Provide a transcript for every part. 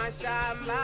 Amashamba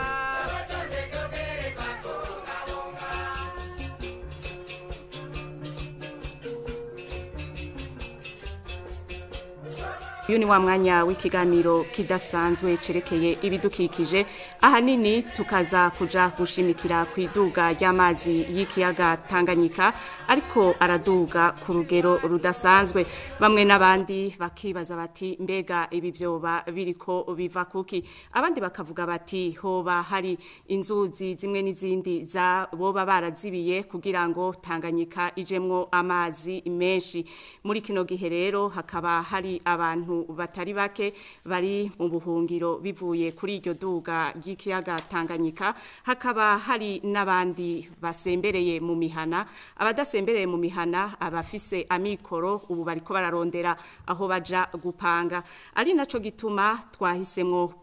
Uyu ni wa mwanya w'ikiganiro kidasanzwe cerekeye ibidukikije, ahanini tukaza kuja gushimikira ku iduga ry'amazi y'ikiyaga Tanganyika ariko araduga ku rugero rudasanzwe. Bamwe n'abandi bakibaza bati mbega ibi vyoba biriko biva kuki, abandi bakavuga bati hoba hari inzuzi zimwe n'izindi za boba barazibiye kugira ngo Tanganyika ijemwo amazi menshi. Muri kino gihe rero hakaba hari abantu batari bake bari mu buhungiro bivuye kuri iryo duga ry'ikiyaga Tanganyika, hakaba hari n'abandi basembereye mu mihana, abadasembereye mu mihana abafise amikoro ubu bariko bararondera aho baja gupanga. Ari naco gituma twahisemwo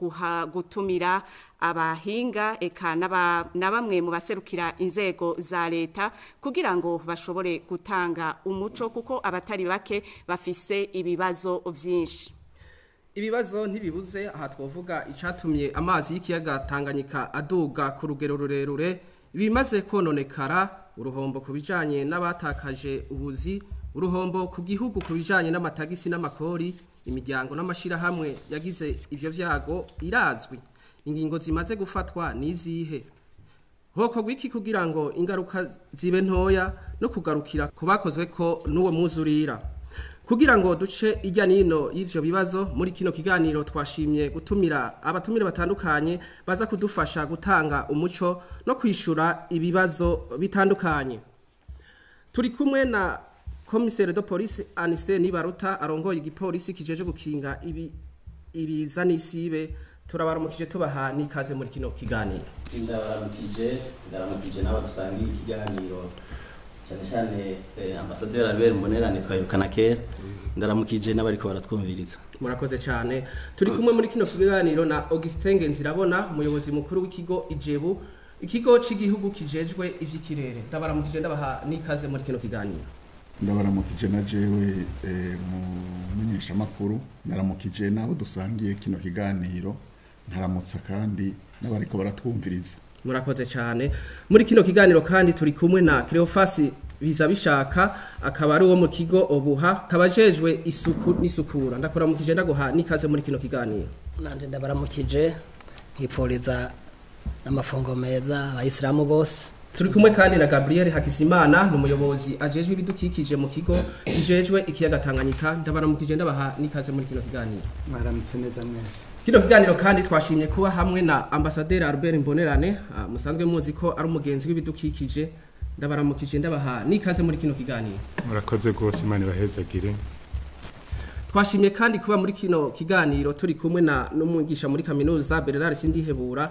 gutumira abahinga eka na bamwe mu baserukira inzego za leta kugira ngo bashobore gutanga umuco, kuko abatari bake bafise ibibazo vyinshi. Ibibazo ntibibuze. Aha twovuga icatumye amazi y'ikiyaga Tanganyika aduga ku rugero rurerure, bimaze kononekara, uruhombo ku bijanye n'abatakaje ubuzi, uruhombo ku gihugu ku bijanye n'amatagisi n'amakori, imiryango n'amashirahamwe yagize ivyo vyago irazwi. Ingingo zimaze gufatwa nizihe? Hokorwa iki kugira ngo ingaruka zibe ntoya no kugarukira ku bakozwe ko n'uwo mwuzurira? Kugira ngo duce ijya nino y'ivyo bibazo, muri kino kiganiro twashimye gutumira abatumire batandukanye baza kudufasha gutanga umuco no kwishura ibibazo bitandukanye. Turi kumwe na Commissaire de Police Aniste Nibaruta arongoye igipolisi kijeje gukinga ibiza n'isibe. Turabaramukije tubaha n'ikaze muri kino kiganiro. Ndabaramukije n'abadusangiye ikiganiro, cyane cyane Ambassadeur Albert Mbonerane twahirukana kera. Ndaramukije n'abariko baratwumviriza. Murakoze cyane. Turi kumwe muri kino kiganiro na Augustin Ngenzirabona, umuyobozi mukuru w'ikigo Ijebu, ikigo c'igihugu kijejwe ivy'ikirere. Ndabaramukije ndabaha n'ikaze muri kino kiganiro. Ndabaramukije na jewe mumenyeshamakuru, ndaramukije n'abo dusangiye kino kiganiro, nkaramutsa kandi n'abariko baratwumviriza. Murakoze cyane. Muri kino kiganiro kandi turi kumwe na Cleophas Bizabishaka, akaba ari uwo mu kigo Obuha, kabajejwe isuku n'isukura. Ndakuramukije ndaguha n'ikaze muri kino kiganiro. Nanje ndabaramukije nkipfuriza n'amafungo meza abayisilamu bose. Turi kumwe kandi na Gabriel Hakizimana, n'umuyobozi ajejwe ibidukikije mu kigo kijejwe ikiyaga Tanganyika. Ndabaramukije ndabaha n'ikaze muri kino kiganiro. Mwaramutse neza mwese. Kino kiganiro kandi twashimye kuba hamwe na Ambassadeur Albert Mbonerane, musanzwe muzi ko ari umugenzi w'ibidukikije. Ndabaramukije ndabaha n'ikaze muri kino kiganiro. Murakoze gose, Imana ibahezagire. Twashimye kandi kuba muri kino kiganiro turi kumwe na n'umwigisha muri kaminuza Bernard Sindihebura.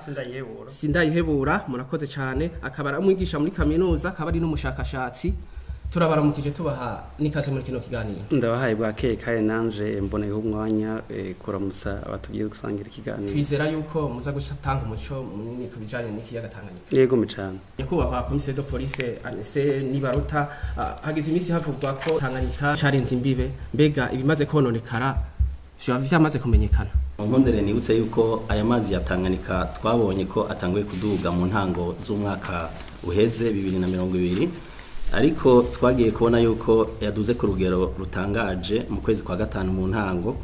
Sindayihebura, murakoze cyane. Akaba ari umwigisha muri kaminuza, akaba ari n'umushakashatsi. Turabaramukije tubaha n'ikaze muri kino kiganiro. Ndabahaye bwakeye kandi nanje mboneyeho umwanya kuramutsa abatugiye gusangira ikiganiro. Twizera yuko muza gutanga umuco munini ku bijanye n'ikiyaga Tanganyika. Yego micana. Nyakubahwa Commissaire de Police Aniste Nibaruta, hagize iminsi havugwa ko Tanganyika carenze imbibe, mbega ibimaze kononekara vyoba vyamaze kumenyekana? Nkondere nibutse yuko aya mazi ya Tanganyika twabonye ko atanguye kuduga mu ntango z'umwaka uheze 2020, ariko twagiye kubona yuko yaduze ku rugero rutangaje mu kwezi kwa gatanu mu ntango,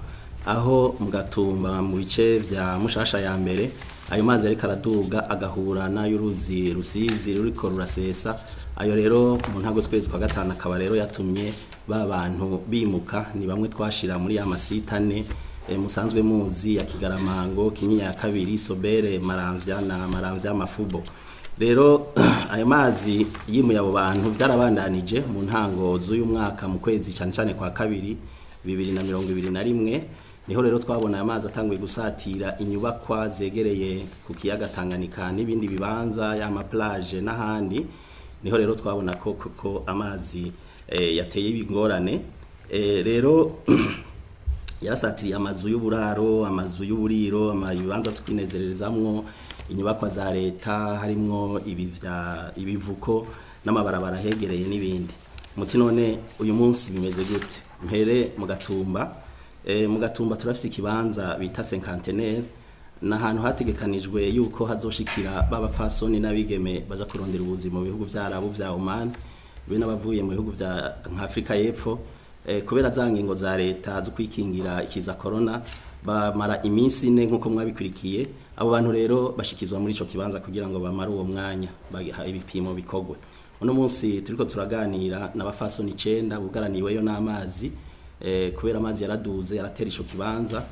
aho mu Gatumba mu bice vya Mushasha ya mbere ayo mazi ariko araduga agahura n'ay'uruzi Rusizi ruriko rurasesa. Ayo rero mu ntango z'ukwezi kwa gatanu akaba rero yatumye ba bantu bimuka. Ni bamwe twashira muri ya masitane musanzwe muzi ya Kigaramango, Kinyinya ya kabiri, Sobere, Maramvya na Maramvya Mafubo. Rero ayo mazi yimuye abo bantu byarabandanije mu ntango z'uyu mwaka mu kwezi cyane cyane kwa kabiri 2021, niho rero twabona aya mazi atanguye gusatira inyubakwa zegereye ku kiyaga Tanganyika n'ibindi bibanza y'ama plage n'ahandi. Niho rero twabona ko kuko amazi yateye ibingorane. Rero yarasatiriye amazu y'uburaro, amazu y'uburiro, ibibanza byo kwinezererezamwo, inyubakwa za leta harimwo ibivuko n'amabarabara hegereye n'ibindi. Muti none uyu munsi bimeze gute? Mpere mu Gatumba. Mu Gatumba turafise ikibanza bita Cinquantenaire. N'ahantu hategekanijwe yuko hazoshikira b'abafasoni n'abigeme baza kurondera ubuzima mu bihugu vy'Arabu vya Oman, be n'abavuye mu bihugu vya nka Afrika y'Epfo, kubera za ngingo za leta zo kwikingira ikiza corona bamara iminsi ine nk'uko mwabikurikiye. Abo bantu rero bashikizwa muri ico kibanza kugira ngo bamare uwo mwanya ibipimo bikogwe. Uno munsi turiko turaganira n'abafasoni 9 bugaraniweyo n'amazi, kubera amazi yaraduze yaratera ico kibanza.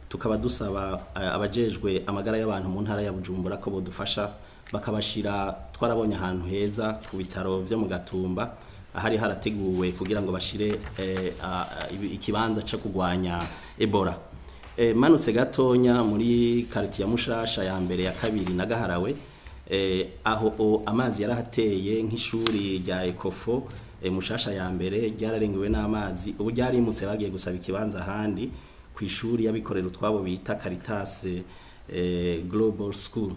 Tukaba dusaba abajejwe amagara y'abantu mu ntara ya Bujumbura ko bodufasha bakabashira. Twarabonye ahantu heza ku bitaro vyo mu Gatumba ahari harateguwe kugira ngo bashire ikibanza cyo kugwanya Ebola. Manutse gatonya muri quartier ya Mushasha ya mbere ya kabiri na Gaharawe, aho amazi yarahateye nk'ishuri rya Ekofo Mushasha ya mbere ryararengewe n'amazi, ubu ryarimutse bagiye gusaba ikibanza ahandi ku ishuri y'abikorera utwabo bita Caritas Global School.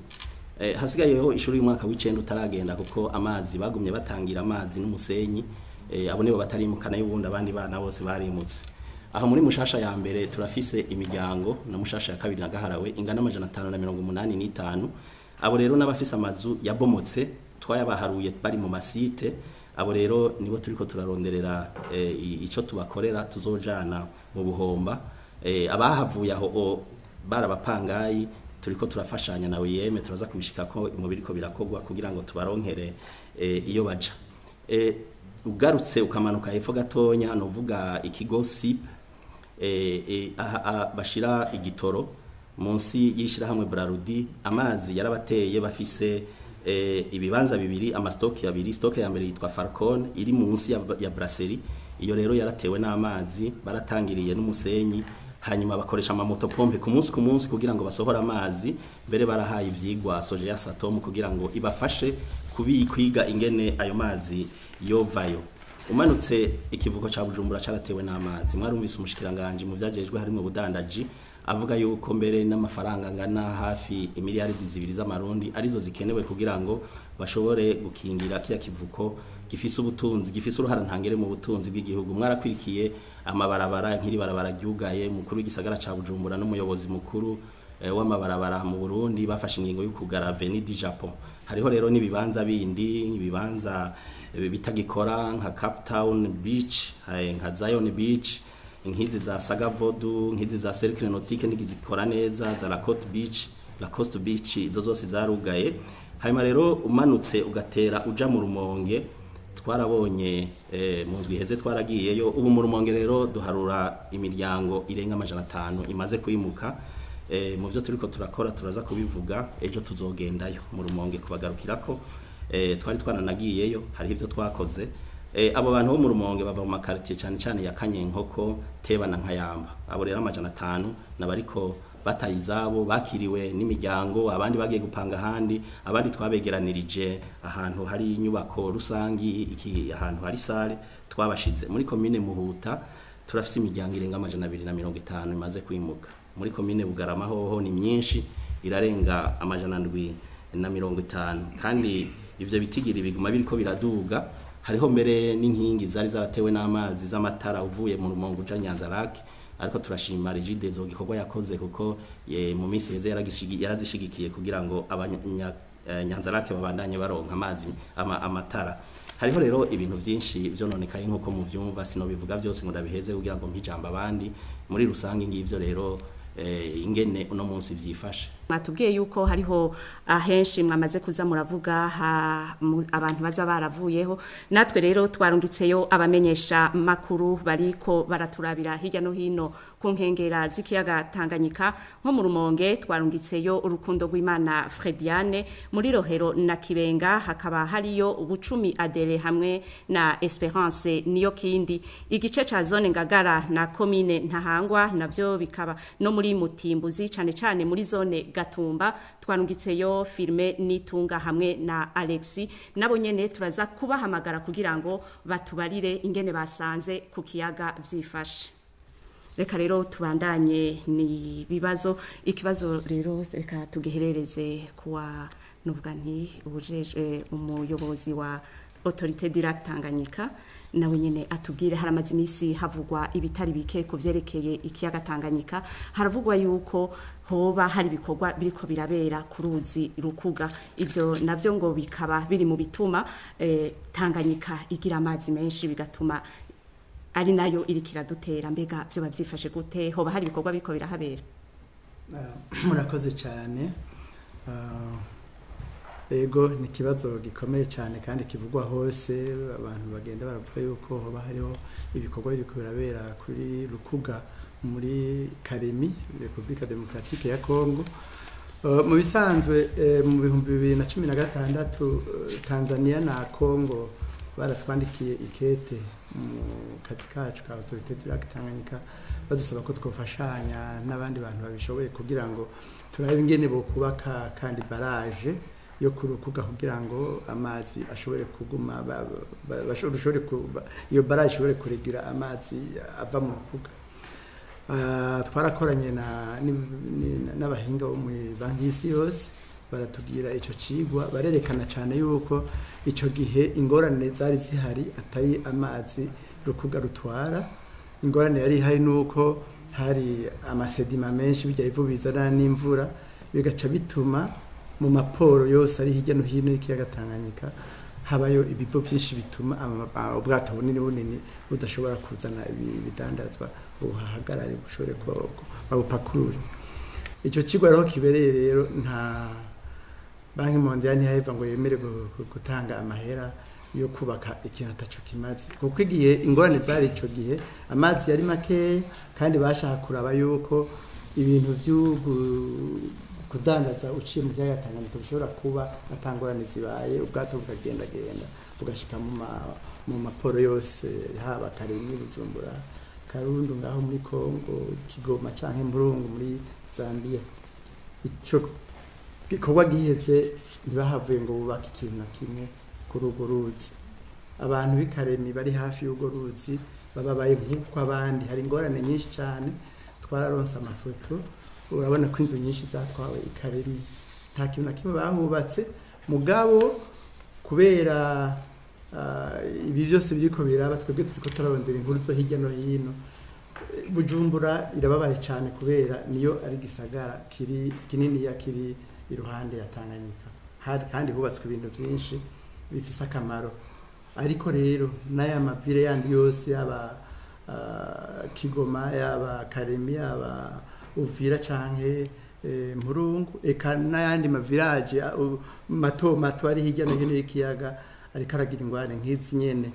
Hasigayeho ishuri y'umwaka w'icenda utaragenda kuko amazi bagumye batangira amazi n'umusenyi, abo nibo batarimukana y'ubundi abandi bana bose barimutse. Aho muri Mushasha ya mbere turafise imiryango na Mushasha ya kabiri na Gaharawe ingana 585. Abo rero n'abafise amazu yabomotse twayabaharuye bari mu masite. Abo rero nibo turiko turaronderera ico tubakorera tuzojana mu buhomba. Abahavuye aho barabapangayi turiko turafashanya na OIM, turaza kubishika ko mu biriko birakogwa kugira ngo tubaronkere iyo baja. Ugarutse ukamanuka hepfo gatonya novuga ikigo SIP, bashira igitoro munsi y'ishirahamwe Brarudi, amazi yarabateye. Bafise ibibanza bibiri, amastoki abiri. Stock ya mbere yitwa Falcon iri munsi ya Brasserie, iyo rero yaratewe n'amazi baratangiriye n'umusenyi, hanyuma bakoresha amamoto pompe ku munsi ku munsi kugira ngo basohore amazi. Mbere barahaye ivyigwa soje ya Satom kugira ngo ibafashe kubikwiga ingene ayo mazi yovayo. Umanutse ikivuko ca Bujumbura caratewe n'amazi. Mwarumvise umushikiranganje mu vyajejwe harimo ubudandaji avuga yuko mbere n'amafaranga angana hafi imiliyaridi 2 z'amarundi arizo zikenewe kugira ngo bashobore gukingira kiya kivuko gifise ubutunzi, gifise uruhara ntangere mu butunzi bw'igihugu. Mwarakwirikiye amabarabara nk'iri barabara ryugaye, mukuru w'igisagara ca Bujumbura n'umuyobozi mukuru w'amabarabara mu Burundi bafashe ingingo yo kugara Avenue du Japon. Hariho rero n'ibibanza bindi, ibibanza bitagikora nka Cape Town Beach, nka Zion Beach, nkizi za Sagavodu, nkizi za Cercle Nautique ntigizikora neza, za La Côte Beach, La Coste Beach, izo zose zarugaye. Hanyuma rero umanutse ugatera uja mu Rumonge, twarabonye mu ndwi iheze twaragiyeyo. Ubu mu Rumonge rero duharura imiryango irenga 500 imaze kwimuka. Mu byo turiko turakora turaza kubivuga ejo, tuzogendayo mu Rumonge kubagarukirako. Twari twananagiyeyo, hariho ibyo twakoze. Abo bantu bo mu Rumonge bava mu makartier cyane cyane ya Kanyenkoko, Teba na Nkayamba. Abo rero 500 nabariko bataye izabo, bakiriwe n'imiryango, abandi bagiye gupanga ahandi, abandi twabegeranirije ahantu hari inyubako rusangi, iki ahantu hari sale twabashize. Muri komine Muhuta turafise imiryango irenga 250 imaze kwimuka. Muri komine Bugarama hoho ni myinshi, irarenga 750, kandi ivyo bitigiri biguma biriko biraduga. Hariho mbere n'inkingi zari zaratewe n'amazi z'amatara uvuye mu Rumonge uja Nyanzarake, ariko turashima Regideso gikorwa yakoze kuko mu minsi heze yarazishigikiye kugira ngo abanyanzarake babandanye baronka amazi amatara. Hariho rero ibintu byinshi vyononekaye nkuko muvyumva, sinobivuga byose ngo ndabiheze kugira ngo mpijamba abandi. Muri rusange ngivyo rero ingene uno munsi vyifashe. Mwatubwiye yuko hariho ahenshi mwamaze kuza muravuga abantu baza baravuyeho. Natwe rero twarungitseyo abamenyesha makuru bariko baraturabira hirya no hino ku nkengera z'ikiyaga Tanganyika. Nko mu Rumonge twarungitseyo Urukundo rw'Imana Frediane, muri Rohero na Kibenga hakaba hariyo Ubucumi Adele hamwe na Esperance niyo kindi. Igice ca zone Ngagara na komine Ntahangwa navyo bikaba no muri Mutimbuzi cane cane muri zone Gatumba twarungitseyo Firme Nitunga hamwe na Alexi. Nabo nyene turaza kubahamagara kugira ngo batubarire ingene basanze ku kiyaga vyifashe. Reka rero tubandanye ni bibazo. Ikibazo rero reka tugiherereze kuwa nuvuga nti ubujejwe umuyobozi wa Autorité du Lac Tanganyika. Nawe nyene atubwire, haramaze iminsi havugwa ibitari bike ku vyerekeye ikiyaga Tanganyika. Haravugwa yuko hoba hari ibikorwa biriko birabera ku ruzi Rukuga, ivyo navyo ngo bikaba biri mu bituma Tanganyika igira amazi menshi, bigatuma ari nayo iriko iradutera. Mbega vyo bavyifashe gute? Hoba hari ibikorwa biriko birahabera? Murakoze cyane. Ego, ni ikibazo gikomeye cyane kandi kivugwa hose. Abantu bagenda baravuga yuko hoba hariho ibikorwa biriko birabera kuri Rukuga muri Karemi, Repubulika Demokratike ya Kongo. Mu bisanzwe, mu 2016, Tanzania na Kongo baratwandikiye ikete mu kazi kacu ka Autorité du Lac Tanganyika, badusaba ko twofashanya n'abandi bantu babishoboye kugira ngo turabe ingene bokubaka kandi barrage yo ku Rukuga, kugira ngo amazi ashobore kuguma iyo barrage ishobore kuregira amazi ava mu Rukuga. Twarakoranye n'abahinga bo muri Banki y'Isi Yose, baratubwira ico cigwa, barerekana cyane yuko ico gihe ingorane zari zihari atari amazi Rukuga rutwara. Ingorane yari ihari nuko hari ama sédiments menshi, bijya ivu bizana n'imvura, bigaca bituma mu ma ports yose ari hirya no hino y'ikiyaga Tanganyika habayo ibivu byinshi, bituma ubwato bunini bunini budashobora kuzana ibidandazwa buhahagarare, bushobore kuba babupakurure. Icyo kigo rero kibereye rero, nta Banque mondiale ntiyaheva ngo yemere gutanga amahera yo kubaka ikintu ataco kimaze, kuko igihe ingorane zari ico gihe amazi yari makeya, kandi bashaka kuraba yuko ibintu byo kudandaza uciye mu kiyaga Tanganyika bishobora kuba atangorane zibaye, ubwato bukagendagenda bugashika mu ma ports yose, haba Karemi, Bujumbura, Karundu ngaho muri Kongo, Kigoma canke Mburungu muri Zambia. Ico gikorwa giheze, ntibahavuye ngo bubake ikintu na kimwe kuri urwo ruzi. Abantu b'i Karemi bari hafi y'urwo ruzi bababaye nk'uko abandi. Hari ingorane nyinshi cyane, twararonse amafoto, urabona ko inzu nyinshi zatwawe i Karemi, nta kintu na kimwe bahubatse. Mugabo kubera ibi byose biriko biraba, twebwe turiko turarondera inkuru zo hirya no hino. Bujumbura irababaye cyane kubera niyo ari gisagara kiri kininiya kiri iruhande ya Tanganyika, hari kandi hubatswe ibintu byinshi bifise akamaro. Ariko rero n'aya ma villes yandi yose, yaba Kigoma, yaba Karemi, yaba Uvira canke Murungu, eka n'ayandi ma villages mato mato ari hirya no hino y'ikiyaga, ariko aragira ingwane nk'izi nyene.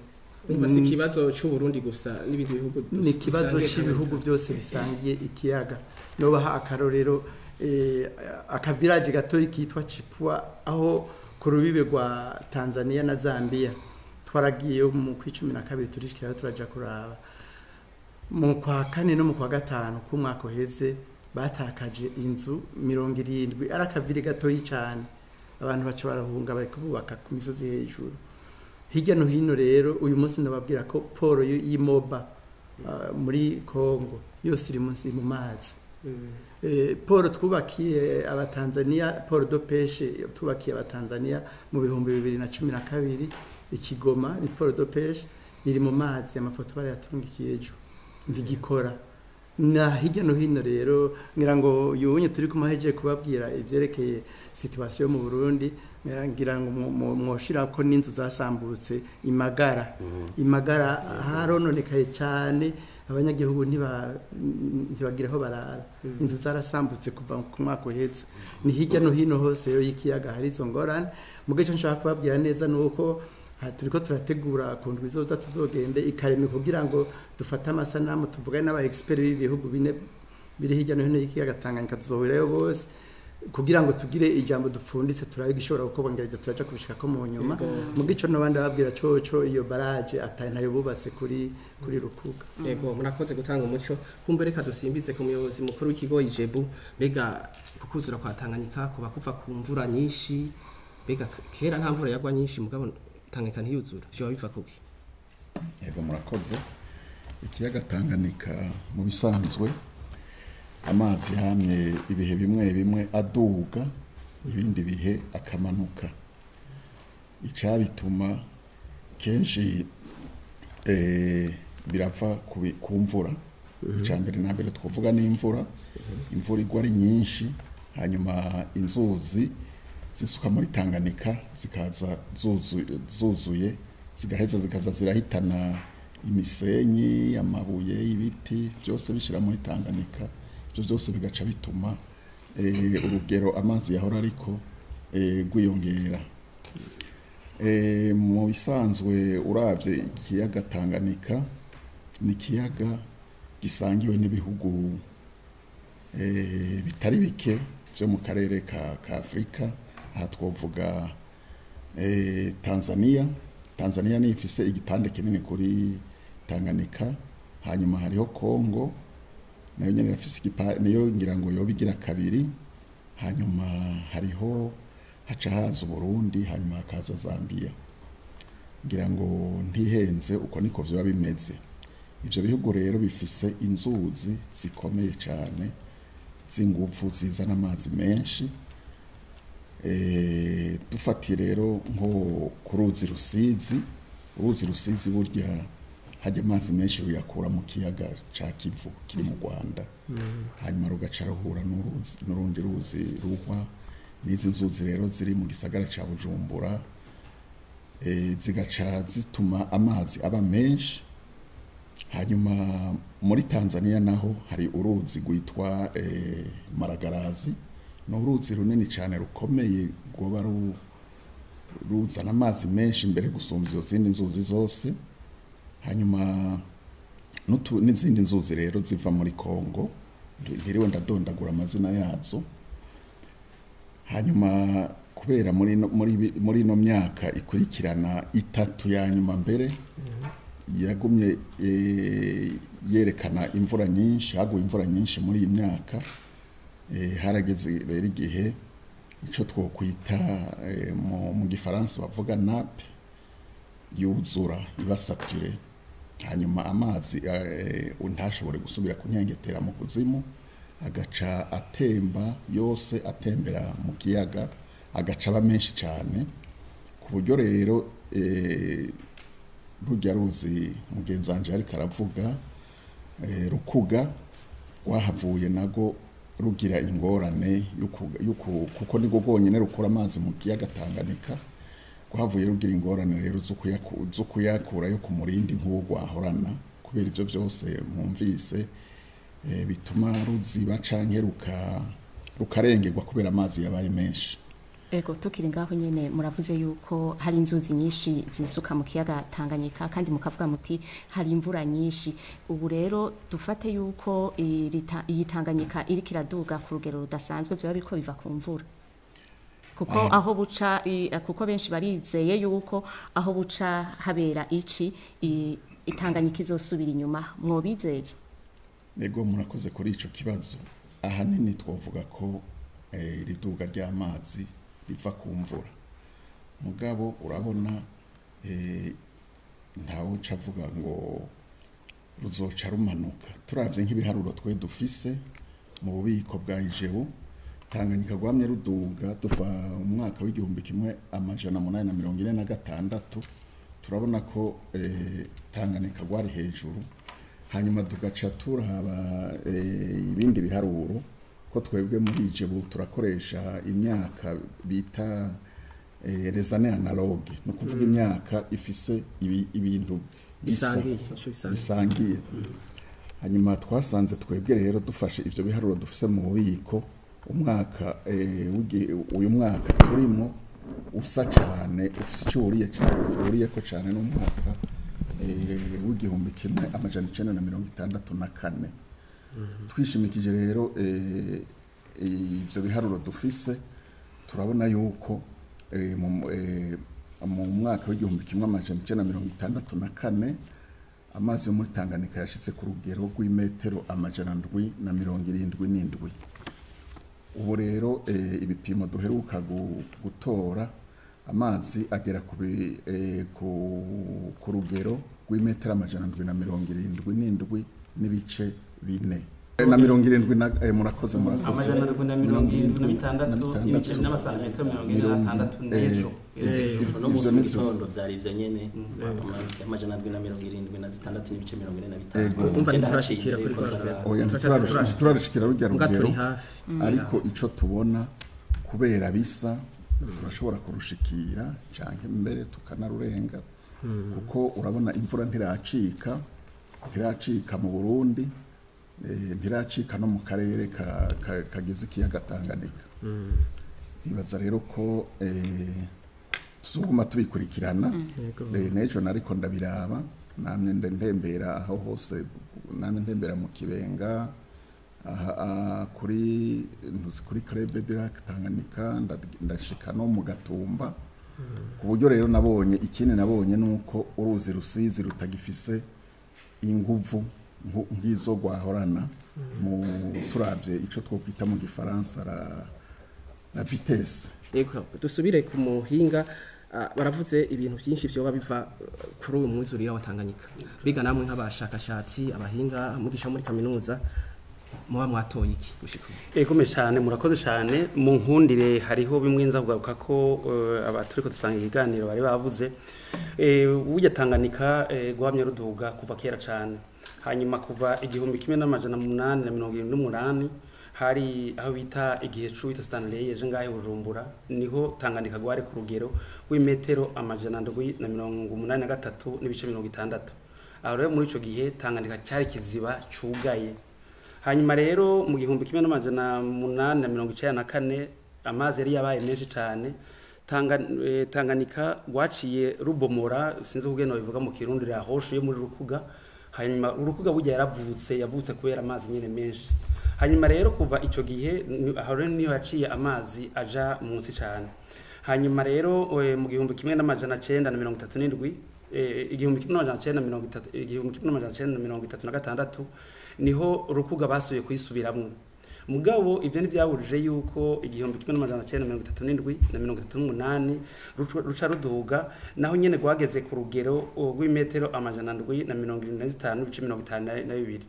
Umva, si ikibazo c'u Burundi gusa, n'ibindi bihugu Ni ikibazo bisangiye cy'ibihugu byose bisangiye ikiyaga. Nobaha akarorero, aka village gatoyi kitwa Chipwa, aho ku rubibe rwa Tanzania na Zambia. Twaragiye mu kwa 12, turishikirayo, turaja kuraba. Mu kwa kane no mu kwa gatanu k'umwaka uheze batakaje inzu 70. Ari aka ville gatoyi cyane, abantu baca barahunga, bari kububaka ku misozi hejuru hirya no hino. Rero uyu munsi ndababwira ko port y'Imoba muri Congo yose iri munsi mu mazi. Port twubakiye abatanzania, port de pêche twubakiye abatanzania mu 2012 i Kigoma, ni port de pêche, iri mu mazi. Amafoto barayatungikiye ejo, ndigikora. Na hirya no hino rero, ngira ngo yunye turi kumaheje kubabwira ivyerekeye situation mu Burundi, ngira ngo mwoshira ko n'inzu zasambutse imagara. Imagara harononekaye cyane, abanyagihugu ntibagira aho barara, inzu zarasambutse kuva ku mwaka uhetse. Ni hirya no hino hose yo y'ikiyaga hari izo ngorane. Mu gice nshaka kubabwira neza ni uko turiko turategura ku ndwi izoza tuzogende i Karemi kugira ngo dufate amasanamu, tuvugane n'aba experts b'ibihugu bine biri hirya no hino y'ikiyaga Tanganyika. Tuzohurirayo bose kugira ngo tugire ijambo dupfunditse, turabe igishobora gukorwa. Ngerageza turaja kubishikako mu nyuma. Mu gico n'abandi babwira coco, iyo barrage atari ntayo bubatse kuri Rukuga. Yego, murakoze gutanga umuco. Kumbe reka dusimbize ku muyobozi mukuru w'ikigo IJEBU. Mbega kukuzura kwa Tanganyika kuba kuva ku mvura nyinshi? Mbega kera nta mvura yagwa nyinshi, mugabo Tanganyika ntiyuzura, vyoba biva kuki? Yego, murakoze. Ikiyaga Tanganyika mu bisanzwe amazi yamye ibihe bimwe bimwe aduga, ibindi bihe akamanuka. Icabituma kenshi Birava ku mvura. Icya mbere na mbere twavuga ni imvura. Imvura igwa ari nyinshi, hanyuma inzuzi zisuka muri Tanganyika zikaza zuzuye, zigaheza zikaza zirahitana imisenyi, amabuye, ibiti byose bishyira muri Tanganyika. Ibyo byose bigaca bituma urugero amazi yahora ariko rwiyongera. Mu bisanzwe uravye ikiyaga Tanganyika ni ikiyaga gisangiwe n'ibihugu bitari bike byo mu karere ka Afrika. Aha twovuga Tanzania. Tanzania niyo ifise igipande kinini kuri Tanganyika, hanyuma hariho Congo nayo nyene irafise igipande, niyo ngira ngo yoba igira kabiri, hanyuma hariho haca haza Burundi, hanyuma hakaza Zambia. Ngira ngo ntihenze uko niko vyoba bimeze. Ivyo bihugu rero bifise inzuzi zikomeye cyane z'inguvu zizana amazi menshi. Dufatiye rero nko ku ruzi Rusizi, uruzi Rusizi burya hajya amazi menshi ruyakura mu kiyaga ca Kivu kiri mu Rwanda, hanyuma rugaca ruhura n'urundi ruzi Ruhwa. N'izi nzuzi rero ziri mu gisagara ca Bujumbura, zigaca zituma amazi aba menshi. Hanyuma muri Tanzania naho hari uruzi rwitwa Maragarazi. Ni uruzi runini cyane rukomeye, rwoba ruzana amazi menshi mbere gusumba izo zindi nzuzi zose. Hanyuma n'izindi nzuzi rero ziva muri Kongo, ntiriwe ndadondagura amazina yazo. Hanyuma kubera muri ino myaka ikurikirana itatu ya nyuma mbere yagumye yerekana imvura nyinshi, haguye imvura nyinshi muri iyi myaka. Harageze rero igihe ico twokwita mu gifaransa bavuga nappe yuzura, ibasature, hanyuma amazi ntashobore gusubira kunyengetera mu kuzimu, agaca atemba yose atembera mu kiyaga, agaca aba menshi cyane, ku buryo rero rujya ruzi mugenzi wanje ariko aravuga Rukuga rwahavuye nago rugira ingorane kuko niko rwonyine rukura amazi mu kiyaga Tanganyika. Rwahavuye rugira ingorane rero zo kuyakura yo ku murindi nk'uwo rwahorana, kubera ivyo vyose mwumvise bituma ruziba canke rukarengerwa kubera amazi yabaye menshi. Ego, tukiri ngaho nyene muravuze yuko hari inzuzi nyinshi zisuka mu kiyaga Tanganyika, kandi mukavuga muti hari imvura nyinshi. Ubu rero dufate yuko iyi Tanganyika iriko iraduga ku rugero rudasanzwe, vyoba biriko biva ku mvura, kuko aho buca kuko benshi barizeye yuko aho buca habera ici Tanganyika izosubira inyuma, mwobizeza? Ego, murakoze kuri ico kibazo. Ahanini twovuga ko iri duga ry'amazi riva ku mvura, mugabo urabona ntawe uca avuga ngo ruzoca rumanuka. Turavye nk'ibiharuro twe dufise mu bubiko bwa Ijebu, Tanganyika rwamye ruduga duva mu mwaka w'1846, turabona ko Tanganyika rwari hejuru. Hanyuma tugaca turaba ibindi biharuro ko twebwe muri Ijebu turakoresha imyaka bita les années analogues, no kuvuga imyaka ifise ibintu bisangiye. Hanyuma twasanze twebwe rero dufashe ivyo biharuro dufise mu bubiko, umwaka uyu mwaka turimo usa cyane, ufise icyo uhuriyeko cyane n'umwaka w'1964. Twishimikije rero ivyo biharuro dufise, turabona yuko mu mwaka w'1964 amazi yo muri Tanganyika yashitse ku rugero rw'imetero 777. Ubu rero ibipimo duheruka gutora, amazi agera ku rugero rw'imetero 777.4. Na 70 na murakoze 776 n'ibice n'amasantimetero 46 n'ejo. No musi mu gitondo vyari ivyo nyene 776 n'ibice 45. Umva ntiturashikira kuri rwa Oya, ntiturashikira rujya rugero, ariko ico tubona kubera bisa turashobora kurushikira canke mbere tukanarurenga, kuko urabona imvura ntiracika mu Burundi, ntiracika no mu karere kagize ikiyaga Tanganyika. Nibaza rero ko tuzoguma tubikurikirana. N'ejo nariko ndabiraba, namye ndembera aho hose, namye ndembera mu Kibenga, kuri kuri Club de Lac Tanganyika, ndashika no mu Gatumba. Ku buryo rero nabonye ikindi nabonye nuko uruzi Rusizi rutagifise inguvu nk'izo rwahorana, mu turavye ico twokwita mu gifaransa la vitesse. Yego, dusubire ku muhinga. Baravuze ibintu byinshi byoba biva kuri uyu mwuzurira wa Tanganyika. Biga namwe nk'abashakashatsi, abahinga mugisha muri kaminuza, muba mwatoye iki gushika? Ego cyane, murakoze cyane. Mu nkundire hariho bimwe nza kugaruka ko abaturiko dusanga ikiganiro bari bavuze. Burya Tanganyika guhamya ruduga kuva kera cyane. Hanyuma kuva 1878 hari aho bita igihe cyo Stanley eje ngahe Bujumbura, niho Tanganyika gwari ku rugero w'imetero 783 n'ibice 60. Aho rero muri ico gihe Tanganyika cyari kiziba cugaye. Hanyuma rero mu 1894 amazi yari yabaye menshi cyane, Tanganyika gwaciye rubomora, sinzi kugena bivuga mu Kirundi, la roche yo muri Rukuga. Hanyuma Urukuga burya yaravutse, yavutse kubera amazi nyene menshi. Hanyuma rero kuva ico gihe aho rero niho yaciye amazi aja munsi cyane. Hanyuma rero mu 1937 1936 niho Rukuga basuye kuyisubiramwo. Mugabo ibyo ntibyabujije yuko 1937 na 38 ruca ruduga, naho nyene gwageze ku rugero rw'imetero 775 n'ibice 52.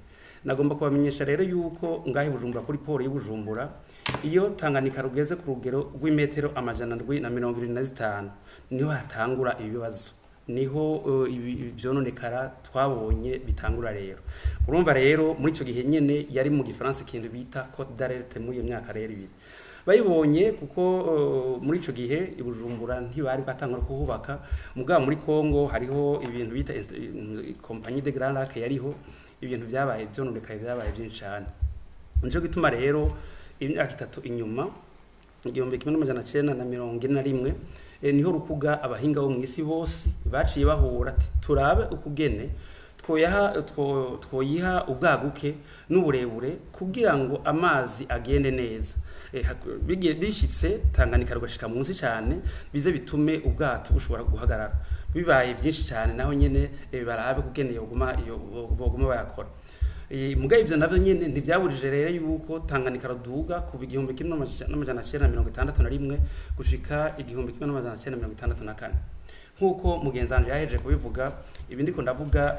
Nagomba kubamenyesha rero yuko ngahe Bujumbura kuri port y'Ubujumbura, iyo Tanganyika rugeze ku rugero rw'imetero 775 niho hatangura ibibazo, niho ivyononekara twabonye bitangura. Rero urumva rero muri ico gihe nyene yari mu gifaransa ikintu bita cote d'alerte muri iyo myaka rero ibiri bayibonye, kuko muri ico gihe Ibujumbura ntibari batangura kuhubaka. Mugabo muri Kongo hariho ibintu bita compagnie de Grand Lac yariho, ibintu byabaye byononekaye byabaye byinshi cyane. Nico gituma rero imyaka itatu inyuma 1941 niho Rukuga abahinga bo mwisi bose baciye bahura ati turabe ukugene twoyiha ubwaguke n'uburebure kugira ngo amazi agende neza. Bishitse Tanganyika rugashika munsi cyane, bize bitume ubwato bushobora guhagarara. Bibaye byinshi cyane naho nyene barabe kugene yoguma boguma bayakora. Mugaye ivyo navyo nyene ntivyaburije rero yuko Tanganyika ruduga kuva 1961 gushika 1964. Nkuko mugenzi wanje yaheje kubivuga, ibi ndiko ndavuga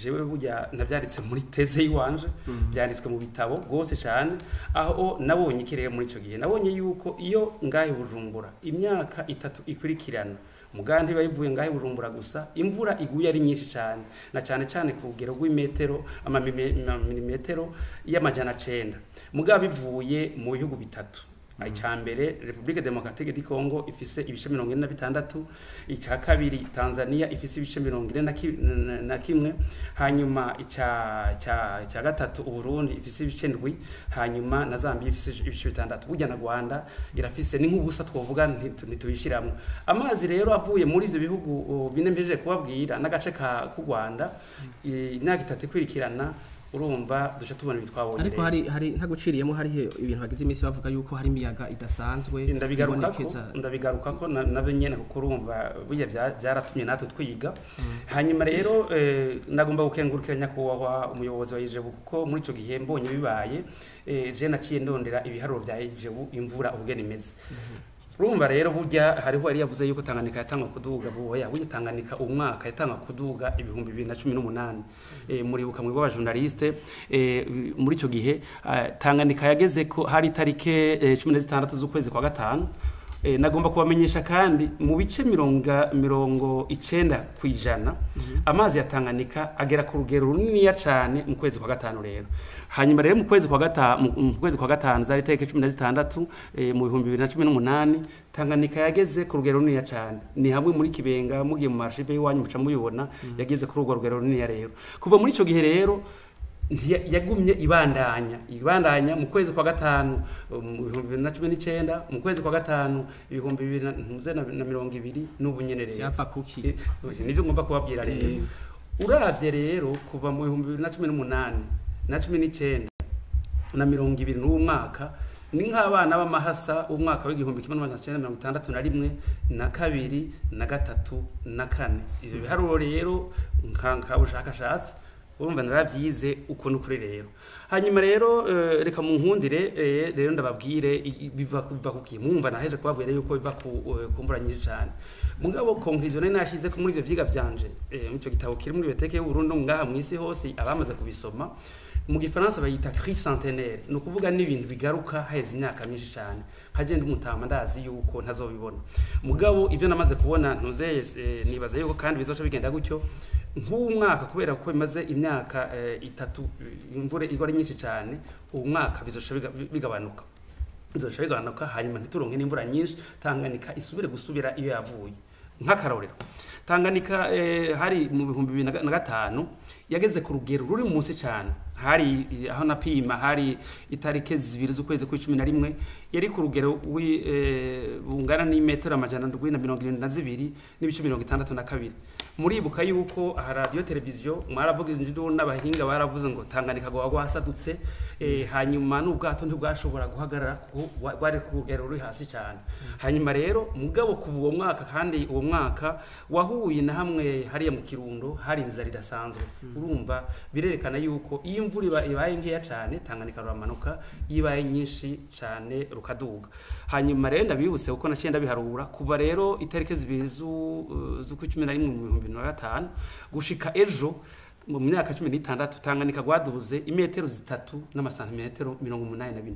jewe burya navyanditse muri teze yiwanje, byanditswe mu bitabo gose cyane. Aho nabonye ikirere muri ico gihe, nabonye yuko iyo ngahe Bujumbura imyaka itatu ikurikirana, mugandi bayivuye ngahe Bujumbura gusa, imvura iguye ari nyinshi cyane, na cyane cyane ku rugero rw'imetero amamilimetero y'900, mugabo bivuye mu bihugu bitatu. Icya mbere Republique Démocratique du Congo ifise ibice 46, icya kabiri Tanzania ifise ibice 41, hanyuma icya gatatu Burundi ifise ibice 7, hanyuma na Zambia ifise ibice 6. Burya na Rwanda irafise, ni nk'ubusa twovuga ntitubishiramwe. Amazi rero avuye muri ivyo bihugu bine mpejeje kubabwira n'agace ka ku Rwanda, imyaka itatu ikurikirana, urumva duce tubona ibitwabonye. Ariko hari ntaguciriyemo, hari ibintu bagize iminsi bavuga yuko hari imiyaga idasanzwe. Ndabigaruka ko nabyo nyene, kuko urumva burya byaratumye natwe twiga. Hanyuma rero nagomba gukengurukira nyakubahwa umuyobozi wa IJEBU, kuko muri ico gihe mbonye bibaye, je naciye ndondera ibiharuro bya IJEBU imvura ubugene imeze. Urumva rero burya hariho yari yavuze yuko Tanganyika yatangwa kuduga buhoya, burya Tanganyika umwaka yatangwa kuduga 2018. Muribuka mwe b'abajournaliste, muri ico gihe Tanganyika yageze ko hari tarike 16 z'ukwezi kwa gatanu. Nagomba kubamenyesha kandi mu bice 90% amazi ya Tanganyika agera ku rugero runiniya cane mu kwezi kwa gatanu rero. Hanyuma rero mu kwezi kwa gatanu, mu kwezi kwa gatanu zari tariki 16 mu 2018, Tanganyika yageze ku rugero runiniya cane. Ni hamwe muri Kibenga, mugiye mu archive y'iwanyu muca mubibona, yageze kuri urwo rugero runiniya rero. Kuva muri ico gihe rero yagumye ibandanya mu kwezi kwa gatanu mu 2019, mu kwezi kwa gatanu 2020 n'ubu nyene rero. Vyapfa kuki? Nivyo ngomba kubabwira rero. Uravye rero kuva mu 2018 na 19 na 20 n'uwo mwaka, ni nk'abana b'amahasa umwaka w'igihumbi kimwe n'amajana icenda mirongo itandatu na rimwe na kabiri na gatatu na kane. Ivyo biharuro rero nka bushakashatsi urumva naravyize uko nukuri rero. Hanyuma rero reka munkundire rero ndababwire biva kuki. Mwumva naheje kubabwira yuko biva ku mvura nyinshi cyane. Mugabo conclusion nashize ko muri ivyo vyiga vyanje, mu ico gitabo kiri muri biblioteke y'u Burundi ngaha mw'isi hose abamaze kubisoma, mu gifaransa bayita crise centenaire, ni ukuvuga n'ibintu bigaruka haheze imyaka myinshi cyane. Nkagenda umutama ndazi yuko ntazobibona, mugabo ivyo namaze kubona ntuzeye, nibaza yuko kandi bizoca bigenda gutyo nk'uwu mwaka, kubera ko bimaze imyaka itatu imvura igwa ari nyinshi cyane, uwu mwaka bizoca bigabanuka, bizoca bigabanuka, hanyuma ntituronke n'imvura nyinshi, Tanganyika isubire gusubira iyo yavuye. Nk'akarorero Tanganyika hari mu 2005 yageze ku rugero ruri munsi cyane, hari aho napima hari itarike 2 z'ukwezi kwa 11, yari ku rugero bungana n'imetero 772 n'ibice 62. Muribuka yuko aha radio televiziyo mwaravuga induru n'abahinga baravuze ngo Tanganyika gwa gwasadutse, hanyuma n'ubwato ntibwashobora guhagarara kuko bwari ku rugero ruri hasi cyane. Hanyuma rero mugabo kuva uwo mwaka, kandi uwo mwaka wahuye na hamwe hariya mu Kirundo hari inzara idasanzwe. Urumva birerekana yuko iyo imvura ibaye nkeya cyane Tanganyika ruramanuka, iyo ibaye nyinshi cyane rukaduga. Hanyuma rero ndabibutse kuko naciye ndabiharura, kuva rero itariki 2 z'ukwa 11 mu 2005 gushika ejo mu myaka 16 Tanganyika gwaduze imetero 3 n'amasantimetero 84.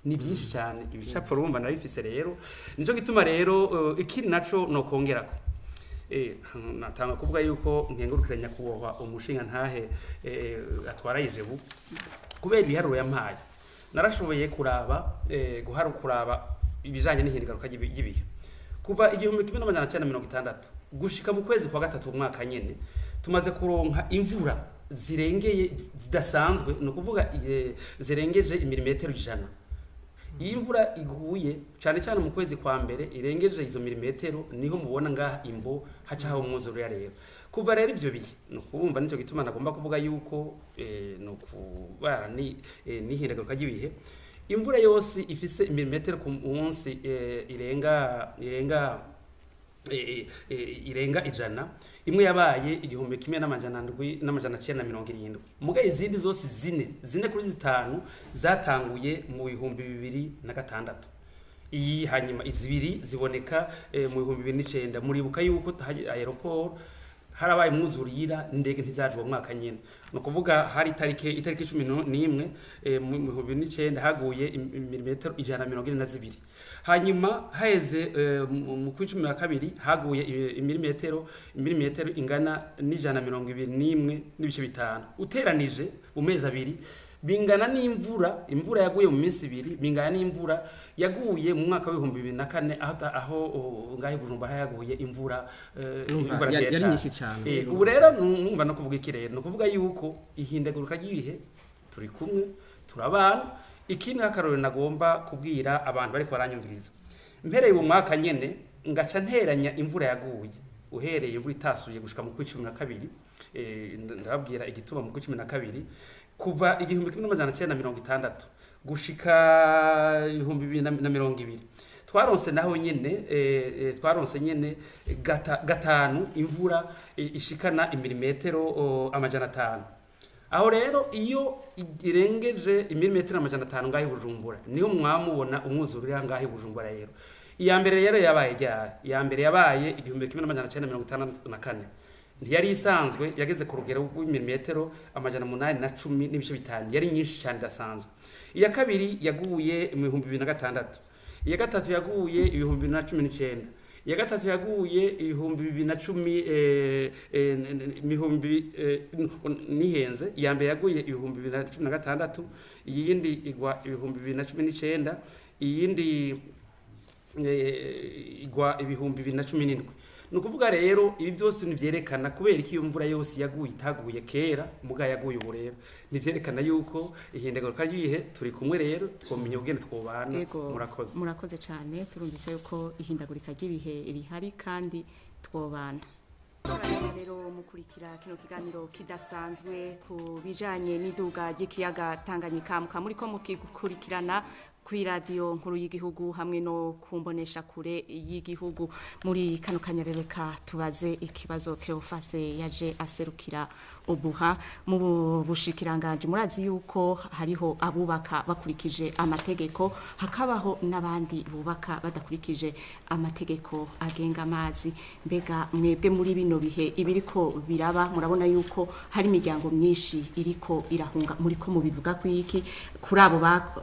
Ni byinshi cyane, ibicapo urumva nabifise rero. Nico gituma rero ikindi naco no kongerako, natanga kuvuga yuko nkengurukira nyakubahwa umushinga ntahe atwara Ijebu kubera ibiharuro yampaye. Narashoboye kuraba kuraba ibijanye n'ihinduka ry'ibihe kuva 1960 gushika mu kwezi kwa gatatu umwaka nyene, tumaze kuronka imvura zirengeye zidasanzwe, no kuvuga zirengeje imilimetero 100. Iyi imvura iguye cyane cyane mu kwezi kwa mbere irengeje izo milimetero, niho mubona ngaha imbo haca haho umwuzure rero. Kuva rero ivyo bihe no kubumva, nico gituma nagomba kuvuga yuko no kubara ni n'ihindagaruka ry'ibihe, imvura yose ifise milimetero ku munsi irenga 100, imwe yabaye 1770, muga izindi zose zine kuri zitanu zatanguye mu 2006. Iyi hanyuma izibiri ziboneka mu 2009. Muribuka yuko aeroport harabaye umwuzurira, indege ntizaje uwo mwaka nyene. No kuvuga hari itariki 11 mu 2009 haguye milimetero 142. Hanyuma haheze mu 12 haguye milimetero ingana n'ijana 21.5. Uteranije mu mezi abiri bingana n'imvura, imvura yaguye mu minsi ibiri bingana n'imvura yaguye mu mwaka wa 2004, aho ngahe Bujumbura yaguye imvura yari nyinshi cyane. Ubu rero numva no kuvuga iki rero, no kuvuga yuko ihindaguruka ry'ibihe turi kumwe turabana. Ikindi akarorero nagomba kubwira abantu bariko baranyumviriza, mpereye uwo mwaka nyene ngaca nteranya imvura yaguye uhereye imvura itasuye gushika mu 12, ndababwira igituma mu 12 kuva 1960 gushika 2020 twaronse naho nyene twaronse nyene gatanu imvura ishikana imilimetero 500. Aho rero iyo irengeje imilimetero 500 ngahe Bujumbura niho mwamubona umwuzure ngahe Bujumbura rero. Iya mbere rero yabaye ryari? Iya mbere yabaye 1964, ntiyari isanzwe, yageze ku rugero rw'imilimetero 810.5, yari nyinshi cyane idasanzwe. Iya kabiri yaguye mu 2006, iya gatatu yaguye 2019, iya gatatu yaguye 2010, ibihumbi nihenze. Iya mbere yaguye 2016, iyindi igwa 2019, iyindi igwa 2017. Ni ukuvuga rero ibi byose ntibyerekana kubera ko iyo mvura yose yaguye itaguye kera, muga yaguye ubu. Rero ntibyerekana yuko ihindagurika ry'ibihe turi kumwe, rero twomenya ubwene twobana. Murakoze. Murakoze cyane. Turumvise yuko ihindagurika ry'ibihe rihari kandi twobana. Rero mukurikira kino kiganiro kidasanzwe ku bijanye n'iduga ry'ikiyaga Tanganyika, mukaba muriko mukikurikirana kuri radiyo nkuru y'igihugu hamwe no kumbonesha kure y'igihugu. Muri kano kanya rero reka tubaze ikibazo Cleophas yaje aserukira OBUHA mu bushikiranganje. Murazi yuko hariho abubaka bakurikije amategeko, hakabaho n'abandi bubaka badakurikije amategeko agenga amazi. Mbega mwebwe muri bino bihe ibiriko biraba, murabona yuko hari imiryango myinshi iriko irahunga, muriko mubivuga kwiki kuri abo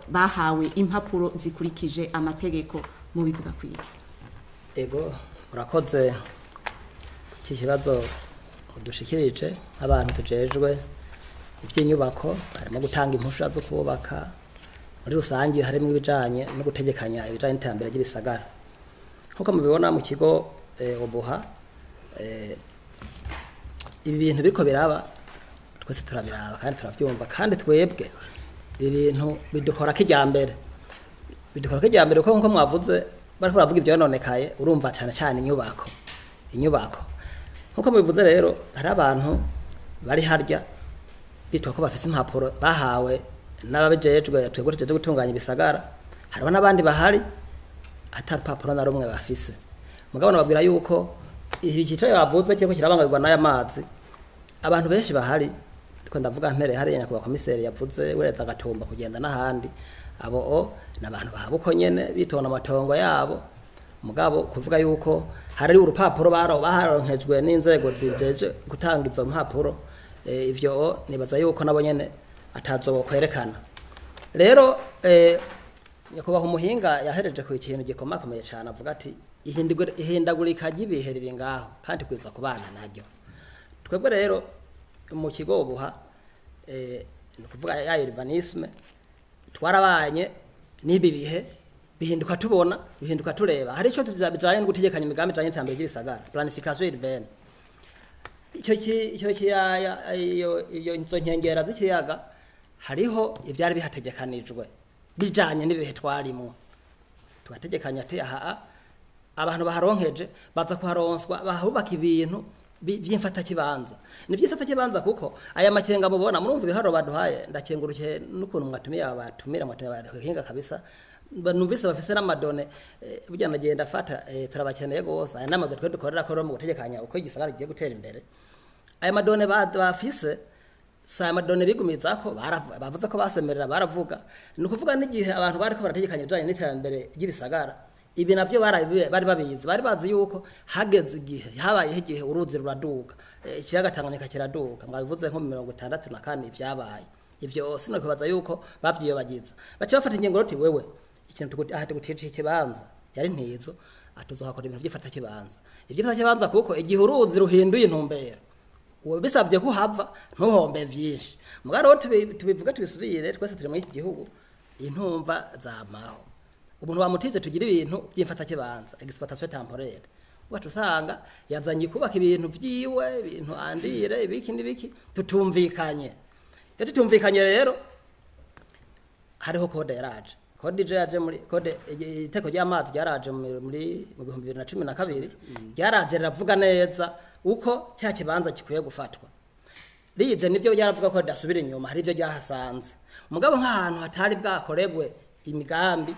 bahawe impapuro zikurikije amategeko? Mubivuga kwiki? Ego, murakoze iki kibazo udushikirije. Abantu tujejwe iby'inyubako, harimo gutanga impusha zo kubaka muri rusange, harimo ibijanye no gutegekanya ibijanye n'iterambere ry'ibisagara. Nkuko mubibona mu kigo OBUHA, ibi bintu biriko biraba twese turabiraba kandi turabyumva, kandi twebwe ibi bintu bidukora kijyambere, bidukora kijyambere, kuko nkuko mwavuze bariko baravuga ivyononekaye, urumva cyane cyane inyubako. Nkuko mubivuze rero, hari abantu bari harya bitwa ko bafise impapuro bahawe n'ababijejwe, twebwe tujejwe gutunganya ibisagara. Hariho n'abandi bahari atari rupapuro na rumwe bafise. Mugabo nababwira yuko ibi cyicaye bavuze kiriko kirabangamirwa n'aya mazi. Abantu benshi bahari, ndiko ndavuga mpere hariya nyakubahwa komiseri yavuze wereza agatumba kugenda n'ahandi, abo o n'abantu bahaba uko nyene bitona amatongo yabo. Mugabo kuvuga yuko hari urupapuro baronkejwe n'inzego zijeje gutanga izo mpapuro, ivyo nibaza yuko nabo nyene atazo kwerekana. Rero nyakubahwa umuhinga yahereje ku ikintu gikomakomeye cyane, avuga ati ihindagurika ry'ibihe riri ngaho kandi kwiza kubana naryo. Twebwe rero mu kigo OBUHA, ni ukuvuga ya urbanisme, twarabanye n'ibi bihe bihinduka, tubona bihinduka, tureba hari icyo bijanye no gutegekanya imigambi ijanye n'iterambere ry'ibisagara, planification urbaine. Icyo kiyaya, iyo izo nkengera z'ikiyaga, hariho ibyari bihategekanijwe bijanye n'ibihe twarimwo. Tugategekanya ati aha abantu baharonkeje baza kuharonswa, bahubaka ibintu by'imfatakibanza. Ni by'imfatakibanza kuko aya makenga mubona, murumva ibiharuro baduhaye. Ndakengurukiye n'ukuntu mwatumiye aba batumira, mwatumiye abahinga kabisa. Numvise bafise n'ama données, burya nagenda afata, turabakeneye gose. Aya n'ama données twe dukorera ko mu gutegekanya uko igisagara kigiye gutera imbere. Aya ma données bafise si aya ma données bigumizako, bavuze ko basemerera baravuga. Ni ukuvuga n'igihe abantu bariko barategekanya ibijanye n'iterambere ry'ibisagara, ibi navyo bari babizi, bari bazi yuko hageze igihe, habayeho igihe uruzi ruraduga, ikiyaga Tanganyika kiraduga. Mwabivuze nko mu 64 ivyabaye, ivyo sinokwibaza yuko bavyiyobagiza. Baca bafata ingingo roti wewe ikintu aha tugutiye ikibanza yari ntizo, atuzohakora ibintu by'ifata kibanza, iby'ifata kibanza, kuko igihe uruzi ruhinduye intumbero uwo bisabye ko hava ntuhombe vyinshi. Mugabo rero tubivuga tubisubire, twese turi muri iki gihugu, intumva zamaho. Umuntu wamutize tugira ibintu by'imfata kibanza, exploitation temporaire, ugaca usanga yazanye kubaka ibintu vyiwe, ibintu andire ibiki n'ibiki tutumvikanye. Iyo tutumvikanye rero, hariho code yaraje, code ije yaje muri code, iteko ry'amazi ryaraje muri mu 2012, ryaraje riravuga neza uko cya kibanza gikwiye gufatwa. Rije nibyo ryaravuga ko ridasubira inyuma, hari ibyo ryahasanze. Mugabo nk'ahantu hatari bwakoregwe imigambi,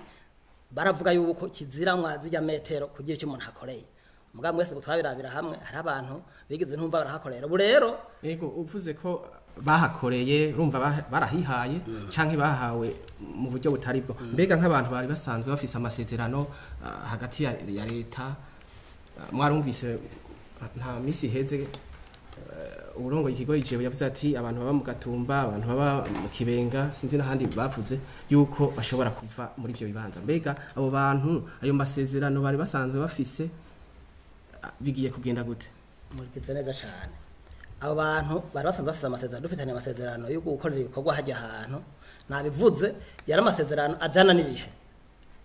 baravuga yuko kizira mwa zijya metero kugira icyo umuntu akoreye. Mugabo mwese twabirabira hamwe, hari abantu bigize ntumva barahakorera. Ubu rero Yego, uvuze ko Bahakoreye urumva barahihaye canke bahawe mu buryo butari bwo. Mbega nk'abantu bari basanzwe bafise amasezerano hagati ya leta, mwarumvise nta misi iheze uburongo ikigo ijewe yavuze ati abantu baba mu Gatumba, abantu baba mu Kibenga, sinzi n'ahandi bavuze yuko bashobora kuva muri ivyo bibanza. Mbega abo bantu ayo masezerano bari basanzwe bafise bigiye kugenda gute? Murigize neza cyane. Abo bantu bari basanzwe bafise amasezerano, dufitanye amasezerano yo gukorera ibikorwa hajya ahantu, nabivuze yari amasezerano ajana n'ibihe,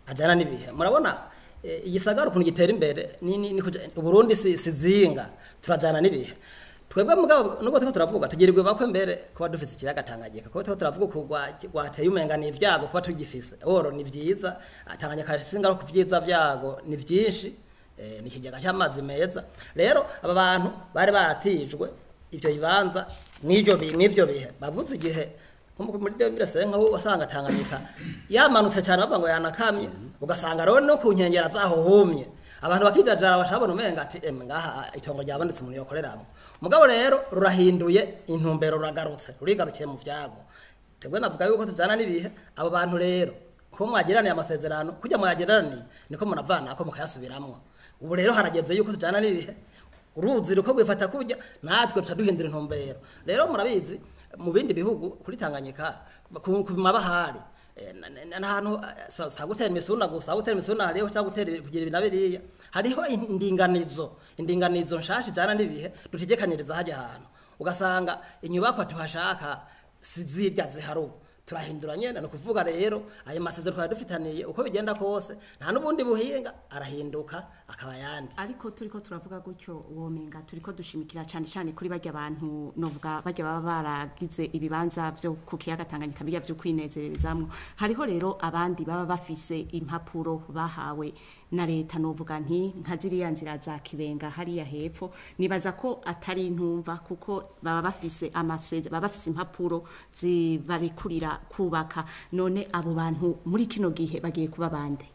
ajana n'ibihe. Murabona igisagara ukuntu gitera imbere, ni Burundi si zinga, turajana n'ibihe. Twebwe mugabo nubwo turiko turavuga tugirirwe bakwe mbere kuba dufise ikiyaga Tanganyika, kuko turiko turavuga kugwa gwateye umenga ni ivyago kuba tugifise. Oro ni vyiza, Tanganyika singa ku vyiza vyago ni vyinshi, ni ikiyaga cy'amazi meza. Rero aba bantu bari baratijwe ivyo bibanza n'ivyo n'ivyo bihe bavuze igihe nko muri 2005 nko wasanga Tanganyika yamanutse cyane bavuga ngo yanakamye, ugasanga rero no ku nkengera zaho humye, abantu bakijajara bashabona umenga ati ngaha itongo ryabonetse umuntu yokoreramo. Mugabo rero rurahinduye intumbero, ruragarutse, rurigarukiye mu vyago. Twebwe navuga yuko tujana n'ibihe. Abo bantu rero ko mwagiraniye amasezerano, kujya mwagiraniye niko munavana ko mukayasubiramwo. Ubu rero harageze yuko tujana n'ibihe, uruzi ruko gwifata kujya natwe tuduhindura intumbero. Rero murabizi mu bindi bihugu kuri Tanganyika ku mabahari n'ahantu sa gutera imisuna gusa, gutera imisuna hariho cyangwa gutera kugira ibinabiriya, hariho indinganizo nshasha ijana n'ibihe dutegekanyiriza hajya ahantu, ugasanga inyubakwa tuhashaka sizirya ziharubu turahindura nyene. No kuvuga rero ayo masezerano twari dufitaniye uko bigenda kose nta n'ubundi buhinga arahinduka akaba yandi. Ariko turiko turavuga gutyo womenga turiko dushimikira cyane cyane kuri barya bantu novuga barya baba baragize ibibanza byo ku kiyaga Tanganyika bijya byo kwinezererezamwo. Hariho rero abandi baba bafise impapuro bahawe na leta, novuga nti nka ziriya nzira za Kibenga hariya hepfo, nibaza ko atari intumva kuko baba bafise amasezerano, baba bafise impapuro zibarekurira kubaka. None abo bantu muri kino gihe bagiye kuba bande?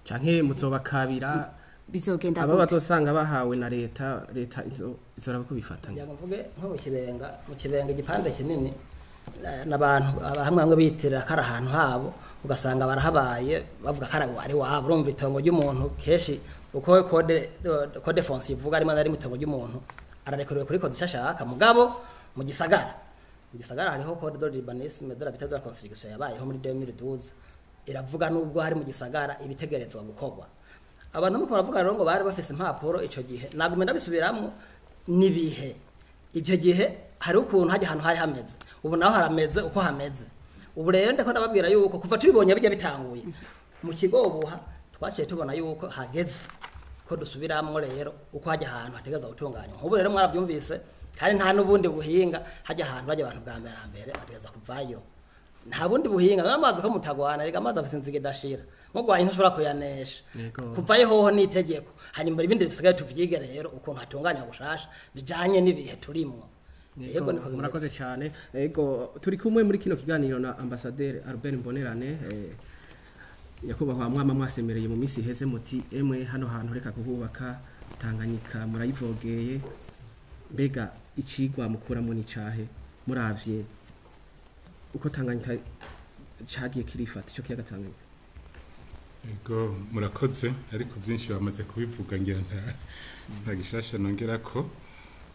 Canke muzobakabira bizogenda abo bazosanga bahawe na leta, leta izoraba kubifatanya. Ngira mvuge nko mu Kibenga, mu Kibenga igipande kinini n'abantu hamwe hamwe bitirira kari ahantu habo, ugasanga barahabaye bavuga kari ari wabo. Urumva itongo ry'umuntu kenshi uko code foncier ivuga rimwe na rimwe itongo ry'umuntu ararekorewe kuri code ishashaka. Mugabo mu gisagara hariho code de l'urbanisme de l'habitat de la construction yabayeho muri 2012, iravuga nubwo hari mu gisagara ibitegerezwa gukorwa. Abantu muko baravuga rero ngo bari bafise impapuro ico gihe, nagume ndabisubiramwo nibihe ibyo gihe hari ukuntu hajya ahantu hari hameze, ubu naho harameze uko hameze. Ubu rero ndiko ndababwira yuko kuva tubibonye bijya bitanguye mu kigobuha twaciye tubona yuko hageze ko dusubiramwo rero uko hajya ahantu hategerezwa gutunganywa. Ubu rero mwarabyumvise kandi nta n'ubundi buhinga hajya ahantu bajya abantu bwa mbere na mbere bategereza kuvayo, nta bundi buhinga. N'amazi ko mutagwana rega amazi afise inzige idashira, mugwaye ntushobora kuyanesha, kuvayo hoho ni itegeko. Hanyuma ibindi bisigaye tuvyige rero ukuntu hatunganywa gushasha bijanye n'ibihe turimwo. Yego niko bimeze. Murakoze cyane. Yego turi kumwe muri kino kiganiro na Ambassadeur Albert Mbonerane, nyakubahwa mwama mwasemereye mu misi iheze muti emwe hano hantu reka kuhubaka, Tanganyika murayivogeye. Mbega icigwa mukuramo ni cahe muravye uko Tanganyika cagiye kirifata ico kiyaga Tanganyika? Ego murakoze, ariko byinshi bamaze kubivuga ngira nta gishasha nongera ko,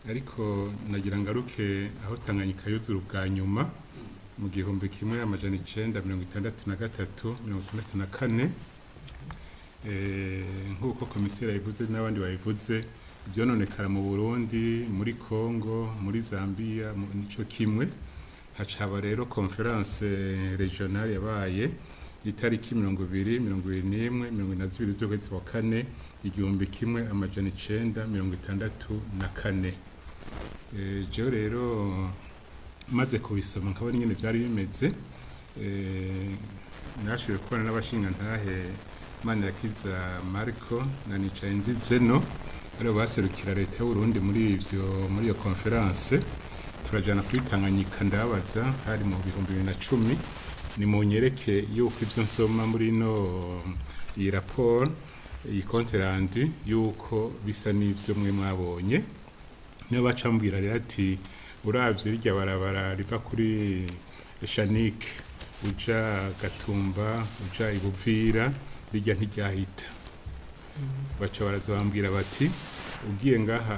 ariko nagira ngaruke aho Tanganyika yuzura ubwa nyuma mu 1963 64. Nk'uko komiseri yabivuze n'abandi babivuze, ivyononekara mu Burundi, muri Congo, muri Zambia nico kimwe. Hacaba rero conference regionale yabaye itariki 20, 21, 22 z'ukwezi kwa kane 1964. Jewe rero maze kubisoma nkabona ingene vyari bimeze, nashoboye kubona n'abashingantahe Manirakiza Marco na Nicayenzi Zeno aribo baserukira leta y'Uburundi muri iyo conference. Turajana kuri Tanganyika ndabaza, hari mu 2010, ni munyereke yuko ivyo nsoma muri no iyi rapport, iyi compte rendu, yuko bisa n'ivyo mwe mwabonye. Niyo bacambwira rero ati Uravye rirya barabara riva kuri Shanike uja Gatumba uja Ibuvira, rirya ntiryahita. Baca baraza bambwira bati ugiye ngaha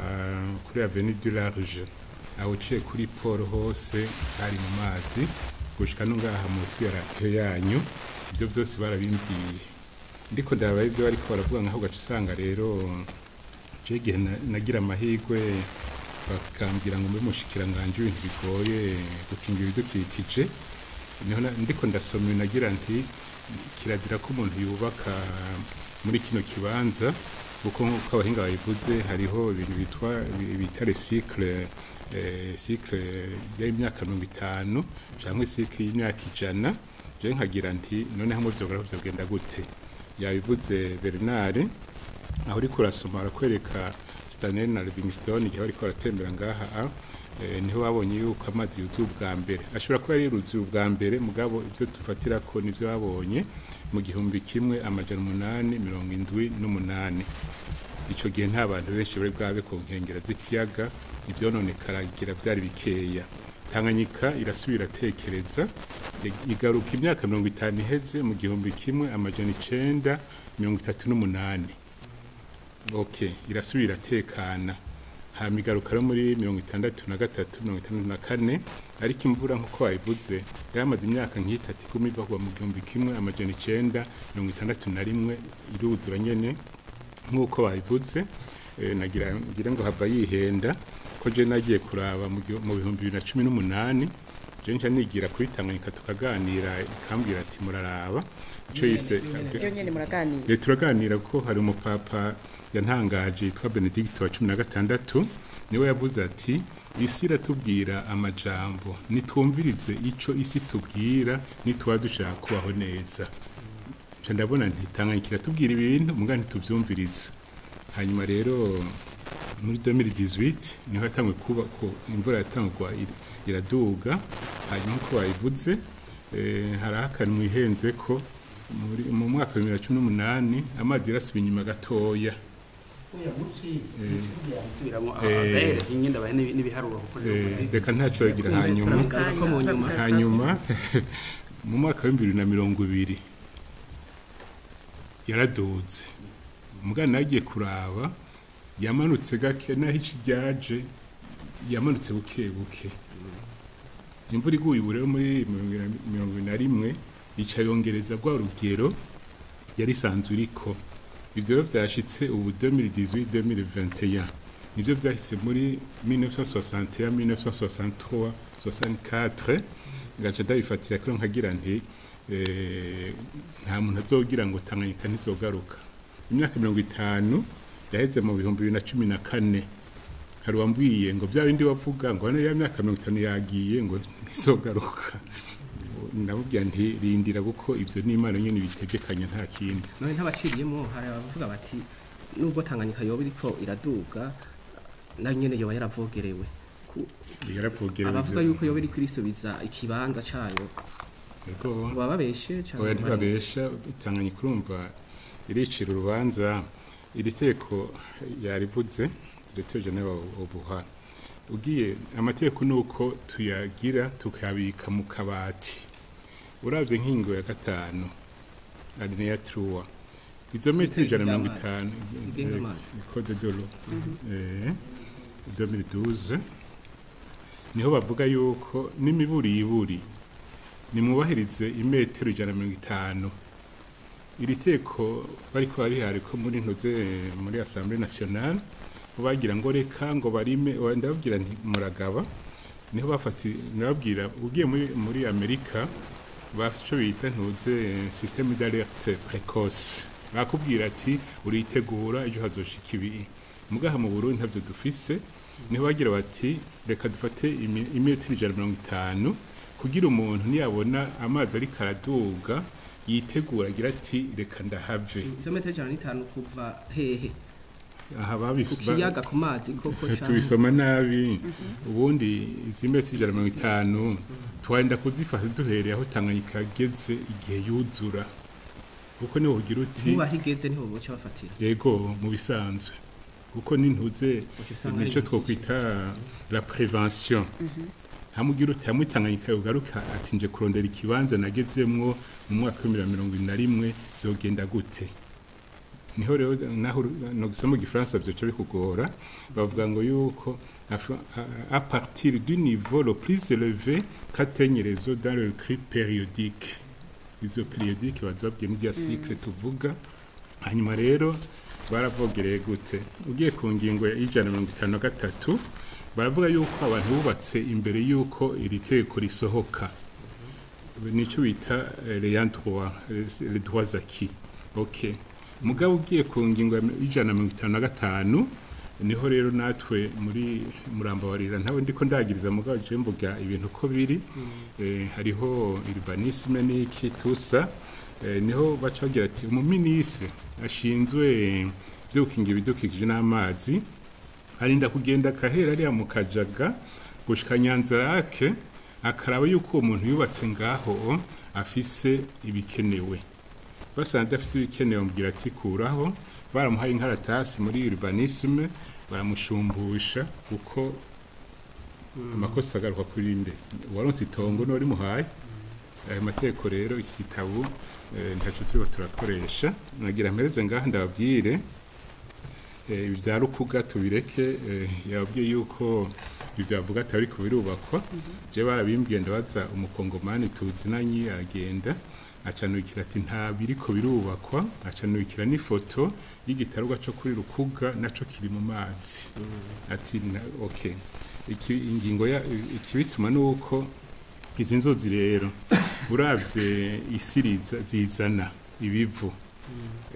kuri Avenue du Large, aho uciye kuri port hose hari mu mazi gushika no ngaha munsi ya radiyo yanyu. Ibyo byose barabimbwiye, ndiko ndaba ibyo bariko baravuga nkaho ugaca usanga rero je igihe nagira amahirwe bakambwira ngo mbe mushikiranganje ibintu bigoye gukingira ibidukikije, niho ndiko ndasoma nagira nti kirazira ko umuntu yubaka muri kino kibanza, kuko nk'uko abahinga babivuze hariho ibintu bitwa bita cycle, cycle y'imyaka 50 cyangwa cycle y'imyaka 100. Je nkagira nti none hamwe vyogora vyogenda gute? Yabivuze Bernard, aho uriko urasoma arakwereka Stanley na Livingstone igihe bariko baratembera ngaha, niho babonye yuko amazi yuzuye ubwa mbere. Ashobora kuba yari yuzuye ubwa mbere, mugabo ibyo dufatira ko nivyo babonye mu 1878. Ico gihe nta bantu benshi bari bwabe ku nkengera z'ikiyaga, ivyononekaragira vyari bikeya. Tanganyika irasubira tekereza, igaruka imyaka 50 iheze mu 1938. Okay, irasubira tekana, hama igaruka rero muri 63, 64. Ariko imvura nk'uko wabivuze yaramaze imyaka nk'itatu iguma iva kuva mu 1961, iruzura nyene nk'uko babivuze. Nagira ngira ngo hava yihenda ko je nagiye kuraba mu 2018, je nca nigira kuri Tanganyika tukaganira, ikambwira ati muraraba ico yise Iyo nyene muraganira? Turaganira ko hari umupapa yantangaje yitwa Benedicto wa 16, niwe yavuze ati isi iratubwira amajambo, nitwumvirize ico isi tubwira nitwa dushaka kubaho neza. Nca ndabona nti Tanganyika iratubwira ibintu muga ntituvyumvirize. Hanyuma rero muri 2018 niho yatanguye kuba ko imvura yatangwa iraduga. Hanyuma uko bayivuze, hari akantu ihenze ko mu mwaka wa 2018 amazi yarasubiye inyuma gatoya. Subiramo abahere ingenda bahe n'ibiharuro kuko Reka ntaco yagira. Hanyuma Turabigaruka mu nyuma. Hanyuma mu mwaka wa 2020 yaraduze, mugana nagiye kuraba yamanutse gake, naho ici ryaje yamanutse buke buke. Imvura iguye ubu rero muri 2021 ica yongereza rwa rugero yari isanzwe iriko. Ivyo rero vyashitse ubu 2018 2021, nivyo vyahise muri 1961, 1963, 64. Ngaca ndabifatira ko nkagira nti nta muntu azogira ngo Tanganyika ntizogaruka. Imyaka 50 yaheze mu 2014, hari uwambwiye ngo bya bindi wavuga ngo hano ya myaka 50 yagiye ngo ntizogaruka. Ndamubwira nti rindira, kuko ivyo ni Imana nyene bitegekanya, nta kindi. None ntabaciriyemo, hari abavuga bati nubwo Tanganyika yoba iriko iraduga, nayo nyene yoba yaravogerewe. Yaravogerewe. Abavuga yuko yoba iriko irisubiza ikibanza cayo Yego. baba babeshe canke? Oya, ntibabesha. Tanganyika urumva iricira urubanza. Iri teko yarivuze directeur général obuha, ugiye amategeko nuko tuyagira tukayabika mu kabati. Uravye nk'ingingo ya 5 alinéa 3, izo metero 150 Igenga amazi. Code de l'eau 2012, niho bavuga yuko n'imiburiburi nimwubahirize imetero 150. Iri teko bariko barihari ko muri ntuze muri Assemblée nationale bo bagira ngo reka ngo barime. Oya, ndababwira nti muragaba. Niho bafati ndababwira ugiye muri Amerika bafite ico bita ntuze système d'alerte précoce, bakubwira ati uritegura ejo hazoshika ibi. Mugaha mu Burundi ntavyo dufise. Niho bagira bati reka dufate imetero 150 kugira umuntu niyabona amazi ariko araduga yitegura agira ati reka ndahave. Izo metero 105 kuva hehe? Aha Ku babif kiyaga, ku mazi koko canke? Tubisoma nabi. Ubundi izi metero 150 twenda kuzifata duhereye aho Tanganyika yageze igihe yuzura, kuko niho ugira uti Nkuba higeze niho boca bafatira? Yego, mu bisanzwe. Kuko nintuze nico twokwita la prévention. Hamugira uti hamwe Tanganyika yogaruka ati nje kurondera ikibanza nagezemwo mu mwaka wa 2021 vyogenda gute? Niho rero naho no gusoma igifaransa vyoca bikugora. Bavuga ngo yuko à partir du niveau le plus élevé qu'atteignent les eaux dans le cru périodique, izo périodique bazababwiye muri ya cycle tuvuga. Hanyuma rero baravogereye gute? Ugiye ku ngingo ya 153 baravuga yuko abantu bubatse imbere yuko iri tegeko risohoka, nico bita les droits, les droits acquis. Okay, mugabo ugiye ku ngingo ya 155 niho rero natwe muri Murambabarira, ntawe ndiko ndagiriza, mugabo je mvuga ibintu ko biri. Hariho urbanisme n'iki tusa, niho baca bagira ati umuminisitiri ashinzwe byo gukingira ibidukikije n'amazi arinda kugenda akahera ariya mu Kajaga gushika Nyanzarake, akaraba yuko uwo muntu yubatse ngaho afise ibikenewe. Basanze adafise ibikenewe, bamubwira ati kuraho. Baramuhaye inkaratasi muri urbanisme, baramushumbusha, kuko amakosa agaruka kuri nde? Uwaronse itongo niwe rimuhaye. Ayo mategeko rero, iki gitabo ntaco turiko turakoresha. Nagira mpereze ngaha, ndababwire ibi bya Rukuga tubireke. Yababwiye yuko ivyo bavuga atari ko birubakwa. Je barabimbwiye, ndabaza umukongomani tuzinanye, aragenda acanukira ati nta biriko birubakwa, acanukira n'ifoto y'igitarwa co kuri Rukuga naco kiri mu mazi. Ati okay, iki ingingo ya ikibituma nuko izi nzuzi rero uravye isi zizana ibivu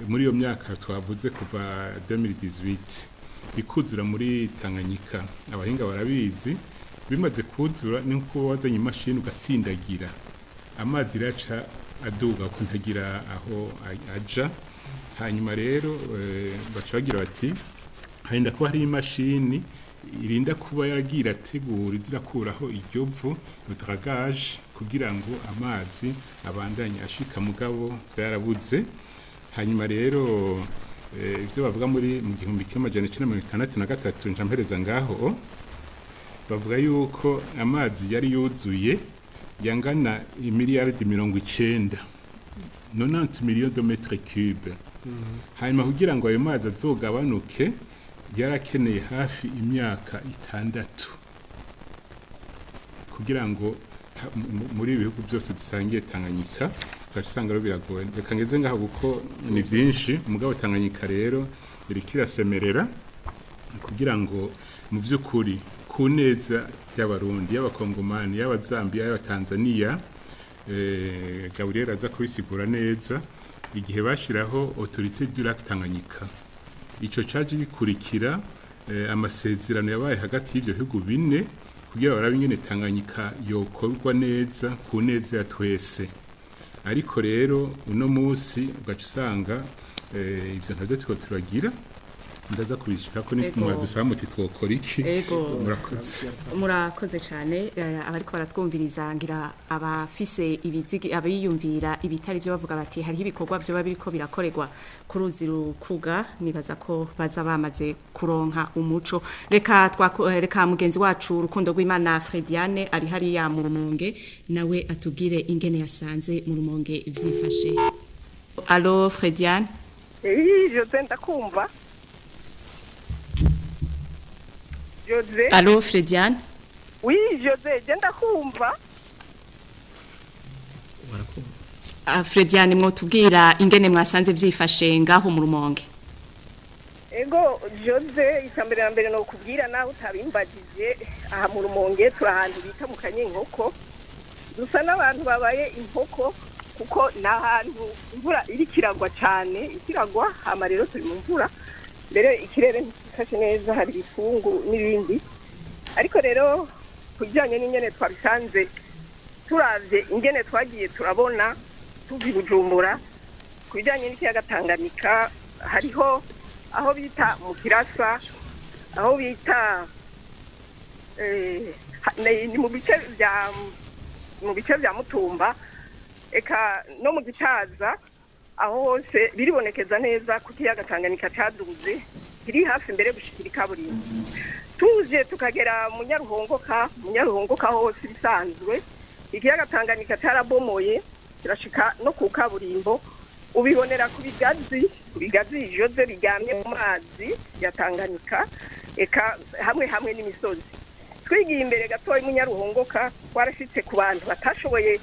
muri iyo myaka twavuze kuva 2018 ikuzura muri Tanganyika, abahinga barabizi. Bimaze kuzura ni nko wazanye imashini ugatsindagira amazi, iraca aduga ko ntagira aho aja. Hanyuma rero baca bagira bati harinda kuba hari imashini irinda kuba yagira ategura izirakuraho iryo vu, dragage, kugira ngo amazi abandanye ashika, mugabo byarabuze. Hanyuma rero ibyo bavuga muri mu 1963, nja mpereza ngaho, bavuga yuko amazi yari yuzuye yangana imiliyaridi 90, 90 millions de mètres cubes. Hanyuma kugira ngo ayo mazi azogabanuke yarakeneye hafi imyaka 6 kugira ngo muri ibi bihugu byose dusangiye Tanganyika, ugaca usanga rero biragoye. Reka ngeze ngaho kuko ni byinshi. Mugabo Tanganyika rero iriko irasemerera kugira ngo mu by'ukuri ku neza y'Abarundi, y'Abakongomani, y'Abazambiya, y'Abatanzaniya. Gabriel aza kubisigura neza. Igihe bashiraho Autorité du lac Tanganyika, ico caje gikurikira amasezerano yabaye hagati y'ivyo bihugu bine kugira barabe ingene Tanganyika yokorwa neza ku neza ya twese. Ariko rero uno munsi ugaca usanga ivyo ntavyo turiko turagira. Ndaza kubishika ko ni mwadusaba muti twokora iki. Murakoze. Murakoze cyane. Abariko baratwumviriza, ngira abafise ibizigi, abiyumvira ibitari byo, bavuga bati hariho ibikorwa byo biriko birakorerwa ku ruzi Rukuga, nibaza ko baza bamaze kuronka umuco. Reka mugenzi wacu Rukundo rw'Imana Frediane ari hariya mu Rumonge, nawe atubwire ingene yasanze mu Rumonge vyifashe. Allo Frediane? Oui, José, ndakumva. José. Allo Frediane? Oui, José, je ndakumva. Frediane, mwotubwira ingene mwasanze vyifashe ngaho mu Rumonge? Ego José, icambere na mbere no kubwira naho utabimbagije, aha mu Rumonge turi ahantu bita mu Kanyenkoko. Dusa n'abantu babaye inkoko kuko ni ahantu imvura iriko iragwa cane, ikiragwa, hama rero turi mu mvura. Mbere ikirere ntikifashe neza, hari ibifungu n'ibindi. Ariko rero kujyanye n'ingene twabisanze, turavye ingene twagiye turabona tuva i Bujumbura, ku bijyanye n'ikiyaga Tanganyika, hariho aho bita mu Kirasa, aho bita ni mu bice bya Mutumba, eka no mu Gitaza, aho hose biribonekeza neza ko ikiyaga Tanganyika caduze. Kiri hafi mbere gushikira ikaburimbo. Tuje tukagera mu Nyaruhongoka hose bisanzwe, ikiyaga Tanganyika carabomoye kirashika no ku kaburimbo. Ubibonera ku bigazi Jose biryamye mu mazi ya Tanganyika, eka hamwe hamwe n'imisozi. Twigiye imbere gatoya mu Nyaruhongoka, twarashitse ku bantu batashoboye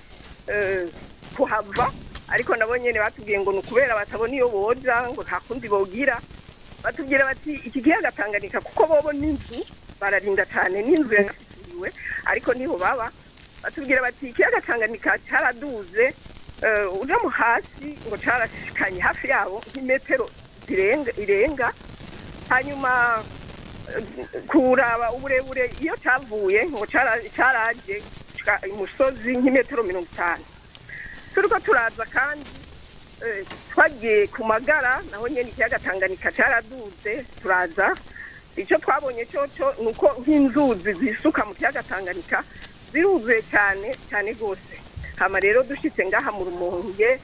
kuhava, ariko nabo nyene batubwiye ngo nukubera batabona iyo boja, ngo nta kundi bogira. Batubwira bati iki kiyaga Tanganyika kuko bobo n'inzu bararinda cyane, n'inzu yashikiriwe ariko niho baba. Batubwira bati ikiyaga Tanganyika caraduze, uja mu hasi ngo carashikanye hafi yabo nk'imetero irenga. Hanyuma kuraba uburebure iyo cavuye ngo caraje imusozi nk'imetero 50. Turiko turaza kandi twagiye ku Magara, naho nyene ikiyaga Tanganyika caraduze. Turaza icyo twabonye cyoco nuko nk'inzuzi zisuka mu kiyaga Tanganyika ziruzuye cyane cyane gose. Hama rero dushitse ngaha mu Rumonge,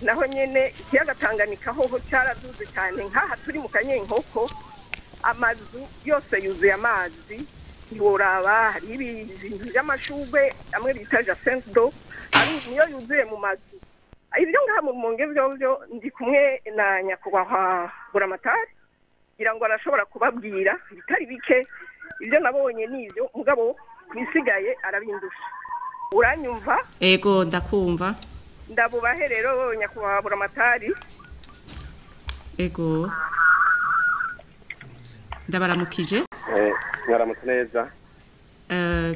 naho nyene ikiyaga Tanganyika hoho caraduze cyane. Nkaha turi mu Kanyenkoko, amazu yose yuzuye amazi, ntiworaba. Hari ibintu by'amashugwe amwe bita jacinthe d'eau niyo yuzuye mu mazu. Ibyo ngaha mu Rumonge byo ndi kumwe na nyakubahwa Buramatari, ngira ngo arashobora kubabwira ibitari bike. Ibyo nabonye nivyo, mugabo kwisigaye arabindusha. Uranyumva? Ego, ndakumva. Ndabubahe rero nyakubahwa Buramatari. Ego, ndabaramukije. Mwaramutse neza.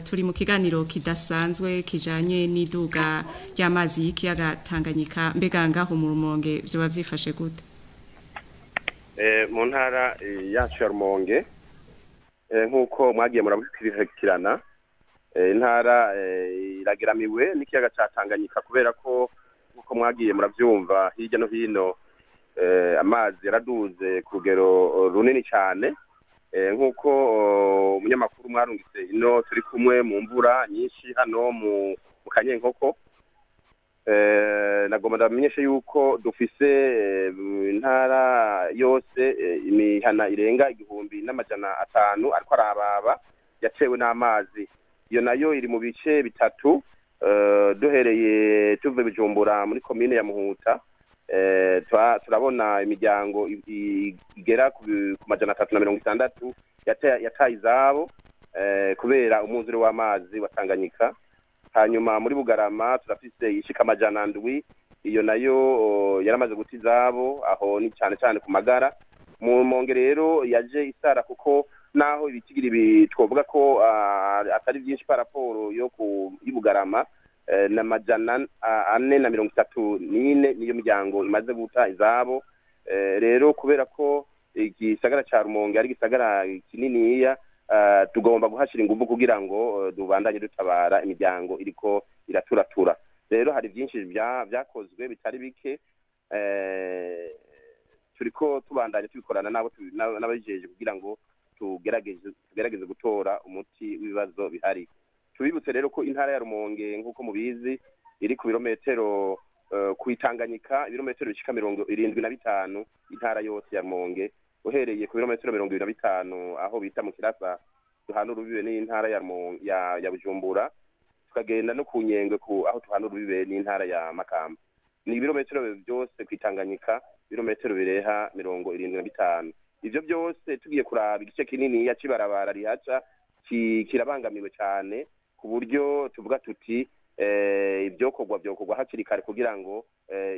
Turi mu kiganiro kidasanzwe kijanye n'iduga ry'amazi y'ikiyaga Tanganyika. Mbega ngaho mu Rumonge vyoba vyifashe gute? Mu ntara yacu ya Rumonge, nk'uko mwagiye murabikurikirana, intara irageramiwe n'ikiyaga ca Tanganyika, kubera ko nk'uko mwagiye muravyumva hirya no hino, amazi yaraduze ku rugero runini cyane. Nk'uko umunyamakuru mwarungitse ino, turi kumwe mu mvura nyinshi hano mu Kanyenkoko. Nagomba ndabamenyeshe yuko dufise intara yose imihana irenga 1500 ariko arababa yatewe n'amazi. Iyo nayo iri mu bice bitatu, duhereye tuve Bujumbura muri komine ya Muhuta, turabona imiryango igera ku 360 yataye izabo kubera umwuzure w'amazi wa Tanganyika. Hanyuma muri Bugarama turafise ishika 700, iyo nayo yaramaze guta izabo, aho ni cyane cyane ku Magara. Mu Rumonge rero yaje isara, kuko naho ibitigiri twovuga ko atari byinshi par rapport yo ku Bugarama, na 434 niyo miryango imaze guta izabo. Rero kubera ko igisagara ca Rumonge ari igisagara kininiya, tugomba guhashira ingufu kugira ngo dubandanye dutabara imiryango iriko iraturatura. Rero hari byinshi vyakozwe bitari bike, turiko tubandanye tubikorana nabo n'abajeje kugira ngo tugerageze gutora umuti w'ibibazo bihari. Tubibutse rero ko intara ya Rumonge nk'uko mubizi iri ku birometero ku Itanganyika, ibirometero bishika 75 intara yose ya Rumonge, uhereye ku birometero 25 aho bita mu Kirasa duhana urubibe n'intara ya Bujumbura, tukagenda no ku Nyengwe ku aho tuhana urubibe n'intara ya Makamba. Ni ibirometero byose ku Itanganyika, ibirometero bireha 75. Ivyo byose tugiye kuraba igice kinini ya cibarabara rihaca kirabangamiwe cyane, ku buryo tuvuga tuti ibyokorwa byokorwa hakiri kare kugira ngo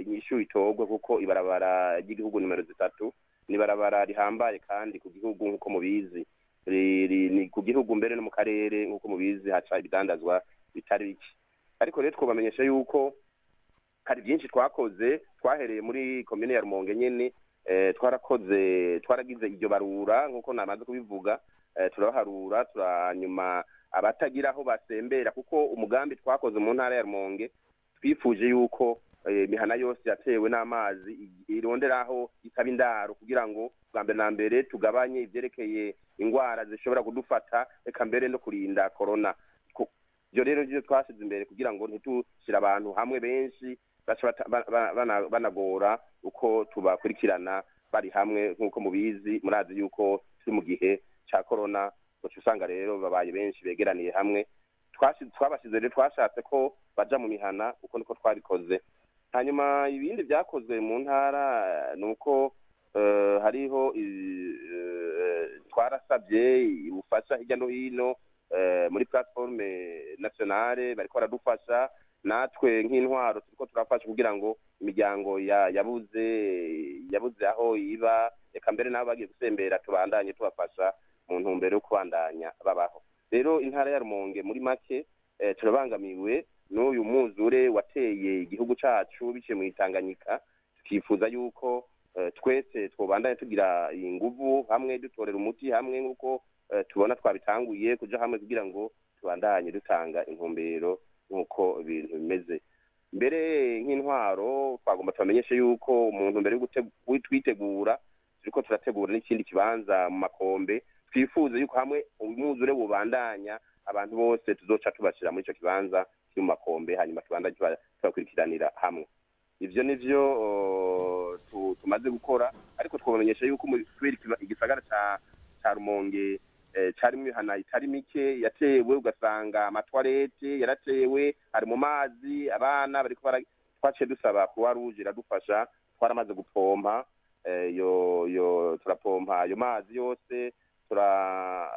inyishu itogwe, kuko ibarabara ry'igihugu nimero 3 ni barabara rihambaye kandi ku gihugu nk'uko mubizi, ni ku gihugu mbere no mu karere nk'uko mubizi haca ibidandazwa bitari bike. Ariko rero twobamenyesha yuko hari byinshi twakoze, twahereye muri komine ya Rumonge nyene, twarakoze twaragize iryo barura nk'uko namaze kubivuga, turabaharura turanyuma abatagira aho basembera, kuko umugambi twakoze mu ntara ya Rumonge twifuje yuko imihana yose yatewe n'amazi ironderaho itaba indaro, kugira ngo bwa mbere na mbere tugabanye ivyerekeye ingwara zishobora kudufata, eka mbere no kurinda corona. Ibyo rero nivyo twashize imbere kugira ngo ntitushire abantu hamwe benshi baca banagora uko tubakurikirana bari hamwe. Nk'uko mubizi, murazi yuko turi mu gihe ca corona, uca usanga rero babaye benshi begeraniye hamwe. Twabashize rero, twashatse ko baja mu mihana, uko niko twabikoze. Hanyuma ibindi byakozwe mu ntara ni uko hariho twarasabye ubufasha hirya no hino muri plateforme nationale, bariko baradufasha. Natwe nk'intwaro turiko turafasha kugira ngo imiryango yabuze aho iba, reka mbere nabo bagiye gusembera, tubandanye tubafasha mu ntumbero yo kubandanya babaho. Rero intara ya Rumonge muri make turabangamiwe n'uyu mwuzure wateye igihugu cacu biciye mu Itanganyika. Tukifuza yuko twese twobandanya tugira inguvu hamwe, dutorera umuti hamwe, nk'uko tubona twabitanguye kuja hamwe kugira ngo tubandanye dutanga intumbero nk'uko ibintu bimeze. Mbere nk'intwaro twagomba tubamenyeshe yuko umuntu mbere yo twitegura, turiko turategura n'ikindi kibanza mu Makombe. Twifuza yuko hamwe umwuzure wobandanya, abantu bose tuzoca tubashira muri ico kibanza kiri mu Makombe, hanyuma tubandanye tubakurikiranira hamwe. Ivyo nivyo tumaze gukora, ariko twabamenyesha yuko kubera igisagara ca Rumonge carimwo imihana itari mike yatewe, ugasanga amatwarete yaratewe, ari mu mazi, abana bariko twaciye dusaba Croix Rouge iradufasha. Twaramaze gupompa yo turapompa ayo mazi yose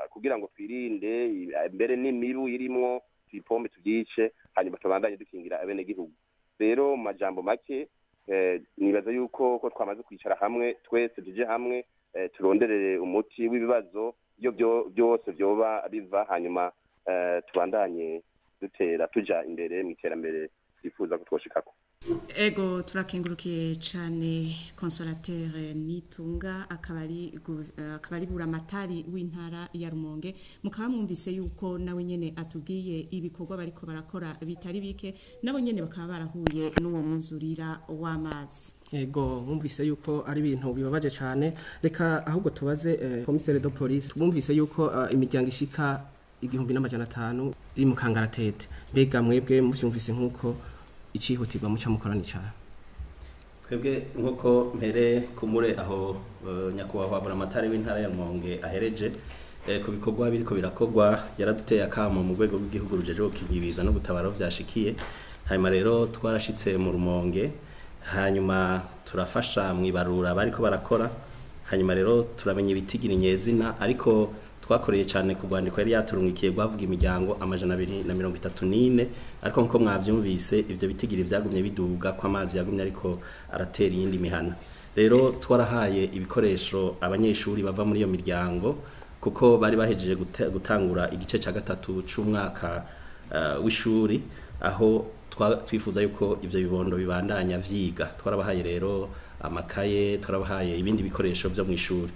kugira ngo twirinde mbere n'imibu irimwo, tuyipompe tubyice, hanyuma tubandanye dukingira abenegihugu. Rero mu majambo make nibaza yuko ko twamaze kwicara hamwe, twese tuje hamwe, turonderere umuti w'ibibazo iyo byose byoba biva, hanyuma tubandanye dutera tuja imbere mu iterambere twifuza ko twoshikako. Ego, turakengurukiye cyane Consolateur Nitunga, akaba ari buramatari w'intara ya Rumonge. Mukaba mwumvise yuko nawe nyene atubwiye ibikorwa bariko barakora bitari bike, nabo nyene bakaba barahuye n'uwo mwuzurira w'amazi. Ego, mwumvise yuko ari ibintu bibabaje cyane. Reka ahubwo tubaze commissaire de police. Mwumvise yuko imiryango ishika 1500 iri mu kangaratete. Mbega mwebwe muvyumvise nkuko, icihutirwa muca mukorana cyane? Twebwe nkuko mpere kumure aho nyakubahwa buramatari w'intara ya Rumonge ahereje ku bikorwa biriko birakogwa, yaraduteye akamo mu rwego rw'igihugu rujeje gukinga no gutabara vyashikiye. Hanyuma rero twarashitse mu Rumonge, hanyuma turafasha mwibarura bariko barakora, hanyuma rero turamenya ibitigira nyezina, ariko twakoreye cyane ku rwandiko yari yaturungikiye rwavuga imiryango 234. Ariko nkuko mwavyumvise, ivyo bitigiri vyagumye biduga ko amazi yagumye ariko aratera iyindi mihana. Rero twarahaye ibikoresho abanyeshuri bava muri iyo miryango, kuko bari bahejeje gutangura igice ca gatatu c'umwaka w'ishuri, aho twifuza yuko ivyo bibondo bibandanya vyiga. Twarabahaye rero amakaye, twarabahaye ibindi bikoresho vyo mu ishuri.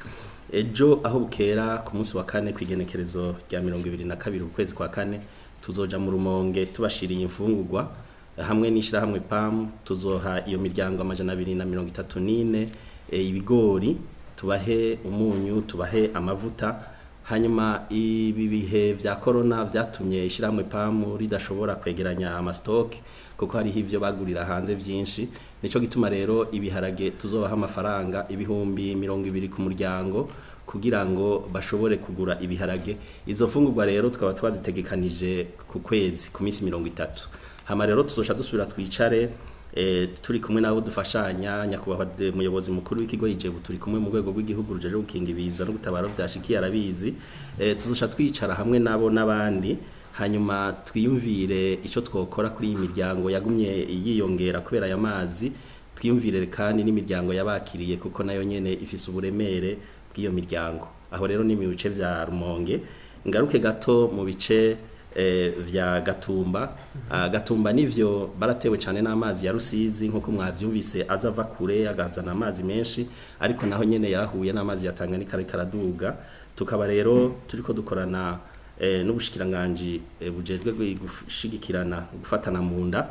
Ejo aho bukera ku munsi wa kane, kwigenekerezo rya 22 ukwezi kwa kane, tuzoja mu Rumonge tubashiriye imfungurwa hamwe n'ishirahamwe PAM. Tuzoha iyo miryango 234 ibigori, tubahe umunyu, tubahe amavuta. Hanyuma ibi bihe vya corona vyatumye ishirahamwe PAM ridashobora kwegeranya amastock, kuko hariho ivyo bagurira hanze vyinshi. Nico gituma rero ibiharage tuzobaha amafaranga 20,000 ku muryango kugira ngo bashobore kugura ibiharage. Izo mfungurwa rero tukaba twazitegekanije ku kwezi, ku minsi 30. Hama rero tuzosha dusubira twicare turi kumwe nabo dufashanya. Nyakubahwa muyobozi mukuru w'ikigo IJEBU turi kumwe mu rwego rw'igihugu rujeje gukinga ibiza no gutabara vyashikiye arabizi. Tuzosha twicara hamwe nabo n'abandi, hanyuma twiyumvire ico twokora kuri iyi miryango yagumye yiyongera kubera aya mazi. Twiyumvire kandi n'imiryango yabakiriye, kuko nayo nyene ifise uburemere bw'iyo miryango. Aho rero ni mu bice vya Rumonge. Ngaruke gato mu bice vya Gatumba. Gatumba nivyo baratewe cyane n'amazi ya Rusizi, nkuko mwavyumvise azava kure agazana amazi menshi, ariko naho nyene yarahuye n'amazi ya Tanganyika ariko araduga. Tukaba rero turiko dukorana n'ubushikiranganji bujejwe gushigikirana gufatana mu nda,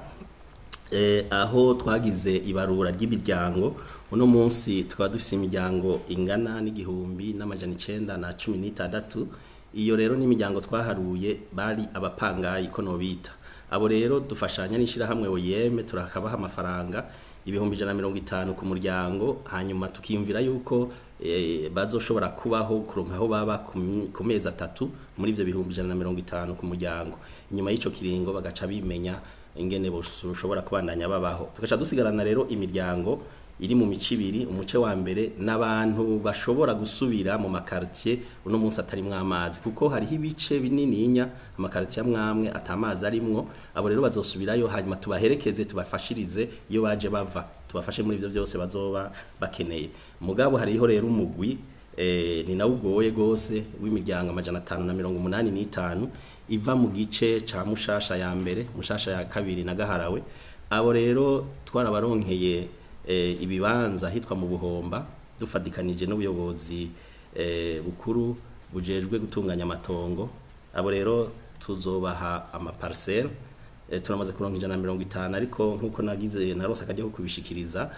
aho twagize ibarura ry'imiryango. Uno munsi tukaba dufise imiryango ingana n'1916. Iyo rero n'imiryango twaharuye bari abapangayi ko nobita. Abo rero dufashanya n'ishirahamwe OIM, turakabaha amafaranga 150 ku muryango, hanyuma tukiyumvira yuko bazoshobora kubaho kuronka aho baba ku mezi 3 muri ivyo 150 ku muryango. Inyuma y'ico kiringo bagaca bimenya ingene boshobora kubandanya babaho. Tugaca dusigarana rero imiryango iri mu mice ibiri. Umuce wa mbere n'abantu bashobora gusubira mu makartier uno munsi atarimwo amazi, kuko hariho ibice binininya amakartier amwamwe atamazi arimwo. Abo rero bazosubirayo, hanyuma tubaherekeze, tubafashirize iyo baje bava, tubafashe muri ivyo byose bazoba bakeneye. Mugabo hariho rero umugwi ni nawe ugoye gose w'imiryango 585 iva mu gice ca Mushasha ya mbere, Mushasha ya kabiri na Gaharawe. Abo rero twarabaronkeye ibibanza hitwa mu Buhomba, dufadikanije n'ubuyobozi bukuru bujejwe gutunganya amatongo. Abo rero tuzobaha amaparcelle, turamaze kuronka 150, ariko nkuko nagize narose akajya kubishikiriza.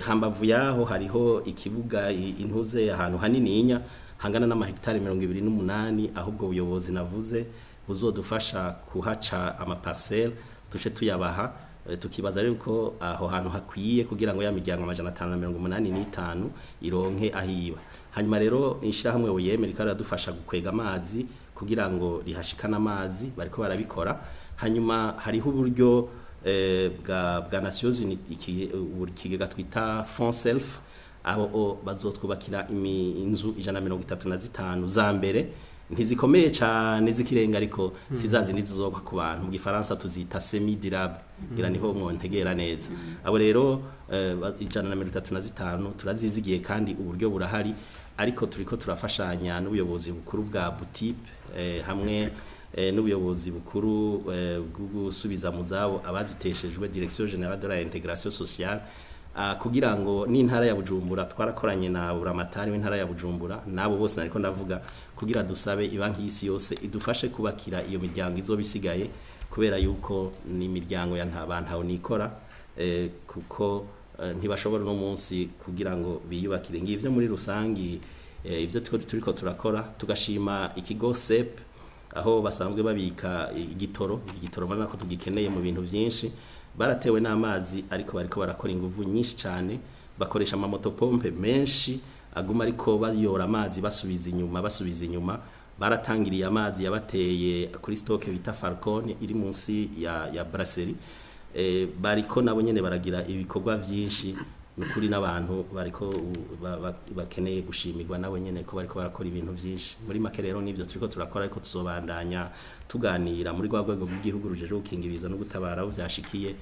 Hambavu yaho hariho ikibuga intuze ahantu hanininya hangana n'amahegitari 28, ahubwo ubuyobozi navuze buzodufasha kuhaca amaparcelle tuce tuyabaha. Tukibaza rero ko aho hantu hakwiye kugira ngo ya miryango 585 ironke ahiba. Hanyuma rero ishirahamwe OIM rikaba riradufasha gukwega amazi kugira ngo rihashikane amazi, bariko barabikora. Hanyuma hariho uburyo bwa Nations Unies, ikigega twita Fonds Self, abo bazotwubakira inzu 135 za mbere. Ntizikomeye cyane zikirenga, ariko sizazi nizizokwa ku bantu. Mu gifaransa tuzita semi durable, ngira niho mwontegera neza. Abo rero 135 turazizigiye kandi uburyo burahari, ariko turiko turafashanya n'ubuyobozi bukuru bwa Butip hamwe n'ubuyobozi bukuru bwo gusubiza mu zabo abaziteshejwe, Direction Générale de la Intégration Sociale, kugira ngo n'intara ya Bujumbura twarakoranye na Buramatari w'intara ya Bujumbura nabo bose nariko ndavuga, kugira dusabe ibanki y'isi yose idufashe kubakira iyo miryango izobisigaye, kubera yuko ni imiryango ya ntabantu nikora, kuko ntibashobora no munsi kugira ngo biyubakire. Ngivyo muri rusangi ivyo turiko turakora. Tugashima ikigo SEP aho basanzwe babika igitoro bana ko tugikeneye mu bintu byinshi. Baratewe n'amazi, ariko bariko barakora inguvu nyinshi cyane, bakoresha amamotopompe menshi aguma ariko bayora amazi basubiza inyuma. Baratangiriye amazi yabateye kuri stoke bita Falcon iri munsi ya Brasserie. Bariko nabo nyene baragira ibikorwa byinshi nukuri, n'abantu bariko bakeneye gushimirwa nabo nyene ko bariko barakora ibintu byinshi. Muri make rero nivyo turiko turakora, ariko tuzobandanya tuganira muri rwa rwego rw'igihugu rujeje gukinga ibiza no gutabara aho vyashikiye,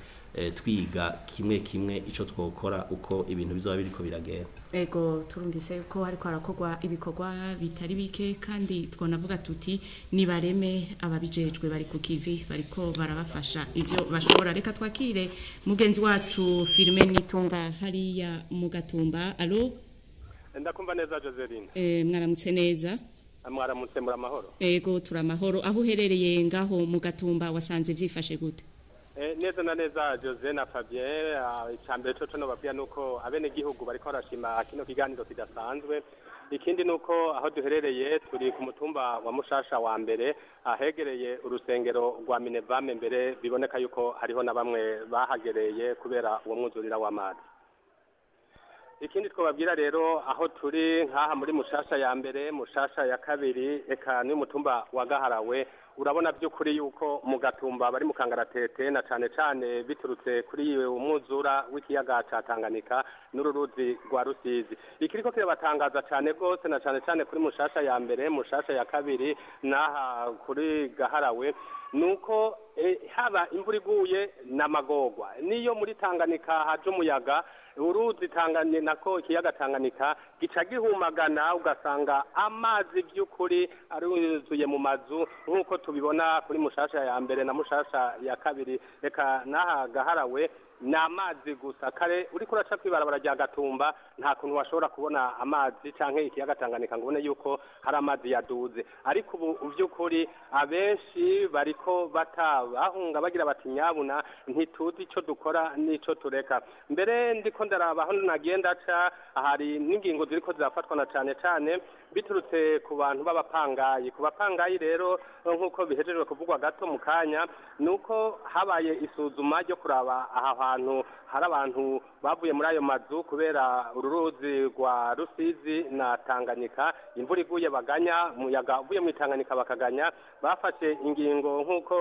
twiga kimwe kimwe ico twokora uko ibintu bizoba biriko biragenda. Ego, turumvise yuko hariko harakorwa ibikorwa bitari bike, kandi twonavuga tuti nibareme ababijejwe bari ku kivi, bariko barabafasha ivyo bashobora. Reka twakire mugenzi wacu Firme Nitunga hariya mu Gatumba. Allo, ndakumva neza Joseline. Mwaramutse neza. Mwaramutse, muramahoro? Ego, turamahoro. Aho uherereye ngaho mu Gatumba wasanze vyifashe gute? Neza na neza Jose na Fabien. Icambere cyo nobabwira nuko abenegihugu bariko barashima kino kiganiro kidasanzwe. Ikindi nuko aho duherereye turi ku mutumba wa Mushasha wa mbere, ahegereye urusengero rwa Minevame, mbere biboneka yuko hariho na bamwe bahagereye kubera uwo mwuzurira w'amazi. Ikindi twababwira rero, aho turi nkaha muri Mushasha ya mbere, Mushasha ya kabiri, eka n'umutumba wa Gaharawe, urabona by'ukuri yuko mu Gatumba bari mu kangaratete, na cane cane biturutse kuri umwuzura w'ikiyaga ca Tanganyika n'ururuzi rwa Rusizi. Ikiriko kirabatangaza cane gose, na cane cane kuri Mushasha ya mbere, Mushasha ya kabiri n'aha kuri Gaharawe, nuko haba imvura iguye n'amagorwa, niyo muri Tanganyika haje umuyaga, uruzi Tanganyika nako ikiyaga Tanganyika gica gihumagana, ugasanga amazi by'ukuri aruzuye mu mazu nk'uko tubibona kuri Mushasha ya mbere na Mushasha ya kabiri, reka n'aha Gaharawe ni amazi gusa. Kare uriko uraca kwibarabara rya Gatumba nta kuntu washobora kubona amazi canke ikiyaga Tanganyika ngo ubone yuko hari amazi yaduze, ariko ubu by'ukuri abenshi bariko bahunga bagira bati nyabuna ntituzi ico dukora n'ico tureka. Mbere ndiko ndaraba aho nagiye ndaca, hari n'ingingo ziriko zirafatwa na cane cane biturutse ku bantu b'abapangayi. Ku bapangayi rero nk'uko bihejejwe kuvugwa gato mu kanya, nuko habaye isuzuma ryo kuraba aha ahantu hari abantu bavuye muri ayo mazu kubera ururuzi rwa Rusizi na Tanganyika, imvura iguye baganya, umuyaga uvuye mu Tanganyika bakaganya. Bafashe ingingo nk'uko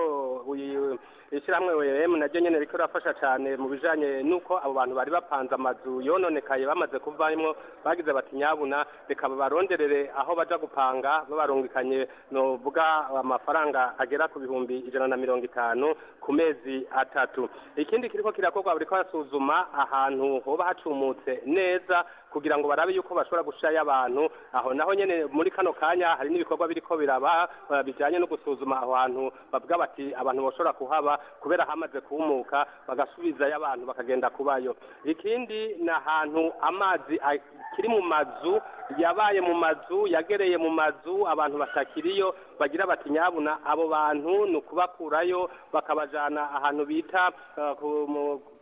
ishyirahamwe OEM naryo nyene riko rafasha cyane mu bijanye nuko abo bantu bari bapanze amazu yononekaye bamaze kuvamwo, bagize bati nyabuna reka baronderere aho baja gupanga, babarungikanye novuga amafaranga agera ku 150,000 ku mezi 3. Ikindi kiriko kirakorwa, bariko basuzuma ahantu hoba hacumutse neza kugira ngo barabe yuko bashobora gushirayo abantu. Aho naho nyene muri kano kanya hari n'ibikorwa biriko biraba bijanye no gusuzuma aho hantu, bavuga bati abantu bashobora kuhaba kubera hamaze kuhumuka, bagasubizayo abantu bakagenda kubayo. Ikindi ni ahantu amazi akiri mu mazu, yabaye mu mazu, yagereye mu mazu, abantu batakiriyo, bagira bati nyabuna abo bantu ni ukubakurayo bakabajana ahantu bita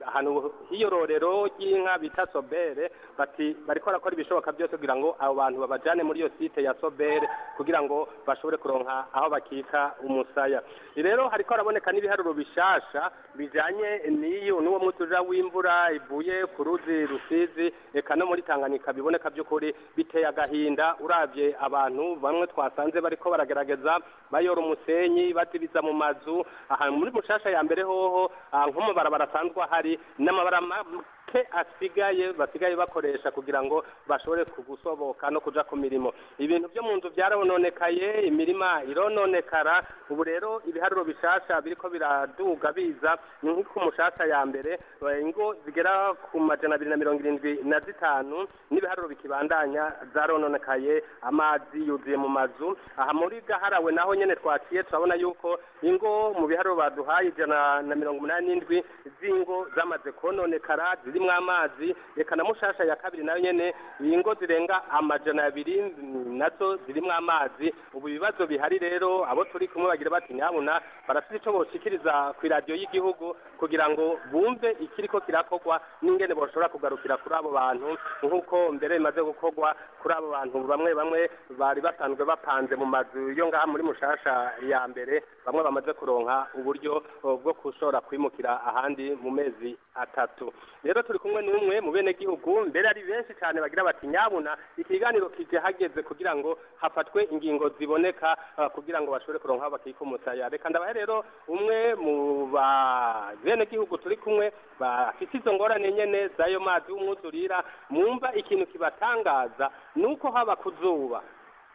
ahantu h'iyororero ry'inka bita Sobere. Bati bariko barakora ibishoboka byose kugira ngo abo bantu babajane muri iyo site ya Sobere kugira ngo bashobore kuronka aho bakika umusaya. Rero hariko haraboneka n'ibiharuro bishasha bijanye n'iyo n'uwo mutuja w'imvura ivuye ku ruzi Rusizi eka no muri Tanganyika, biboneka by'ukuri biteye agahinda. Uravye abantu bamwe twasanze bariko baragerageza bayora umusenyi batibiza mu mazu. Ahantu muri Mushasha ya mbere hoho nko mu barabara asanzwe hari n'amabara make asigaye basigaye bakoresha kugira ngo bashobore kugusoboka no kuja ku mirimo. Ibintu byo mu nzu byarononekaye, imirima irononekara. Ubu rero ibiharuro bishasha biriko biraduga biza ni nko ku Mushasha ya mbere ingo zigera ku 275 n'ibiharuro bikibandanya zarononekaye, amazi yuzuye mu mazu. Aha muri Gaharawe naho nyene twaciye turabona yuko ingo mu biharuro baduhaye 187 z'ingo zamaze kononekara zirimwo amazi. Reka na Mushasha ya kabiri nayo nyene ingo zirenga 200 nazo zirimwo amazi. Ubu ibibazo bihari rero abo turi kumwe bagira bati nyabuna barafite ico boshikiriza ku radio y'igihugu kugira ngo bumve ikiriko kirakorwa n'ingene boshobora kugarukira kuri abo bantu, nk'uko mbere bimaze gukorwa kuri abo bantu bamwe bamwe bari basanzwe bapanze mu mazu yo ngaha muri Mushasha ya mbere, bamwe bamaze kuronka uburyo bwo kushobora kwimukira ahandi mu mezi 3. Rero turi kumwe n'umwe mu bene gihugu mbere ari benshi cyane bagira bati nyabuna ikiganiro kije hageze kugira ngo hafatwe ingingo ziboneka kugira ngo bashobore kuronka bakika umusaya. Reka ndabahe rero umwe mu ba bene gihugu turi kumwe bafite izo ngorane nyene z'ayo mazi y'umwuzurira, mwumva ikintu kibatangaza nuko haba kuzuba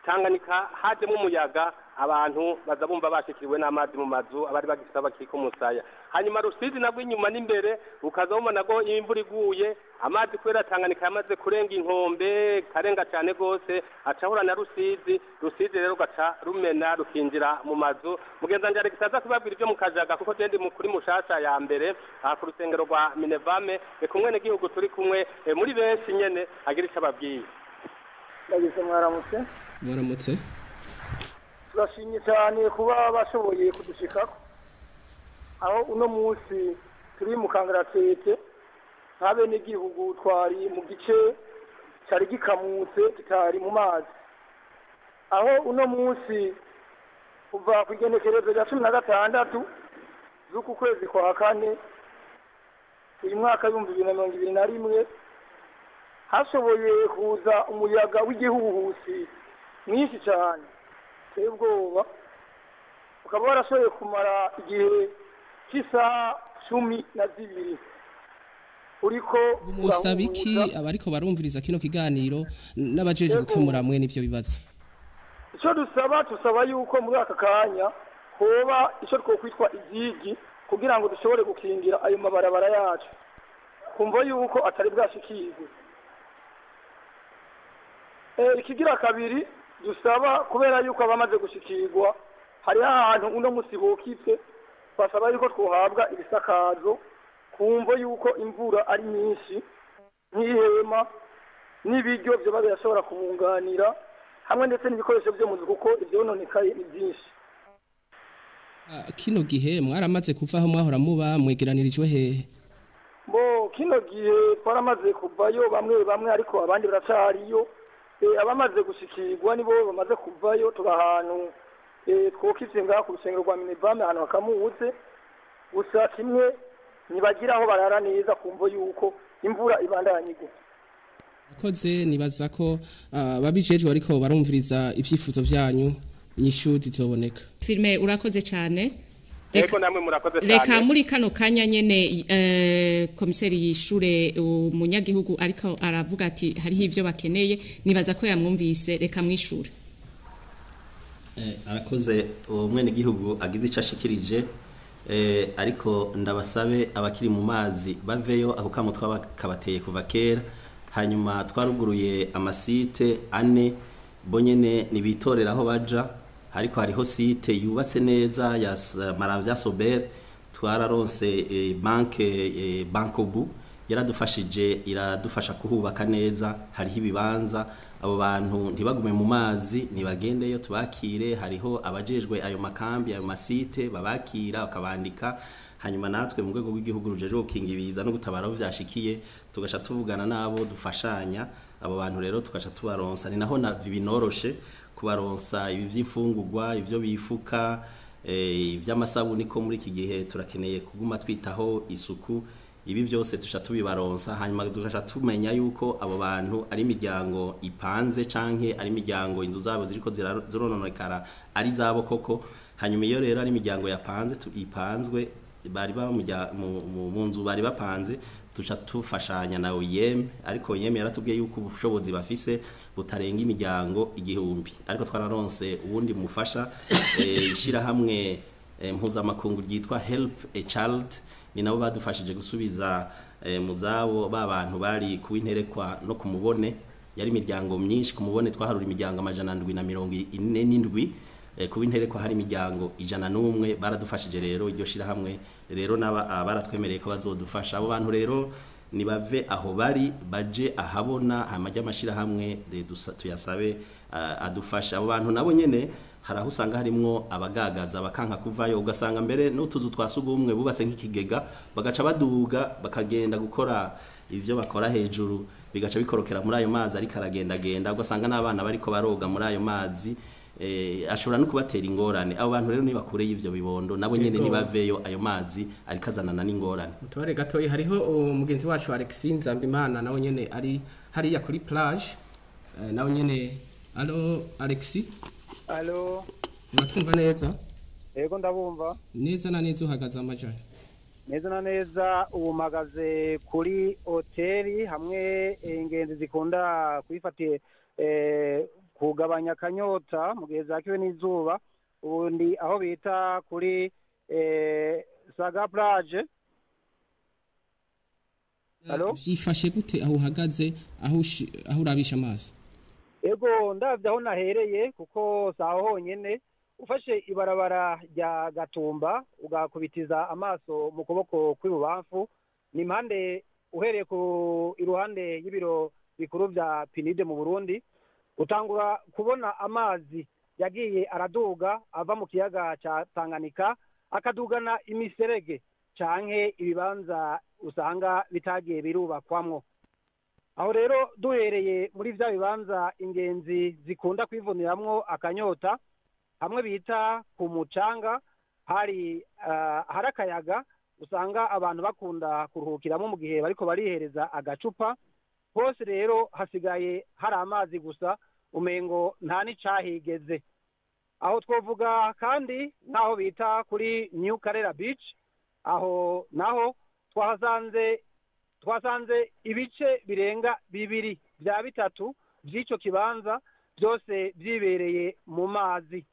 Tanganyika hajemo umuyaga, abantu baza bumva bashikiriwe n'amazi mu mazu abari bagifite bakika umusaya. Hanyuma Rusizi nabwo inyuma n'imbere ukaza ubona ko imvura iguye amazi kubera Tanganyika yamaze kurenga inkombe karenga cyane gose acahura na Rusizi. Rusizi rero gaca rumena rukinjira mu mazu. Mugenza njye Alex aza kubabwira ibyo mu Kajaga kuko je ndi kuri Mushasha ya mbere aha ku rusengero rwa Minevame, kumwe n'igihugu turi kumwe muri benshi nyene agira icyo ababwiye. Ndagize mwaramutse. Mwaramutse. Turashimye cyane kuba bashoboye kudushikako aho uno munsi turi mu kangaratete nk'abenegihugu twari mu gice cyari gikamutse tutari mu mazi. Aho uno munsi kuva ku igenekerezo rya 16 z'uku kwezi kwa kane uyu mwaka 2021 hashoboye kuza umuyaga w'igihuhusi mwinshi cyane uteye ubwoba, ukaba warashoboye kumara igihe cy'isaha 12 uriko. Musaba iki abariko barumviriza kino kiganiro n'abajeje gukemura mwe n'ivyo bibazo? Icyo dusaba, tusaba yuko muri aka kanya hoba icyo twokwitwa ivyigi kugira ngo dushobore gukingira ayo mabarabara yacu, kumva yuko atari bwashikirwe. Ikigira kabiri dusaba, kubera yuko abamaze gushikirwa hari ahantu uno musi bokitse, basaba yuko twohabwa ibisakazo kumva yuko imvura ari nyinshi nk'ihema n'ibiryo byo babirashobora kubunganira hamwe ndetse n'ibikoresho byo mu nzu kuko ivyononekaye ni byinshi. Kino gihe mwaramaze kuva aho mwahora muba mwegeranirijwe hehe? Bo kino gihe twaramaze kuvayo bamwe bamwe, ariko abandi baracariyo. Abamaze gushikirwa nibo bamaze kuvayo, tuba ahantu twokitse ngaha ku rusengero rwa Minevame ahantu hakamutse. Gusa kimwe Ntibagira aho barara neza kumvo yuko imvura ibandanya igwa. Akoze nibaza ko babijejwe ariko barumviriza ivyifuzo vyanyu, inyishu zizoboneka. Filme, urakoze cyane. Ego, namwe murakoze cyane. Reka muri kano kanya nyene komiseri yishure umunyagihugu ariko aravuga ati hariho ivyo bakeneye, nibaza ko yamwumvise, reka mwishure. Arakoze umwene gihugu agize icyo ashikirije, ariko ndabasabe abakiri mu mazi baveyo, ako kamo twabakabateye kuva kera. Hanyuma twaruguruye amasite ane, bonyene nibitorera aho baja, ariko hariho site yubatse neza ya Maramvya Sober. Twararonse banke Bankobu yaradufashije, iradufasha kuhubaka neza, hariho ibibanza. Abo bantu ntibagume mu mazi, ntibagendeyo tubakire. Hariho abajejwe ayo makambi, ayo masite, babakira bakabandika, hanyuma natwe mu rwego rw'igihugu rujejwe gukinga ibiza no gutabara aho vyashikiye tugaca tuvugana nabo dufashanya. Abo bantu rero tugaca tubaronsa, ni naho na binoroshe kubaronsa ibi vy'imfungurwa, ivyo bifuka, ivy'amasabuni, ko muri iki gihe turakeneye kuguma twitaho isuku. Ibi byose tuca tubibaronsa, hanyuma tugaca tumenya yuko abo bantu ari imiryango ipanze canke ari imiryango inzu zabo ziriko zirononekara ari zabo koko. Hanyuma iyo rero ari imiryango yapanze, ipanzwe bari ba mu nzu bari bapanze, tuca tufashanya na OIM, ariko OIM yaratubwiye yuko ubushobozi bafise butarenga imiryango 1000, ariko twararonse uwundi mufasha, ishirahamwe mpuzamakungu ryitwa Help a Child, ni nabo badufashije gusubiza mu zabo ba bantu bari kuwinterekwa no kumubone. Yari imiryango myinshi kumubone, twaharura imiryango 747, kuwinterekwa hari imiryango 101. Baradufashije rero iryo shirahamwe rero naba baratwemereye ko bazodufasha. Abo bantu rero nibave aho bari baje ahabona, amajya amashirahamwe tuyasabe adufasha. Abo bantu nabo nyene hari aho usanga harimwo abagagaza bakanka kuvayo, ugasanga mbere n'utuzu twa sugumwe bubatse nk'ikigega, bagaca baduga bakagenda gukora ivyo bakora hejuru, bigaca bikorokera muri ayo mazi ariko aragendagenda, ugasanga n'abana bariko baroga muri ayo mazi, ashobora no kubatera ingorane. Abo bantu rero nibakure y'ivyo bibondo nabo nyene nibaveyo, ayo mazi ariko azanana n'ingorane. Mutubare gatoyi, hariho umugenzi wacu Alexis Nzambimana nawe nyene ari hariya kuri plage, nawe nyene. Allo Alexis? Allo. Uratwumva neza? Yego, ndabumva. Neza na neza uhagaze amajana? Neza na neza ubu mpagaze kuri hoteli hamwe ingenzi zikunda kwifatiye kugabanya akanyota mu gihe zakiwe n'izuba. Ubundi aho bita kuri Saga Plage. Allo? Vyifashe gute aho uhagaze, aho urabisha amaso? Ego, ndavye aho nahereye, kuko saho honyene. Ufashe ibarabara rya Gatumba ugakubitiza amaso mu kuboko kw'ibubamfu, ni impande uhereye ku iruhande y'ibiro bikuru vya PNUD mu Burundi, utangura kubona amazi yagiye araduga ava mu kiyaga ca Tanganyika, akadugana imiserege canke ibibanza usanga bitagiye birubakwamwo. Aho rero duhereye muri vya bibanza ingenzi zikunda kwivuniramwo akanyota, hamwe bita ku mucanga, hari akayaga usanga abantu bakunda kuruhukiramo mu gihe bariko barihereza agacupa. Hose rero hasigaye hari amazi gusa, umengo nta n'icahigeze. Aho twovuga kandi nk'aho bita kuri New Karera Beach, aho naho twasanze ibice birenga 2 bya 3 by'ico kibanza byose byibereye mu mazi.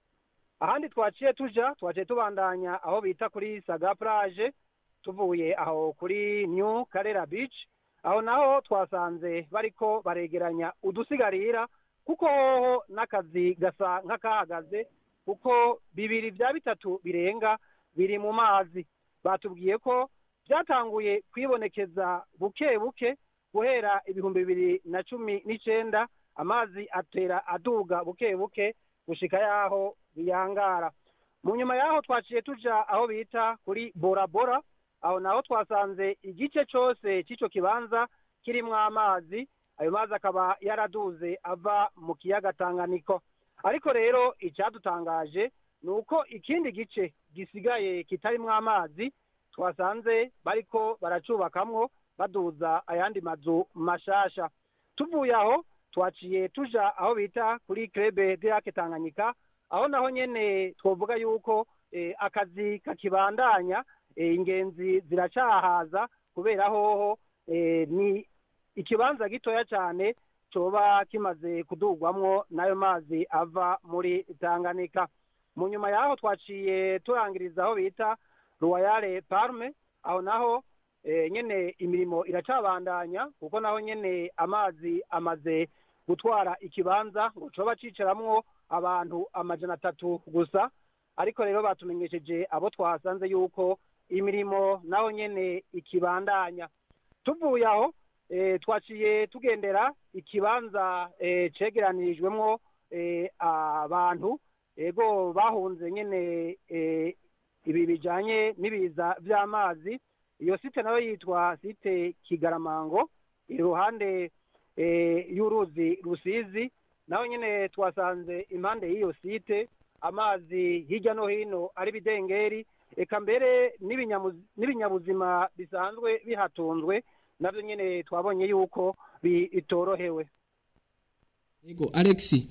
Ahandi twaciye tuja, twaciye tubandanya aho bita kuri Saga Plage, tuvuye aho kuri New Karera Beach, aho naho twasanze bariko baregeranya udusigarira, kuko hoho n'akazi gasa nk'akahagaze, kuko 2 bya 3 birenga biri mu mazi. Batubwiye ko byatanguye kwibonekeza buke buke guhera 2019, amazi atera aduga buke buke gushika yaho biyangara. Mu nyuma yaho twaciye tuja aho bita kuri Bora Bora, aho naho twasanze igice cose c'ico kibanza kirimwo amazi, ayo mazi akaba yaraduze ava mu kiyaga Tanganyika. Ariko rero icadutangaje nuko ikindi gice gisigaye kitarimwo amazi twasanze bariko baracubakamwo baduza ayandi mazu mashasha. Tuvuye aho twaciye tuja aho bita kuri Club de Lac Tanganyika, aho naho nyene twovuga yuko akazi kakibandanya, ingenzi ziracahaza kubera hoho ni ikibanza gitoya cyane coba kimaze kudugwamwo nayo mazi ava muri Tanganyika. Mu nyuma yaho twaciye turangiriza aho bita Royal Palme, aho naho nyene imirimo iracabandanya kuko naho nyene amazi amaze gutwara ikibanza ngo coba cicaramwo abantu 300 gusa, ariko rero batumenyesheje abo twahasanze yuko imirimo naho nyene ikibandanya. Tuvuye aho twaciye tugendera ikibanza cegeranirijwemwo abantu ego bahunze nyene ibi bijanye n'ibiza vy'amazi. Iyo site nayo yitwa site Kigaramango, iruhande y'uruzi Rusizi. Naho nyene twasanze impande y'iyo site amazi hirya no hino ari bidengeri, eka mbere n'ibinyabuzima bisanzwe bihatunzwe navyo nyene twabonye yuko bitorohewe. Ego Alexi,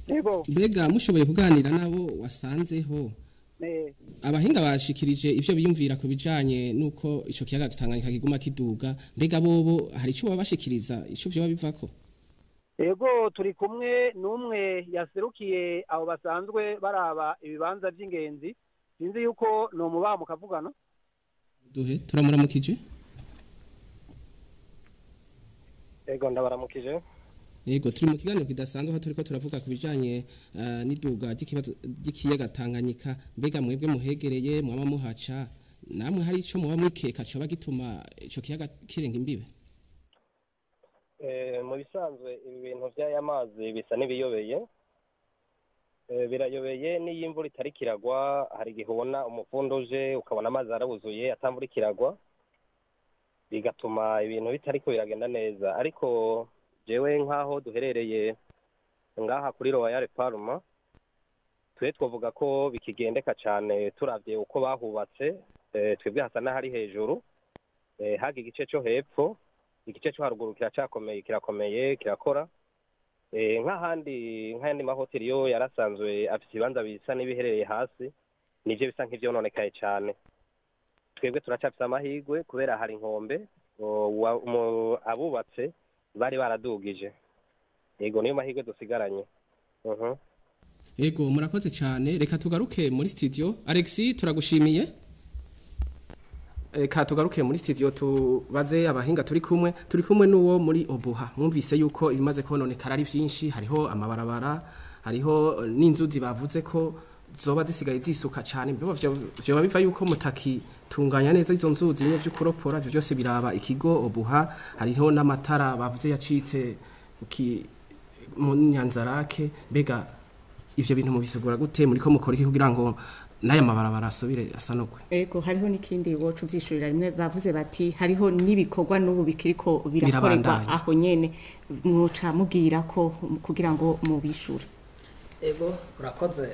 ego mbega mushoboye kuganira nabo wasanzeho? Abahinga bashikirije ivyo biyumvira ku bijanye nuko ico kiyaga Tanganyika kiguma kiduga, mbega bobo hari ico babashikiriza ico vyo babivako? Ego turi kumwe n'umwe yaserukiye abo basanzwe baraba ibibanza by'ingenzi, sinzi yuko no mubaha mukavugana. Duhe turamuramukije. Ego ndabaramukije. Yego turi mu kiganiro kidasanzwe aho turiko turavuga ku bijanye n'iduga ry'ikiyaga Tanganyika. Mbega mwebwe muhegereye mwaba muhaca, namwe hari ico muba mwikeka coba gituma ico kiyaga kirenga imbibe? Mu bisanzwe ibi bintu vy'aya mazi bisa n'ibiyobeye, birayobeye. N'iyo imvura itari kiragwa hari igihe ubona umufundo uje ukabona amazi arabuzuye atamvura ikiragwa, bigatuma ibintu bitariko biragenda neza. Ariko jewe nkaho duherereye ngaha kuri Royal Palma, twe twovuga ko bikigendeka cyane turavye uko bahubatse. Twebwe hasa n'ahari hejuru, haga igice cyo hepfo, igice cyo haruguru kiracakomeye, kirakomeye, kirakora. Nk'ahandi nk'ayandi mahoteli yo yarasanzwe afite ibibanza bisa n'ibiherereye hasi, nivyo bisa nk'ivyononekaye cyane. Twebwe turacafise amahirwe kubera hari inkombe abubatse bari baradugije. Yego niyo mahirwe dusigaranye. Yego murakoze cyane, reka tugaruke muri studio. Alexi turagushimiye. Reka tugaruke muri studio tubaze abahinga turi kumwe n'uwo muri Obuha. Mwumvise yuko ibimaze kononekara ari byinshi, hariho amabarabara, hariho n'inzuzi bavuze ko zoba zisigaye zisuka cyane. Byo biva yuko mutaki tunganya neza izo nzuzi n'ibyo byo kuropora, byo byose biraba ikigo Obuha. Hariho n'amatara bavuze yacitse mu Nyanzarake. Mbega ivyo bintu mubisugura gute, muri ko mukora iki kugira ngo n'aya mabarabara asubire asanurwe? Ego hariho n'ikindi wocu vyishurira rimwe bavuze bati hariho n'ibikorwa n'ubu bikiriko birakorerwa aho nyene, muca mubwira ko kugira ngo mubishure. Ego urakoze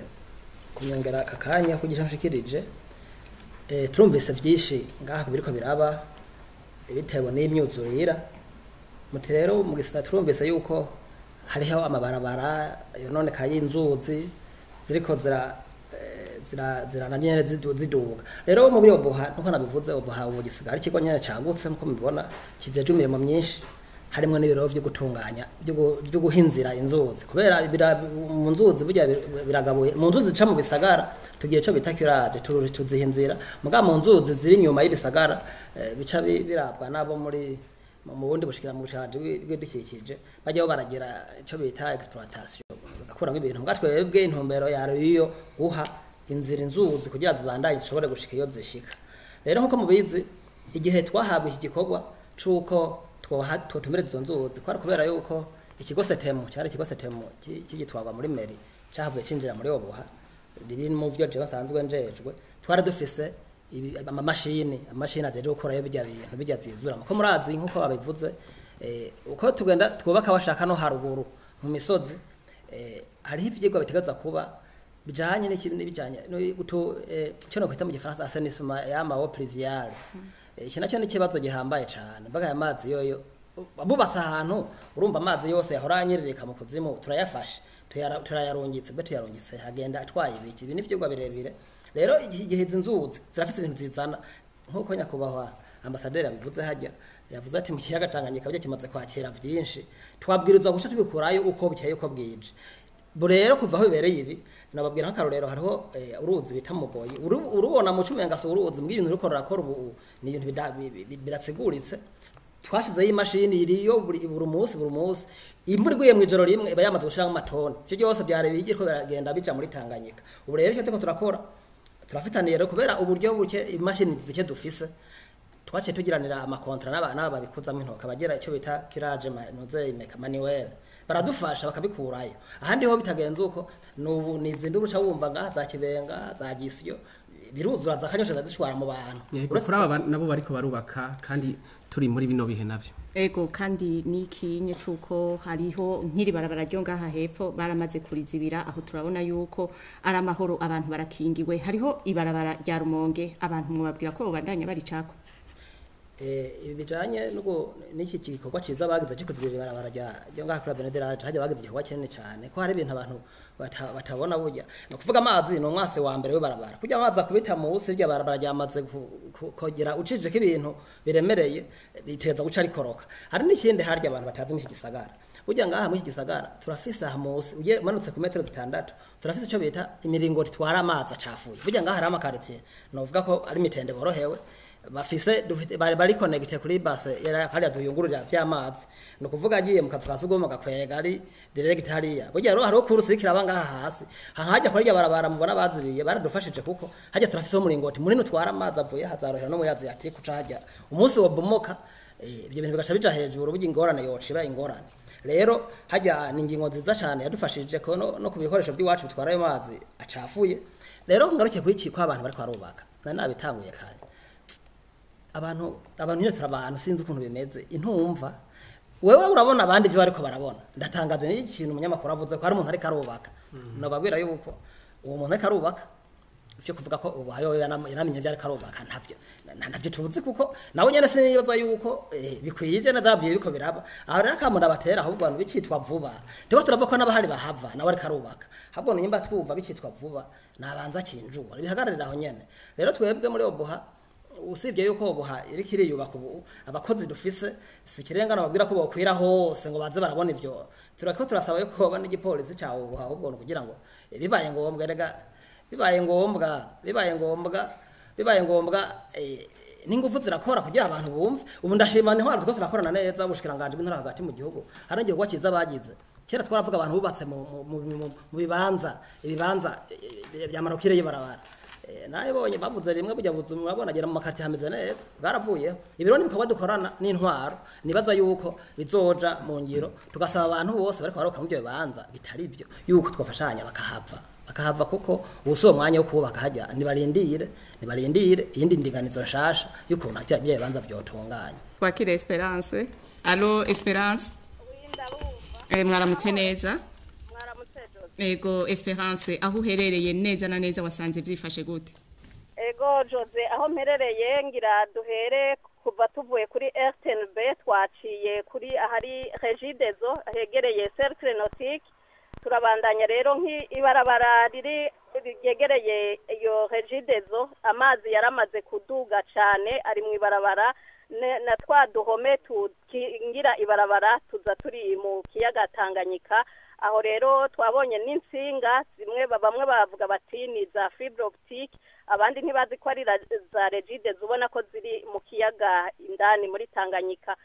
kunyongera aka kanya kugira nshikirije. Turumvise vyinshi ngaha biriko biraba bitewe n'imyuzurira. Muti rero mu gisata turumvise yuko hariho amabarabara yononekaye, inzuzi ziriko zira nyene ziduga. Rero mu byo Obuha nuko nabivuze, Obuha ubu gisigara ikigo nyene cagutse nkuko mubibona, kijeje imirimo myinshi harimo n'ibiro byo gutunganya byo guhinzira inzuzi, kubera mu nzuzi burya biragabuye. Mu nzuzi zica mu bisagara tugiye cyo bita curage tuzihinzira, muga mu nzuzi ziri inyuma y'ibisagara bica birabwa nabo muri mu bundi bushikira mu bushanje bw'ibidukikije, bajyaho baragira ico bita exploitation bagakuramo ibintu. Mbwa twebwe intumbero yariyo guha inzira inzuzi kugira zibandanye zishobore gushika iyo zishika. Rero nkuko mubizi igihe twahabwa iki gikorwa cuko twotumira izo nzuzi, kwari kubera yuko ikigo setemu cyari ikigo setemu kigitwarwa muri meri cyahavuye cinjira muri Obuha, riri mu vyo je basanzwe njejwe. Twari dufise amamashini ajeje gukora yo bijya bintu bijya byizura. Muko murazi nkuko babivuze, uko tugenda twubaka bashaka no haruguru mu misozi, hariho ivyigwa bitegereza kuba Bijanye n'ikindi bijanye no guto cyo no kwita mu gifaransa assainissement y'ama eaux pluviales. Iki nacyo ni ikibazo gihambaye cane. Mbaga aya mazi yoyo bubatse ahantu, urumva amazi yose yahora anyerereka mu kuzimu turayafashe, turayarungitse, mbe tuyarungitse hagenda atwaye ibiki? Ibi ni ivyigwa birebire. Rero igihe izi nzuzi zirafise ibintu zizana, nk'uko nyakubahwa ambasaderi abivuze hajya, yavuze ati mu kiyaga Tanganyika burya kimaze kwakira vyinshi, twabwirizwa guca tubikurayo uko bukeye uko bwije. Bu rero kuva aho bibereye ibi, nababwira nk'akarorero, hariho uruzi bita Mugoyi. Urubona mu cumenga si uruzi, mbwira ibintu ruriko rurakora ubu ni ibintu biratsiguritse. Twashizeho imashini iriyo buri munsi, buri munsi imvura iguye mw'ijoro rimwe iba yamaze gushiramo amatoni. Ivyo byose byari bigiriko biragenda bija muri Tanganyika. Ubu rero icyo turiko turakora, turafitaniye rero, kubera uburyo buke, imashini zike dufise, twaciye tugiranira amakontra n'aba babikuzamo intoka, bagira icyo bita curage noze imeka manuel, baradufasha bakabikurayo. Ahandi ho bitagenze uko, nubu nizindi uruca wumva ngaha za Kibenga, za Gisiyo biruzura, za Kanyosha zishwara mu bantu. Yego, kuri aba nabo bariko barubaka kandi turi muri bino bihe navyo. Ego, kandi n'ikinye cuko hariho nk'iri barabara ryo ngaha hepfo baramaze kurizibira, aho turabona yuko ari amahoro, abantu barakingiwe. Hariho ibarabara rya Rumonge, abantu mwababwira ko babandanya baricako? Ibi bijanye nuko n'iki gikorwa ciza bagize cyo kuzibira ibarabara rya ngaha kuri Avenue de l'Arche, hajya bagize igikorwa kinini cyane, ko hari ibintu abantu batabona. Burya ni ukuvuga amazi ni umwase wa mbere w'ibarabara, kurya amazi akubita munsi irya barabara ryamaze kogera ucijeko ibintu biremereye, riteza guca rikoroka. Hari n'ikindi harya abantu batazi muri iki gisagara. Burya ngaha muri iki gisagara turafise aha munsi, ugiye umanutse ku metero 6, turafise ico bita imiringoti itwara amazi acafuye. Burya ngaha hari amakaritiye novuga ko ari mitende borohewe bafise, bari connecté kuri base yari hariya duyungururira vy'amazi, ni ukuvuga agiye mu kazu ka sugumwe gakwega ari direct hariya. Burya rero hariho course iriko iraba ngaha hasi hahajya kuri irya barabara mubona bazibiye, baradufashije kuko hajya turafise umuringoti munini utwara amazi avuye hazarohera no muyazi yati kuca hajya umunsi wobomoka, ivyo bintu bigaca bija hejuru, burya ingorane yociba ingorane. Rero hajya ni ingingo nziza cyane yadufashije ko no ku bikoresho by'iwacu bitwara ayo mazi acafuye. Rero ngaruke kwiki ko abantu bariko barubaka, nari nabitanguye kare, abantu nyine turabantu, sinzi ukuntu bimeze, intumva wewe urabona abandi ivyo bariko barabona. Ndatangazwe n'iki kintu umunyamakuru avuze ko hari umuntu ariko arubaka. Nobabwira yuko uwo muntu ariko arubaka, ivyo kuvuga ko ubu hayo yanamenye ivyo ariko arubaka, ntavyo tuzi, kuko nawe nyene sinibaza yuko bikwije neza aravye biriko biraba. Aho rero akamunda batera, ahubwo abantu bicitwa vuba, turiko turavuga ko n'abahari bahava nawe ariko arubaka, ahubwo nimba twumva bicitwa vuba nabanza kinjura bihagararira aho nyene. Rero twebwe muri Obuha, usibye yuko Obuha iriko iriyubaka ubu, abakozi dufise si ikirenga nababwira ko bokwira hose ngo baze barabona ivyo. Turako turasaba yuko hoba n'igipolisi ca Obuha, ahubwo ni kugira ngo bibaye ngombwa, erega bibaye ngombwa, bibaye ngombwa, bibaye ngombwa, n'ingufu zirakora kugira abantu bumve. Ubu ndashima intwaro turiko turakorana neza, ubushikiranganji bw'intwaro hagati mu gihugu, hari igikorwa ciza bagize. Kera twaravuga abantu bubatse mu bibanza, ibibanza bya marokire y'ibarabara. Nabibonye bavuze rimwe burya buzu murabona agera mu makarti hameze neza, bwaravuyeho. Ibiro n'ibikorwa dukorana n'intwaro, nibaza yuko bizoja mu ngiro, tugasaba abantu bose bariko baroka mu byo bibanza bitari byo yuko twafashanya bakahava, bakahava, kuko ubu si uwo mwanya wo kubaka hajya. Nibarindire, nibarindire iyindi ndinganizo nshasha y'ukuntu hajya bya bibanza vyotunganya. Twakire Esperance. Allo Esperance. Mwaramutse neza. Ego Esperance, aho uherereye neza na neza wasanze byifashe gute? Ego Jose, aho mperereye ngira duhere kuva tuvuye kuri RTNB, twaciye kuri ahari Regideso hegereye Cercle Nautique, turabandanya rero nk'ibarabara riri ryegereye iyo Regideso, amazi yaramaze kuduga cane ari mu ibarabara, na twa duhome tukingira ibarabara tuza turi mu kiyaga Tanganyika. Aho rero twabonye n'insinga zimwe, bamwe bavuga bati ni za fibre optique, abandi ntibazi ko ari za Regideso, ubona ko ziri mu kiyaga indani muri Tanganyika.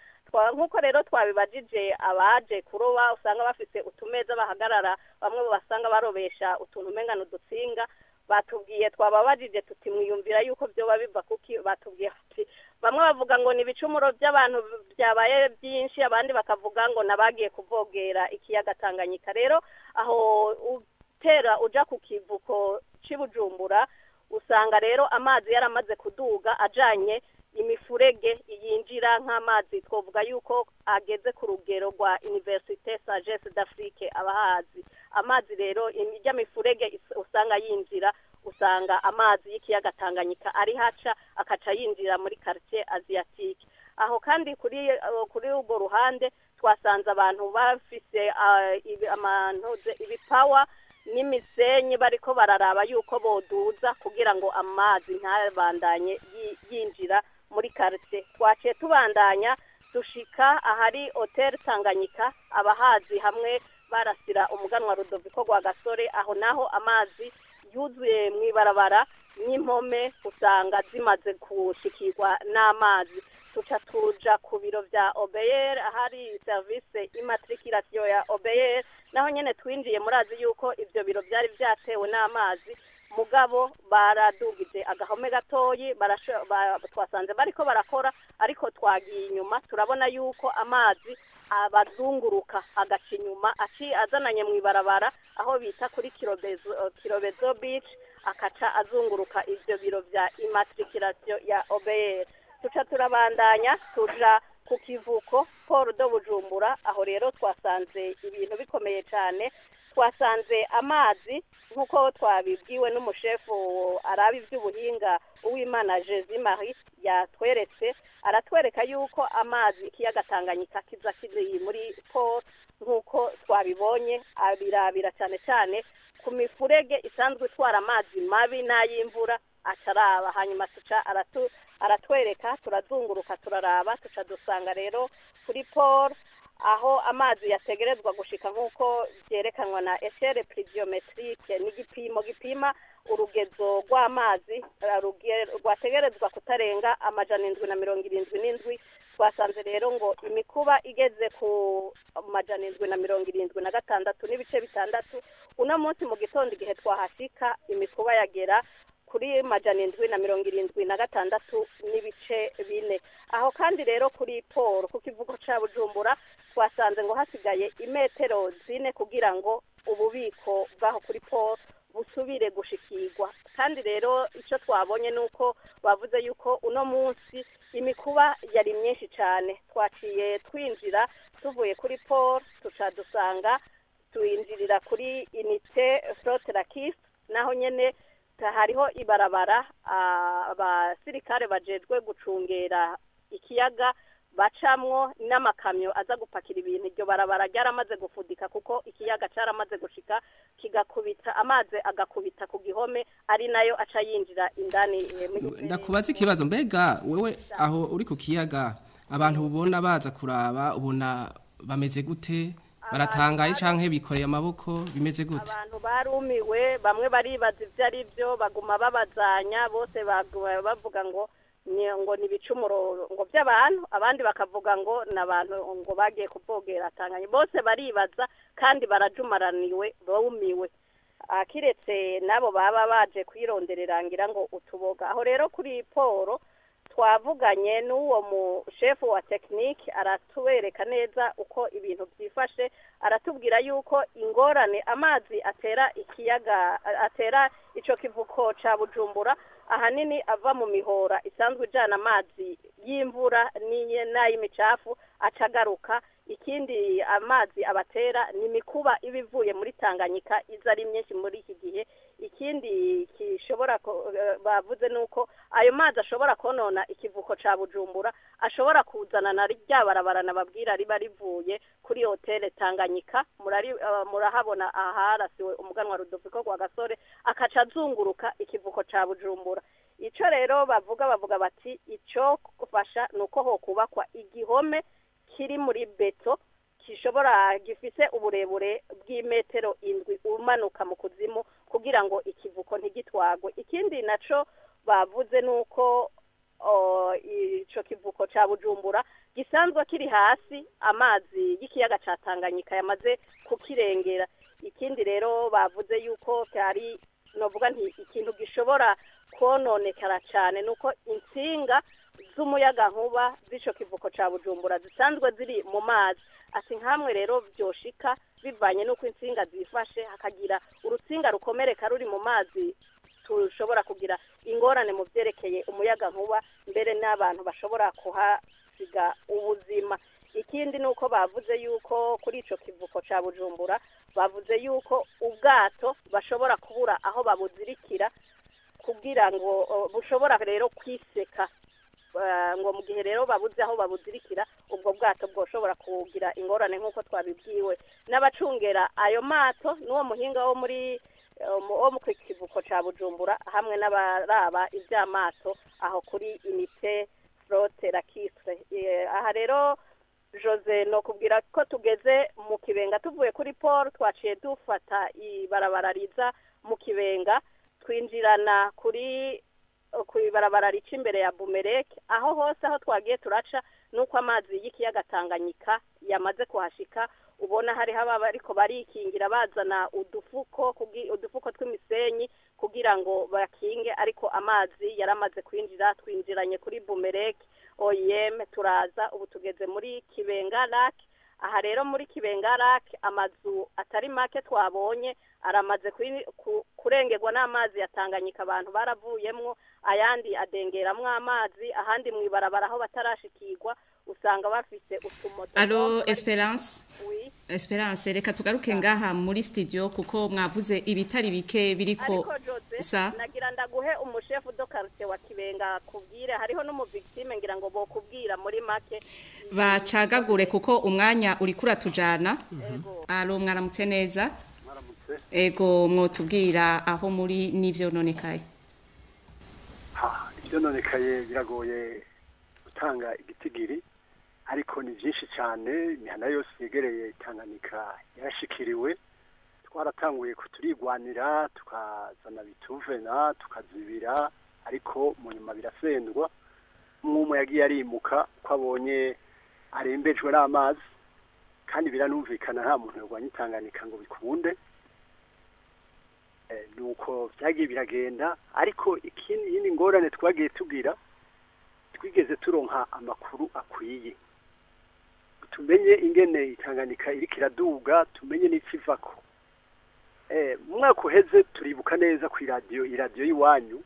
Nkuko rero twabibajije abaje kuroba, usanga bafise utumeza bahagarara, bamwe basanga barobesha utuntu umenga n'udutsinga. Batubwiye, twababajije tuti mwiyumvira yuko byoba biva kuki? Batubwiye ati bamwe bavuga ngo ni ibicumuro by'abantu byabaye byinshi, abandi bakavuga ngo nabagiye kuvogera ikiyaga Tanganyika. Rero aho utera uja ku kivuko c'i Bujumbura, usanga rero amazi yaramaze kuduga ajanye Imifurege yinjira nk'amazi twovuga yuko ageze ku rugero rwa Université Sagesse d'Afrique abahazi. Amazi rero ijya mifurege usanga yinjira, usanga amazi y'ikiyaga Tanganyika ari haca akaca yinjira muri quartier asiatique. Aho kandi kuri urwo ruhande twasanze abantu bafise ibipawa n'imisenyi bariko bararaba yuko boduza kugira ngo amazi ntabandanye yinjira muri quartier. Twaciye tubandanya dushika ahari Hotel Tanganyika, abahazi hamwe barasira umuganwa Rudoviko rwa Gasore. Aho naho amazi yuzuye mw'ibarabara n'impome usanga zimaze gushikirwa n'amazi. Tuca tuja ku biro vya OBR ahari service immatriculation ya OBR, naho nyene twinjiye murazi yuko ivyo biro vyari vyatewe n'amazi, mugabo baradugije agahome gatoyi, twasanze bariko barakora, ariko twagiye inyuma turabona yuko amazi abazunguruka agaca inyuma azananye mw'ibarabara aho bita kuri Kirobezo Beach, akaca azunguruka ivyo biro vya immatriculation ya OBR. Tuca turabandanya tuja ku kivuko Port de Bujumbura. Aho rero twasanze ibintu bikomeye cyane. Twasanze amazi nk'uko twabibwiwe n'umushefu arabi iby'ubuhinga Uwimana Jésus Marie yatweretse, aratwereka yuko amazi ikiyaga Tanganyika kiza kiri muri port nk'uko twabibonye, abirabira cyane cyane ku mifurege isanzwe itwara amazi mabi n'ay'imvura acaraba. Hanyuma tuca aratwereka, turazunguruka turaraba, tuca dusanga rero kuri port aho amazi yategerezwa gushika nk'uko byerekanwa na échelle pluviométrique, n'igipimo gipima urugezo rw'amazi rwategerezwa kutarenga 777. Twasanze rero ngo imikuba igeze ku 776.6. Uno munsi mu gitondo igihe twahashika imikuba yagera kuri 776.4. Aho kandi rero kuri port ku kivuko ca Bujumbura twasanze ngo hasigaye imetero 4 kugira ngo ububiko bwaho kuri port busubire gushikirwa. Kandi rero ico twabonye nuko bavuze yuko uno munsi imikuba yari myinshi cyane. Twaciye twinjira tuvuye kuri port tuca dusanga twinjirira kuri unité flotte lacustre, naho nyene hariho ibarabara abasirikare bajejwe gucungera ikiyaga bacamwo n'amakamyo aza gupakira ibintu. Iryo barabara ryaramaze gufudika kuko ikiyaga caramaze gushika kigakubita amazi agakubita ku gihome, ari nayo aca yinjira indani. Ndakubaza ikibazo, mbega wewe aho uri ku kiyaga abantu ubona baza kuraba ubona bameze gute? Baratangaye canke bikoreye amaboko bimeze gute? Abantu barumiwe, bamwe baribaza ivyo ari byo, baguma babazanya bose bavuga ngo ni ibicumuro ngo by'abantu, abandi bakavuga ngo n'abantu ngo bagiye kuvogera Tanganyika. Bose baribaza kandi barajumaraniwe bumiwe, akiretse nabo baba baje kwironderera ngira ngo utuboga. Aho rero kuri poro twavuganye n'uwo mu chef wa technique, aratubereka neza uko ibintu byifashe, aratubwira yuko ingorane amazi atera ikiyaga atera ico kivuko ca Bujumbura ahanini ava mu mihora isanzwe ijana amazi y'imvura n'ay'imicafu acagaruka. Ikindi amazi abatera ni mikuba ibivuye muri Tanganyika iza ari myinshi muri iki gihe. Ikindi kishobora bavuze nuko ayo mazi ashobora konona ikivuko ca Bujumbura, ashobora kuzana na rya barabara nababwira riba rivuye kuri Hotel Tanganyika, murahabona aharasiwe umuganwa Rudoviko rwa Gasore, akaca azunguruka ikivuko ca Bujumbura. Ico rero bavuga bati ico kufasha nuko ho kubakwa igihome kiri muri beto gishobora gifise uburebure bw'imetero 7 umanuka mu kuzimu kugira ngo ikivuko ntigitwagwe. Ikindi naco bavuze nuko ico kivuko ca Bujumbura gisanzwe kiri hasi, amazi y'ikiyaga ca Tanganyika yamaze kukirengera. Ikindi rero bavuze yuko cyari novuga nti ikintu gishobora kononekara cyane nuko intsinga z'umuyaga nkuba z'ico kivuko ca Bujumbura zisanzwe ziri mu mazi. Ati nkamwe rero byoshika bivanye nuko intsinga zifashe hakagira urutsinga rukomereka ruri mu mazi, tushobora kugira ingorane mu byerekeye umuyaga nkuba, mbere mbere n'abantu bashobora kuhasiga ubuzima. Ikindi nuko bavuze yuko kuri ico kivuko ca Bujumbura bavuze yuko ubwato bashobora kubura aho babuzirikira kugira ngo bushobora rero kwiseka, ngo mu gihe rero babuze aho babuzirikira ubwo bwato bwoshobora kugira ingorane nk'uko twabibwiwe n'abacungera ayo mato n'uwo muhinga wo muri wo mu kivuko ca Bujumbura hamwe n'abaraba ivy'amato aho kuri unité flotte lacustre. Aha rero Jose no kubwira ko tugeze mu Kibenga, tuvuye kuri port twaciye dufata ibarabara riza mu Kibenga, twinjirana kuri ibarabara rica imbere ya Bumerek. Aho hose aho twagiye turaca nuko amazi y'ikiyaga Tanganyika yamaze kuhashika, ubona hari haba ariko barikingira bazana udufuko tw'imisenyi kugira ngo bakinge, ariko amazi yaramaze kwinjira. Twinjiranye kuri Bumerek OIM turaza, ubu tugeze muri Kibenga Lake. Aha rero muri Kibenga Lake amazu atari make twabonye aramaze kurengerwa n'amazi ya Tanganyika, abantu baravuyemwo, ayandi adengeramwo amazi, ahandi mwibarabara aho batarashikirwa usanga bafise utumoto. Allo Esperance? Oui. Esperance, reka tugaruke ngaha muri studio kuko mwavuze ibitari bike biriko. Sa nagira ndaguhe umushefu do quartier wa Kibenga kubwire, hariho no mu victime ngira ngo bokubwira muri make bacagagure kuko umwanya uri kuratujana. Allo mwaramutse neza? Mwaramutse. Ego, mwotubwira aho muri n'ivyo nonekaye. Ha, ivyo nonekaye biragoye gutanga igitigiri, ariko ni byinshi cyane. Imihana yose yegereye Tanganyika yarashikiriwe. Twaratanguye kuturigwanira tukazana bituvena tukazibira, ariko mu nyuma birasendwa. Umwe yagiye arimuka ko abonye arembejwe n'amazi, kandi biranumvikana nta muntu yarwanya Tanganyika ngo bikunde. Nuko byagiye biragenda, ariko ikindi yindi ngorane twagiye tugira, twigeze turonka amakuru akwiye, tumenye ingene Itanganyika iriko iraduga, tumenye n'ikivako. Mu mwaka uheze turibuka neza ku iradiyo y'iwanyu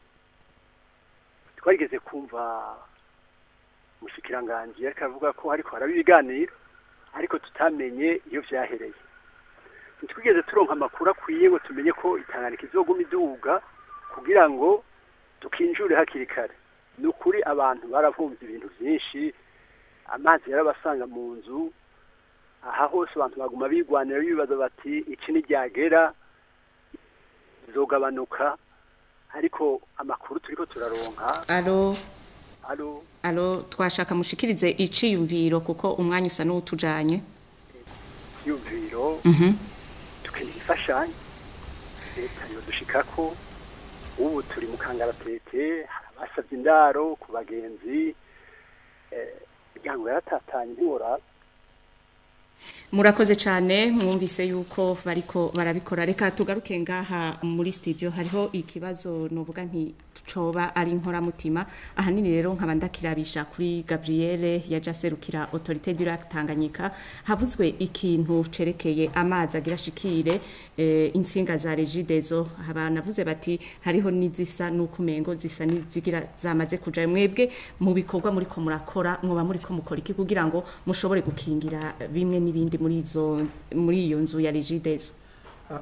twarigeze kumva umushikiranganji yariko avuga ko hariko haraba ibiganiro, ariko tutamenye iyo vyahereye. Ntitwigeze turonka amakuru akwiye ngo tumenye ko Itanganyika izoguma iduga kugira ngo tukinjure hakiri kare. Ni ukuri abantu baravumvye ibintu vyinshi, amazi yarabasanga mu nzu, aha hose abantu baguma bigwanira bibaza bati iki niryagera izogabanuka, ariko amakuru turiko turaronka. Allo Allo Allo, twashaka mushikirize iciyumviro kuko umwanya usa n'utujanye. Iciyumviro tukeneye imfashanyo, leta yodushikako. Ubu turi mu kangaratete, basabye indaro ku bagenzi, imiryango yaratatanye ntiworaba. Murakoze cyane, mwumvise yuko bariko barabikora. Reka tugaruke ngaha muri studio, hariho ikibazo novuga nti coba ari inkoramutima. Ahanini rero nkaba ndakirabisha kuri Gabriele yaje aserukira Autorité du Lac Tanganyika. Havuzwe ikintu cerekeye amazi agira shikire intsinga za Regideso, abanavuze bati hariho nizisa nukumengo zisa nizigira zamaze kuja. Mwebwe mu bikorwa muri ko murakora, mwoba muri ko mukora iki kugira ngo mushobore gukingira bimwe n'ibindi muri iyo nzu ya Regideso?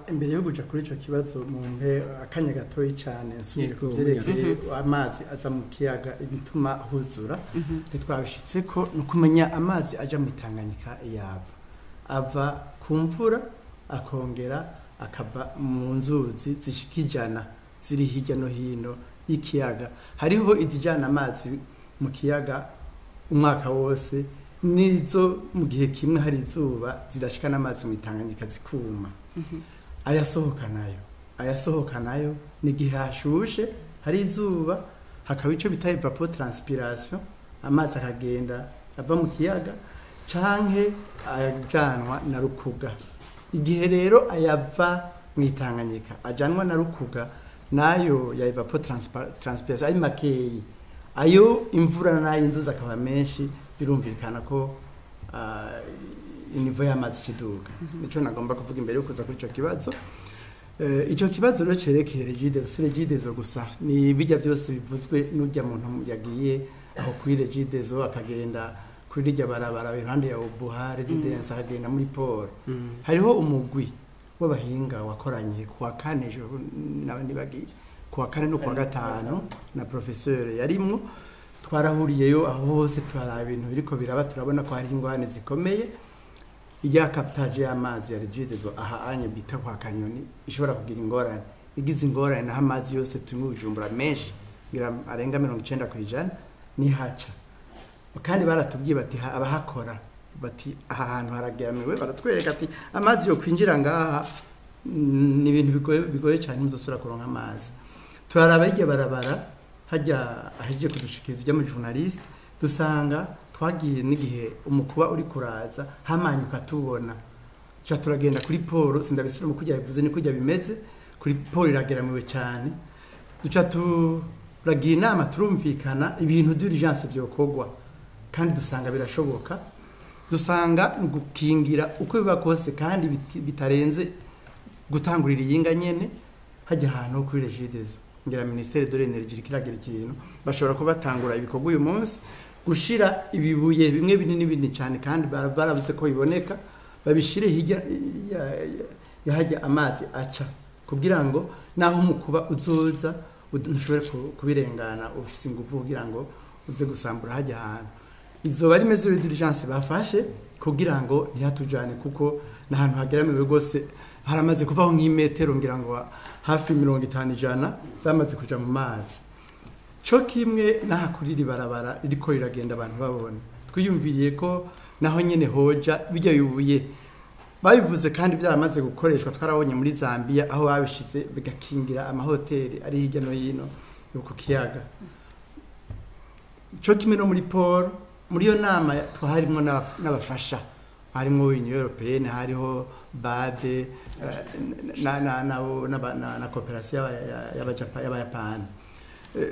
Imbere yo kuja kuri ico kibazo mumpe akanya gatoyi cyane nsubire kuvyerekeye amazi aza mu kiyaga ibituma huzura. Ntitwabishitse ko nukumenya amazi aja mu Tanganyika yava ava ku mvura akongera akava mu nzuzi zishikijana ziri hirya no hino y'ikiyaga. Hariho izijana amazi mu kiyaga umwaka wose, nizo mu gihe kimwe hari izuba zidashikana amazi mu Tanganyika zikuma. Ayasohoka nayo ni gihe hashushe hari izuba, hakaba ico bita evapotranspiration, amazi akagenda ava mu kiyaga canke ajanwa na rukuga. Igihe rero ayava mu Tanganyika ajanwa na rukuga nayo ya evapotranspiration ari makeyi, ayo imvura nayo inzuzi akaba menshi, birumvikana ko inivo y'amazi kiduga. Nico nagomba kuvuga imbere yo kuza kuri ico kibazo. Ico kibazo rero cerekeye Regideso, si Regideso gusa, ni bijya byose bivuzwe n'urya muntu yagiye aho kuri Regideso, akagenda kuri rirya barabara iruhande ya Obuha Residence, akagenda muri port. Hariho umugwi w'abahinga wakoranye kuwa kane ejo n'abandi bagiye kuwa kane no kuwa gatanu, na professeur yarimwo. Twarahuriyeyo aho hose, turaraba ibintu biriko biraba, turabona ko hari ingorane zikomeye. Ijya captage y'amazi ya Regideso aha anye bita kwa Kanyoni ishobora kugira ingorane. Igize ingorane, naho amazi yose tunywa Bujumbura menshi, ngira arenga 90%, nihaca. Kandi baratubwiye bati abahakora bati aha hantu harageramiwe. Baratwereka ati amazi yo kwinjira ngaha ni ibintu bigoye cyane, muzosubira kuronka amazi. Turaraba hirya barabara hajya aheje kudushikiriza ibyo mu journaliste, dusanga twagiye n'igihe umukuba uri kuraza hamanyuka tubona, tuca turagenda kuri port. Sindabisubira mu kujya bivuze, ni kujya bimeze kuri port, irageramiwe cyane. Duca turagira inama, turumvikana ibintu d'urgence byokorwa, kandi dusanga birashoboka. Dusanga ni gukingira uko biba kose, kandi bitarenze gutangurira iyinga nyene hajya ahantu ho kuri Regideso. Ngira ministère de l'énergie kiragira ikintu, bashobora kuba batangura ibikorwa uyu munsi, gushira ibibuye bimwe binini binini cyane, kandi baravuze ko biboneka, babishire hirya yahajya amazi aca, kugira ngo naho umukuba uzoza ntushobore kubirengana ufise ingufu kugira ngo uze gusambura hajya ahantu. Izoba ari mesure d'urgence bafashe kugira ngo ntihatujane, kuko n'ahantu hageramiwe rwose. Haramaze kuvaho nk'imetero ngira ngo hafi 50, 100 zamaze kuja mu mazi. Co kimwe n'aha kuri iri barabara ririko riragenda abantu babona, twiyumviriye ko naho nyene hoja bijya bibuye babivuze, kandi byaramaze gukoreshwa. Twarabonye muri Zambia aho babishize bigakingira amahoteli ari hirya no hino yo ku kiyaga, co kimwe no muri port. Muri iyo nama twaharimwo n'abafasha, harimwo Union Européenne, hariho BAD na coopération y'Abayapani.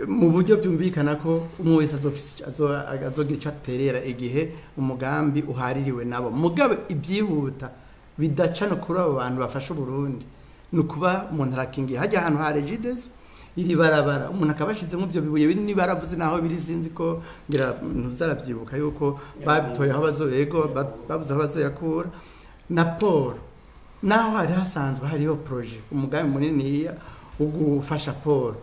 Mu buryo byumvikana ko umwe wese azogira icyo aterera igihe umugambi uhaririwe nabo. Mugabe ibyihuta bidaca no kuri abo bantu bafasha Uburundi ni ukuba umuntu arakingiye hajya ahantu ha Regideso, iri barabara umuntu akaba ashizemo ibyo bibuye binini baravuze naho biri. Sinzi ko ngira ntuzarabyibuka yuko babitoye aho bazoyego, babuze aho bazoyakura. Na port naho hari hasanzwe hariho projet, umugambi muniniya wo gufasha port,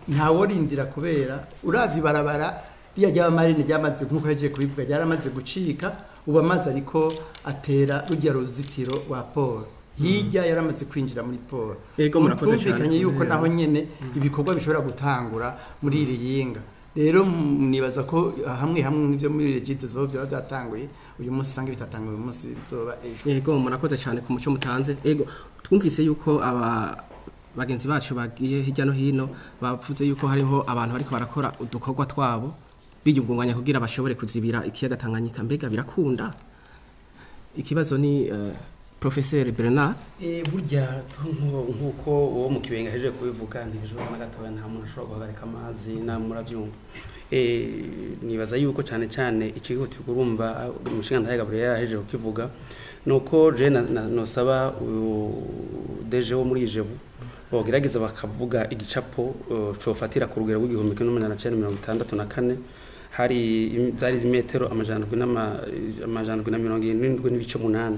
ntaworindira, kubera uravye ibarabara riya ry'abamarine ryamaze, nk'uko yagiye kubivuga, ryaramaze gucika. Ubu amazi ariko atera rujya ruzitiro rwa port hirya, yaramaze kwinjira muri port. Yego, murakoze cyane. Twumvikanye yuko naho nyene ibikorwa bishobora gutangura muri iri yinga. Rero nibaza ko hamwe hamwe nk'ibyo muri Regideso byaba byatanguye uyu munsi, usanga bitatanguye uyu munsi, bizoba ejo. Yego, murakoze cyane ku muco mutanze. Yego, twumvise yuko aba bagenzi bacu bagiye hirya no hino bavuze yuko hariho abantu bariko barakora udukorwa twabo biyungunganya kugira bashobore kuzibira ikiyaga Tanganyika. Mbega birakunda? Ikibazo ni Professeur Bernard. Burya nk'uko uwo mu Kibenga ahejeje kubivuga, ntibishoboka na gatoya. Nta muntu ashobora guhagarika amazi na murabyumva. Nibaza yuko cyane cyane ikihutirwa, urumva umushinga Gabriel ahejeje kukivuga, nuko je nosaba uyu DG wo muri IGEBU bogerageza bakavuga igicapo cofatira ku rugero rw'1964, hari zari imetero 778.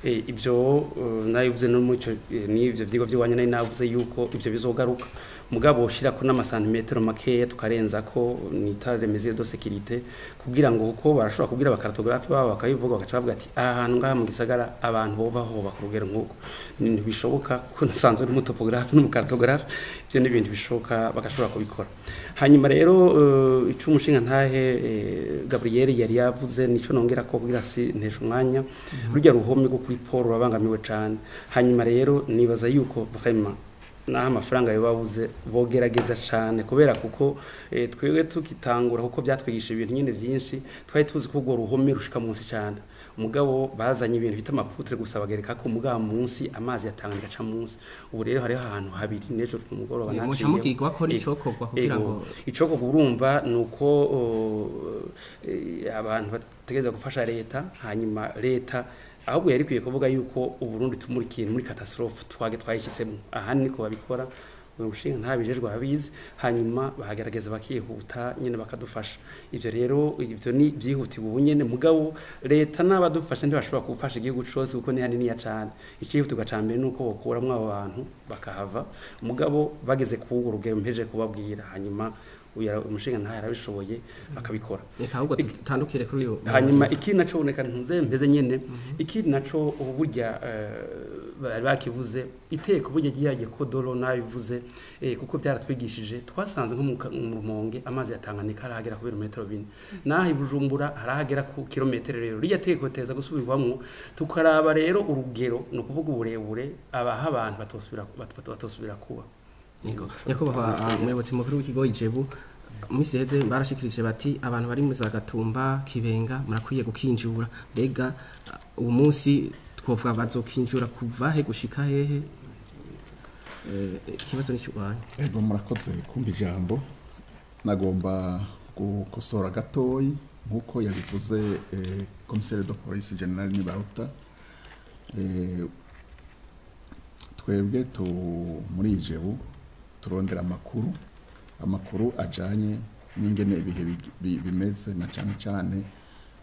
Ibyo nabivuze no muri ico n'ivyo vyigwa by'iwanyu, nari navuze yuko ivyo bizogaruka, mugabo ushira ko n'amasantimetero makeya tukarenza ko nita les mesures de sécurité, kugira ngo kuko barashobora kubwira aba cartographe babo bakabivuga, bagaca bavuga ati aha hantu ngaha mu gisagara abantu boba hoba ku rugero nk'uko. Ni ibintu bishoboka, kuko nsanzwe n'umu topographe n'umu cartographe. Ivyo ni ibintu bishoboka, bagashobora kubikora. Hanyuma rero ico umushinga ntahe Gabriel yari yavuze nico nongera ko kugira si ntesha umwanya. Rujya ruhome rwo kuri port rurabangamiwe cane. Hanyuma rero nibaza yuko vraiment naho amafaranga yo babuze, bogerageza cane, kubera kuko twebwe tukitangura, kuko byatwigisha ibintu nyine byinshi, twari tuzi ko urwo ruhome rushika munsi cane, mugabo bazanye ibintu bita ama poutres gusa bagereka ko, mugabo munsi amazi yatanga aca munsi. Ubu rero hariho ahantu habiri n'ejo ku mugoroba Muca naciyeho. mugirwa ko n'icokorwa kugira ngo Icokorwa, urumva, ni uko abantu bategereza gufasha leta. Hanyuma leta ahubwo yari ikwiye kuvuga yuko Uburundi tumuri kintu muri catastrophe twage twayishyitsemo, ahandi niko babikora. Umushinga ntabijejwe abizi, hanyuma bahagerageza bakihuta nyene bakadufasha. Ivyo rero ivyo ni byihutirwa ubu nyene, mugabo leta n'abadufasha ntibashobora gufasha igihugu cose kuko ni hanini ya cane. Icihutirwa ca mbere nuko bokuramwo abo bantu bakahava, mugabo bageze ku rugero mpeje kubabwira, hanyuma umushinga ntayo arabishoboye bakabikora. Reka ahubwo tutandukire kuri uyu. Hanyuma ikindi naco boneka ntuze mpeze nyene, ikindi naco ubu burya bari bakivuze iteko burya giyagiye ko doro nabivuze, kuko byaratwigishije. Twasanze nko mu Rumonge amazi ya Tanganyika arahagera ku birometero 4, naho i Bujumbura harahagera ku kilometero. Rero rirya teko teza gusubirwamwo, tukaraba rero urugero, ni ukuvuga uburebure abaha abantu batosubira kuba. Nyakubahwa umuyobozi mukuru w'ikigo Ijebu, misi heze barashikirije bati abantu bari mu za Gatumba, Kibenga murakwiye gukinjura. Mbega uwo munsi twovuga bazokinjura kuva he gushika hehe? Ikibazo ni cy'urwanya. Ego, murakoze kumva ijambo. Nagomba gukosora gatoyi nkuko yabivuze commissaire de police général Nibaruta. Twebwe tu muri Ijebu turondera amakuru ajanye n'ingene ibihe bimeze, na cyane cyane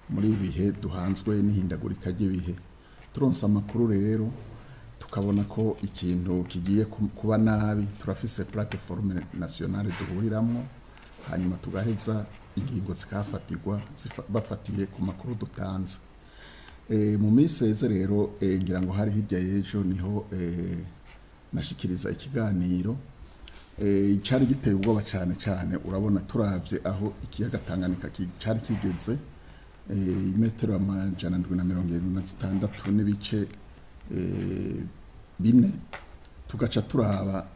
muri ibihe duhanzwe n'ihindagurika ry'ibihe. Turonse amakuru rero tukabona ko ikintu kigiye kuba nabi, turafise plateforme nationale duhuriramo, hanyuma tugaheza ingingo zikafatirwa bafatiye ku makuru dutanze. Mu minsi iheze rero, ngira ngo hari hirya y'ejo niho nashikiriza ikiganiro cari giteye ubwoba cyane cyane. Urabona turavye aho ikiyaga Tanganyika cari kigeze, imetero 776 n'ibice 4, tugaca turaba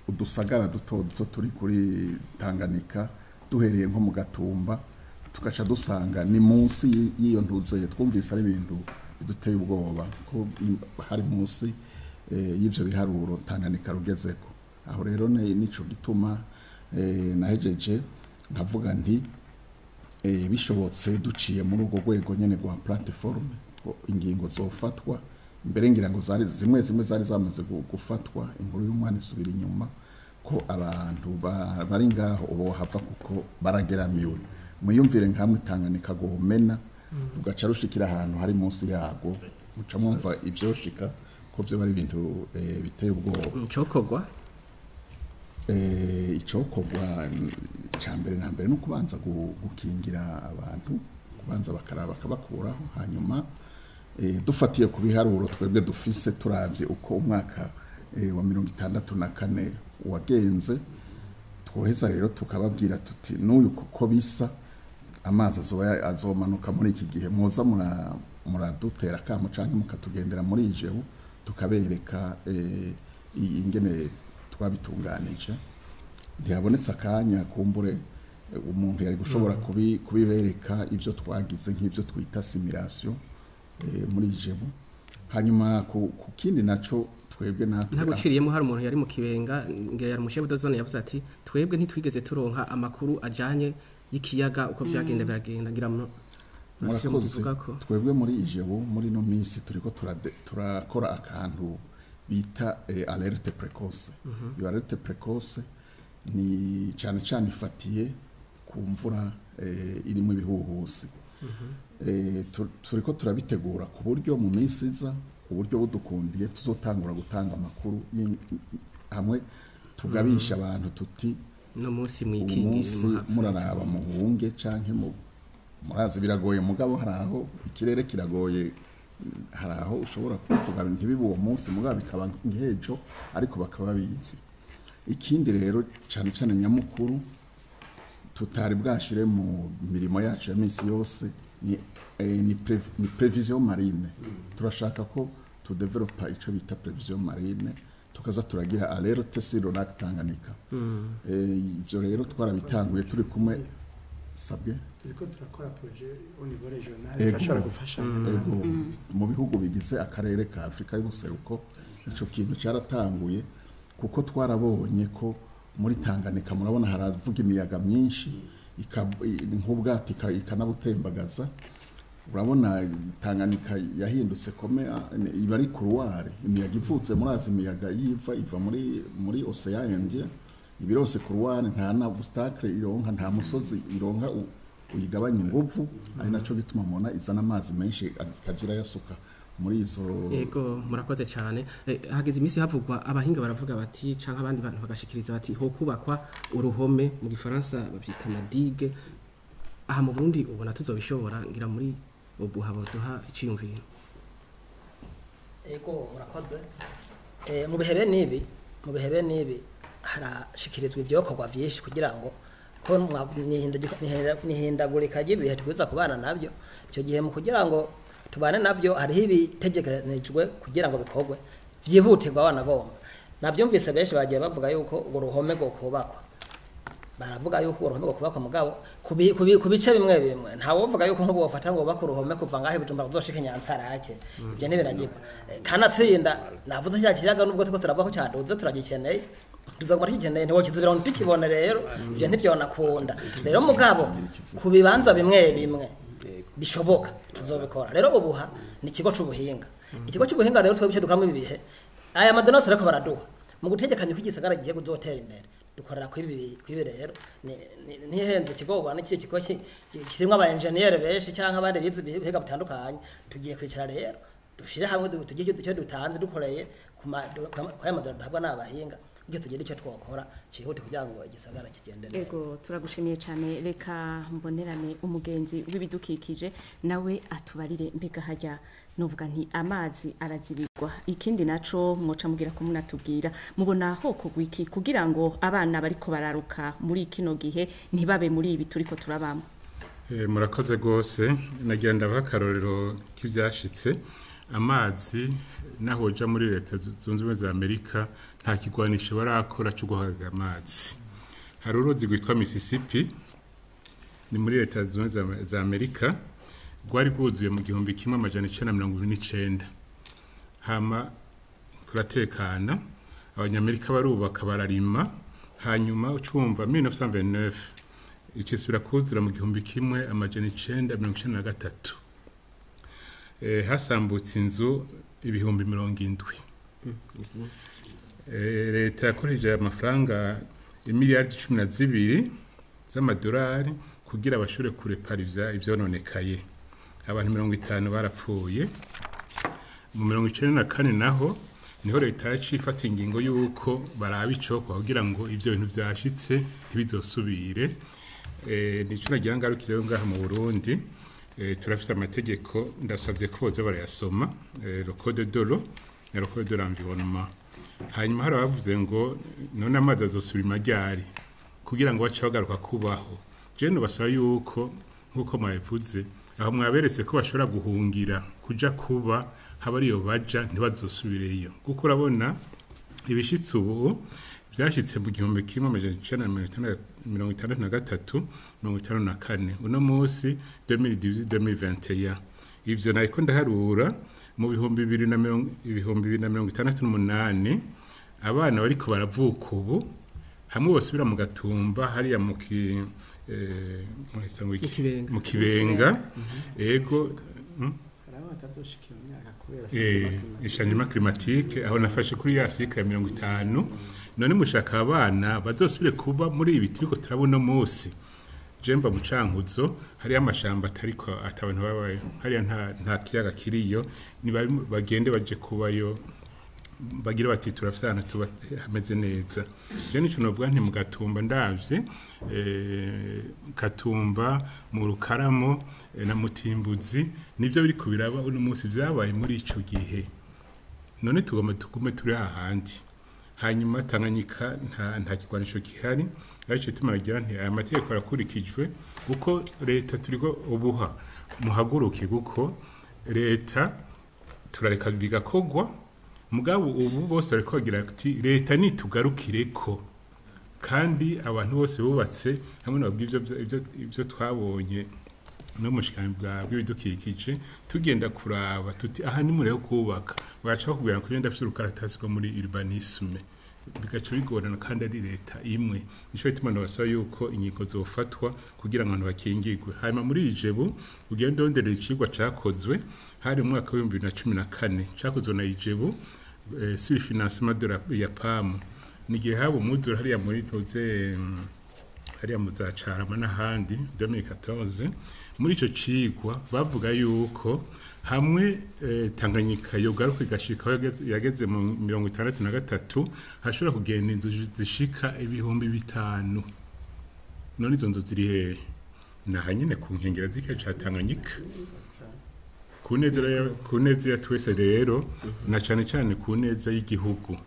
udusagara duto duto turi kuri Tanganyika, duhereye nko mu Gatumba, tugaca dusanga ni munsi y'iyo ntuzeye. Twumvise ari ibintu biduteye ubwoba ko hari munsi y'ivyo biharuro Tanganyika rugezeko. Aho rero nico gituma nahejeje nkavuga nti bishobotse duciye muri urwo rwego nyene rwa plateforme ko ingingo zofatwa. Mbere ngira ngo zari zimwe zari zamaze gufatwa, inkuru y'umwana isubira inyuma, ko abantu bari ngaho ubu hava kuko barageramiwe. Muyumvire nkamwe Tanganyika gomena rugaca rushikira ahantu hari munsi yago, muca mwumva ivyoshika ko vyo bari ibintu biteye ubwoba. Icokorwa icokorwa ca mbere na mbere no kubanza gukingira abantu, kubanza bakaraba bakabakuraho, hanyuma dufatiye ku biharuro twebwe dufise, turavye uko umwaka wa 64 wagenze, twoheza rero tukababwira tuti n'uyu kuko bisa amazi azomanuka muri iki gihe, muza muradutera akamo canke mukatugendera muri Ijebu, tukabereka ingene twabitunganije. Ntihabonetse akanya, kumbure umuntu yari gushobora kubibereka ivyo twagize nk'ivyo twita simulation muri Ijebu. Hanyuma ku kindi naco twebwe natwe ntaguciriyemo, hari umuntu yari mu Kibenga, ngira yari umushefu de zone, yavuze ati twebwe ntitwigeze turonka amakuru ajanye y'ikiyaga uko byagenda biragenda. Ngira murakoze. Twebwe muri Ijebu muri no minsi turiko turakora akantu bita alerte précoce. Iyo alerte précoce ni cyane cyane ifatiye ku mvura irimo ibihuhusi. Turiko turabitegura ku buryo mu minsi iza, uburyo budukundiye, tuzotangura gutanga amakuru hamwe tugabisha abantu tuti no munsi mwikingi munsi muraraba muhunge canke mu murazi biragoye, mugabo haraho ikirere kiragoye, haraho ushobora kuvuga ntibibe uwo munsi mugabo bikaba nkejo, ariko bakaba bizi. Ikindi rero cyane cyane nyamukuru tutari bwashire mu mirimo yacu ya minsi yose ni prévision marine. Turashaka ko tudevelopa ico bita prévision marine, tukaza turagira alerte sur le lac Tanganyika. Ivyo rero twarabitanguye turi kumwe sabwe turiko turakora projet au niveau régional turashobora gufasha. Ego, mu bihugu bigize akarere ka Afrika y'ubuseruko ico kintu cyaratanguye, kuko twarabonye ko muri Tanganyika murabona haravuga imiyaga myinshi nk'ubwato ikanabutembagaza. Urabona Tanganyika yahindutse kome iba ari couloir, imiyaga ivutse murazi imiyaga yiva iva muri Ocean Indien, ibirose couloir, nta na obstacle ironka, nta musozi ironka uyigabanya inguvu, ari naco bituma mubona izana amazi menshi akagira yasuka muri izo. Yego, murakoze cyane. Hageze iminsi havugwa, abahinga baravuga bati canke abandi bantu bagashikiriza bati ho kubakwa uruhome, mu gifaransa bavyita ama digues. Aha mu Burundi ubona tuzobishobora? Ngira muri ubuha boduha iciyumviro. Ego, murakoze. Mu bihe bene ibi harashikirizwa ibyokorwa vyinshi kugira ngo ko nihindagurika ry'ibihe twiza kubana nabyo. Icyo gihe mu kugira ngo tubane nabyo hariho ibitegekanijwe kugira ngo bikorwe vyihutirwa abana gomba. Navyumvise benshi bagiye bavuga yuko urwo ruhome rwo kubakwa, baravuga yuko uruhome rwo kubakwa, mugabo ku bice bimwe bimwe ntawovuga yuko nk'ubu wofata ngo bubake uruhome kuva ngaho i Bujumbura kuzoshika Nyanzarake, ibyo ntibiragirwa. Kanatsinda navuze cya kiyaga, nubwo turiko turavuga ko cyaduze, turagikeneye, tuzaguma tugikeneye, ntiwokizibira ngo ntikibone. Rero ibyo ntivyonakunda rero, mugabo ku bibanza bimwe bimwe bishoboka tuzobikora. Rero ubuha ni ikigo c'ubuhinga. Ikigo c'ubuhinga rero twebwe icyo dukoramo ibi bihe, aya ma données ariko baraduha mu gutegekanya uko igisagara gigiye kuzotera imbere, dukorera kwibi. Rero ntihenze ikigo ubona iki kigo kirimwo aba engineer benshi cyangwa abandi bize ibihiga bitandukanye. Tugiye kwicara rero dushire hamwe, tugire icyo dutanze dukoreye ku aya ma données duhabwa n'abahinga, kugira tugire icyo twokora cyihute kugira ngo igisagara kigende neza. Ego, turagushimiye cyane. Reka mbonerane umugenzi w'ibidukikije nawe atubarire mbega hajya novuga nti amazi arazibirwa. Ikindi naco mwoca mugira ko munatubwira, mubona hoko iki kugira ngo abana bariko bararuka muri kino gihe ntibabe muri ibi turiko turabamo? Murakoze rwose. Nagira ndabaha akarorero k'ivyashitse. Amazi naho uja muri Leta Zunze Ubumwe za Amerika, nta kigwanisho barakora cyo guhagarika amazi. Hari uruzi rwitwa Mississippi, ni muri Leta Zunze Ubumwe za Amerika, rwari rwuzuye mu 1929, hama kuratekana, Abanyamerika barubaka, bararima. Hanyuma ucumva 1929 icisubira kuzura mu 1993, hasambutse inzu 70,000. Leta yakoresheje amafaranga imiliyardi 12 z'amadolari kugira bashobore kurepara ivyononekaye. Abantu 50 barapfuye. Mu 94 naho niho leta yaciye ifata ingingo y'uko baraba icokwa kugira ngo ivyo bintu vyashitse ntibizosubire. Nico nagira ngarukire rero ngaha mu Burundi. Turafise amategeko, ndasabye ko boza barayasoma, le code de l'eau na le code de l'environnement. Hanyuma hari abavuze ngo none amazi azosubira ryari kugira ngo bace bagaruka kubaho. Je nobasaba yuko nk'uko mwabivuze, aho mwaberetse ko bashobora guhungira kuja kuba haba ariyo baja, ntibazosubireyo, kuko urabona ibishitse ubu byashitse mu 1963, 54, uno munsi 2018, 2021. Ivyo nariko ndaharura mu 2068, abana bariko baravuka ubu hamwe basubira mu Gatumba hariya mu ki muhisa ngo iki? Kibenga. Mu Kibenga, ego. Hari aho batazoshika iyo myaka kubera Changement climatique. Aho nafashe kuri ya cycle ya 50. None mushaka abana bazosubire kuba muri ibi turiko turabona munsi? Je mva mu Cankuzo, hariyo amashamba atariko atabantu babayo hariya, nta kiyaga kiriyo. Ni bagende baje kubayo, bagira bati turafise ahantu tuba hameze neza. Je nico novuga nti mu Gatumba ndavye, Katumba, mu Rukaramo, na Mutimbuzi, nivyo biriko biraba uno munsi vyabaye muri ico gihe. None tugomba tugume turi hahandi? Hanyuma Tanganyika nta kigwanisho gihari, ariko gituma nagira nti aya mategeko arakurikijwe, kuko leta turiko ubuha muhaguruke, kuko leta turareka bigakorwa, mugabo ubu bose bariko bagira ati leta nitugarukireko. Kandi abantu bose bubatse hamwe nabwo ivyo twabonye no mushikani bwa bw'ibidukikije, tugenda kuraba tuti aha ni mureho kubaka, bagaca bakubwira ko ndafise urukaratasi rwo muri urbanisme. Bigaca bigorana kandi ari leta imwe. Nico gituma nabasaba yuko ingingo zofatwa kugira ngo abantu bakingirwe. Hanyuma muri IJEBU ugende wonderera icigwa cakozwe hari mu mwaka w'ibihumbi bibiri na cumi na kane, cakozwe na IJEBU sur financement de la ya PAM. Ni igihe haba umwuzure hariya muri ntuze, hariya mu za Carama n'ahandi, 2014. Muri ico cigwa bavuga yuko hamwe Tanganyika yogaruka igashika aho yageze mu 63, hashobora kugenda inzu zishika 5000. None izo nzu ziri hehe? Naha nyene ku nkengera z'ikiyaga ca Tanganyika. Ku neza ya twese rero, na cane cane ku neza y'igihugu,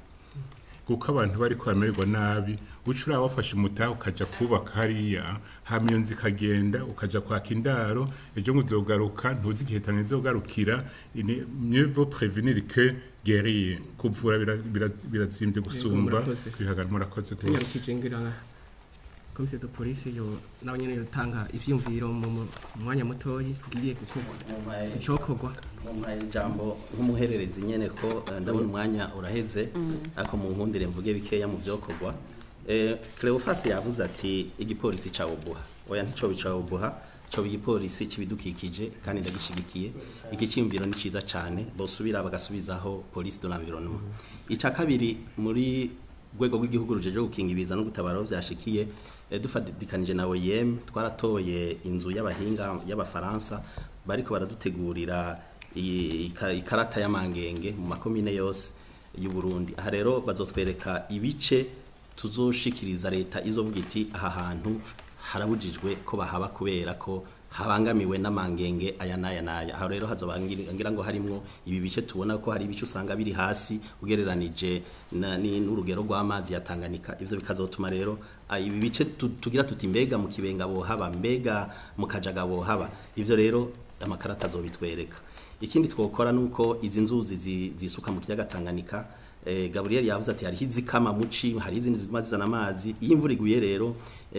kuko abantu bariko bamererwa nabi. Uca uraba wafashe umutahe ukaja kubaka hariya, hama iyo nzu ikagenda, ukaja kwaka indaro, ejo ngo uzogaruka, ntuzi igihe Tanganyika izogarukira. Mieux vaut prévenir que guérir. Kuvura birazimvye gusumba Murakoze. kwihagarara. Murakoze rwose. Tunyarukije, ngira commissaire de police yo nawe nyene yotanga ivyumviro mu mwanya mutoyi kugiye gukorwa, icokorwa. Mumpaye ijambo nk'umuhererezi nyene ko ndabona umwanya uraheze, ariko mu nkundire mvuge bikeya mu vyokorwa. Cleophas yavuze ati igipolisi ca OBUHA. Oya, ntico bica OBUHA, co igipolisi c'ibidukikije, kandi ndagishigikiye. Iki ciyumviro ni ciza cane, bosubira bagasubizaho police de l'environnement. Ica kabiri, muri rwego rw'igihugu rujeje gukinga ibiza no gutabara aho vyashikiye, dufatikanije na OIM, twaratoye inzu y'abahinga y'abafaransa bariko baradutegurira ikarata y'amangenge mu makomine yose y'u Burundi. Aha rero bazotwereka ibice tuzoshikiriza leta izovuga iti aha hantu harabujijwe ko bahaba kubera ko habangamiwe n'amangenge aya n'aya n'aya. Aho rero hazoba ngira ngo harimwo ibi bice tubona ko hari ibice usanga biri hasi ugereranije n'urugero rw'amazi ya Tanganyika. Ivyo bikazotuma rero ibi bice tugira tuti mbega mu Kibenga bohaba, mbega mu Kajaga bohaba. Ivyo rero amakarata azobitwereka. Ikindi twokora nuko izi nzuzi zisuka mu kiyaga Tanganyika, Gabriel yavuze ati hariho izikama muci, hari izindi ziguma zizana amazi iyo imvura iguye. Rero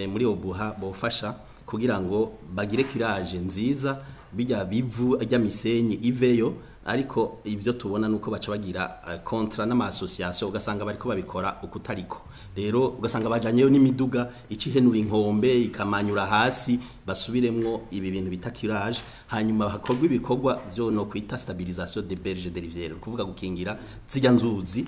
muri OBUHA bofasha kugira ngo bagire curage nziza, bijya bivu ajya misenyi iveyo. Ariko ibyo tubona nuko baca bagira contrat n'ama association, ugasanga bariko babikora ukutariko. Rero ugasanga bajanyeyo n'imiduga icihenura inkombe, ikamanyura hasi. Basubiremwo ibi bintu bita curage, hanyuma hakorwa ibikorwa byo no kwita stabilisation des berges de rivière, kuvuga gukingira zijya nzuzi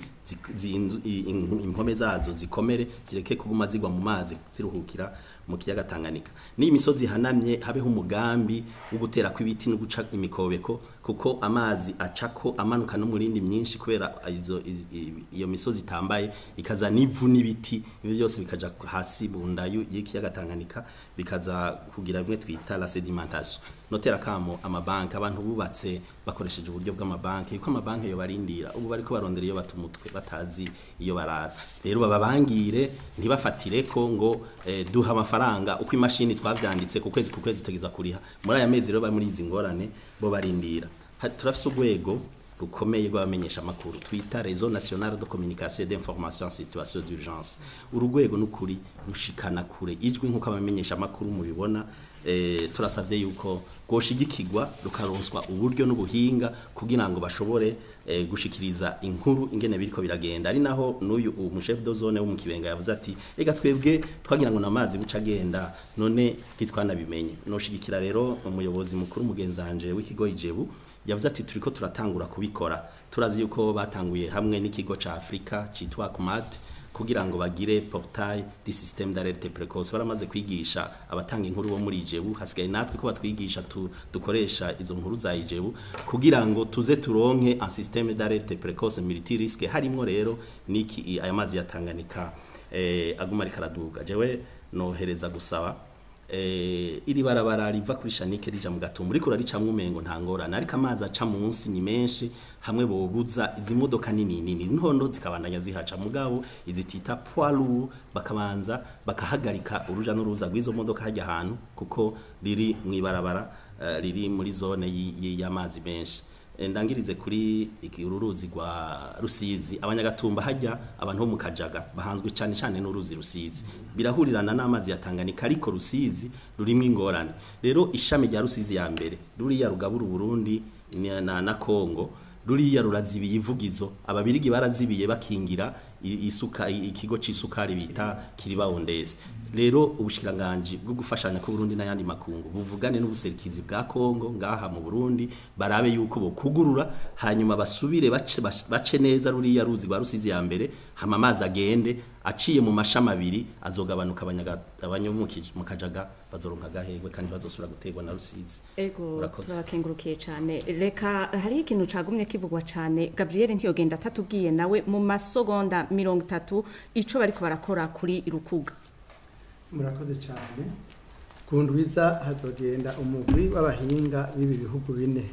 impome zazo zikomere, zireke kuguma zigwa mu mazi ziruhukira mu kiyaga Tanganyika. N'iyi misozi ihanamye habeho umugambi wo gutera kw'ibiti no guca imikobeko, kuko amazi acako amanuka n'umurindi myinshi kubera iyo misozi itambaye, ikazana ivu n'ibiti. Ibyo byose bikaja hasi bundayu y'ikiyaga Tanganyika, bikaza kugira bimwe twita la sédimentation. Notera kamo amabanki, abantu bubatse bakoresheje uburyo bw'amabanki, yuko amabanki yo barindira ubu bariko barondera iyo batumutwe, batazi iyo barara. Rero bababangire, ntibafatire ko ngo duha amafaranga uko imashini twavyanditse ku kwezi ku kwezi utegezwa kuriha. Muri aya mezi rero bari muri izi ngorane, bo barindira. Turafise urwego rukomeye rw'abamenyesha amakuru twita Réseau National de Communication et d'Information en Situation d'Urgence. Uru rwego n'ukuri rushikana kure ijwi nk'uko abamenyesha amakuru mubibona. Turasavye yuko rwoshigikirwa, rukaronswa uburyo n'ubuhinga kugira ngo bashobore gushikiriza inkuru ingene biriko biragenda. Ari naho n'uyu umu chef de zone wo mu Kibenga yavuze ati ega twebwe twagira ngo namazi buca agenda, none ntitwanabimenye. Noshigikira rero umuyobozi mukuru mugenzanje w'ikigo IJEBU yavuze ati turiko turatangura kubikora. Turazi yuko batanguye hamwe n'ikigo ca Afrika citwa Kumat kugira ngo bagire portail du système d'alerte précoce. Baramaze kwigisha abatanga inkuru bo muri IJEBU, hasigaye natwe ko batwigisha dukoresha izo nkuru za IJEBU kugira ngo tuze turonke un système d'alerte précoce multirisque, harimwo rero niki aya mazi ya Tanganyika aguma ariko araduga. Jewe nohereza gusaba iri barabara riva kuri Shanike rija mu Gatumba, uriko uraricamwo umengo nta ngorane, ariko amazi aca munsi ni menshi. Hamwe bobuza izi modoka nini nini, intondo zikabandanya zihaca, mugabo izi tita poids lourd bakabanza bakahagarika uruja n'uruza rw'izo modoka hajya ahantu, kuko riri mw'ibarabara riri muri zone y'amazi menshi. Ndangirize kuri uru ruzi rwa Rusizi. Abanyagatumba hajya, abantu bo mu Kajaga bahanzwe cyane cyane n'uruzi Rusizi, birahurirana n'amazi ya Tanganyika, ariko Rusizi rurimo ingorane. Rero ishami rya Rusizi ya mbere, ruriya rugabura Burundi na Kongo, ruriya rurazibiye ivugizo. Ababirigi barazibiye bakingira. isuka ikigo c'isukari bita Kiribaondeze. Rero ubushikiranganje bwo gufashanya ku Burundi n'ayandi makungu buvugane n'ubuserikizi bwa Kongo ngaha mu Burundi, barabe yuko bokugurura hanyuma basubire bace neza ruriya ruzi rwa Rusizi ya mbere, hama amazi agende aciye mu mashami abiri azogabanuka, abanyamukije mu Kajaga bazoronka gahegwe kandi bazosubira guterwa na Rusizi. Ego, turakengurukiye cyane. Reka hari ikintu cagumye kivugwa cyane, Gabriel ntiyogenda atatubwiye nawe mu masogonda 30 ico bariko barakora kuri Rukuga. Murakoze cyane. Ku ndwiza hazogenda umugwi w'abahinga b'ibi bihugu bine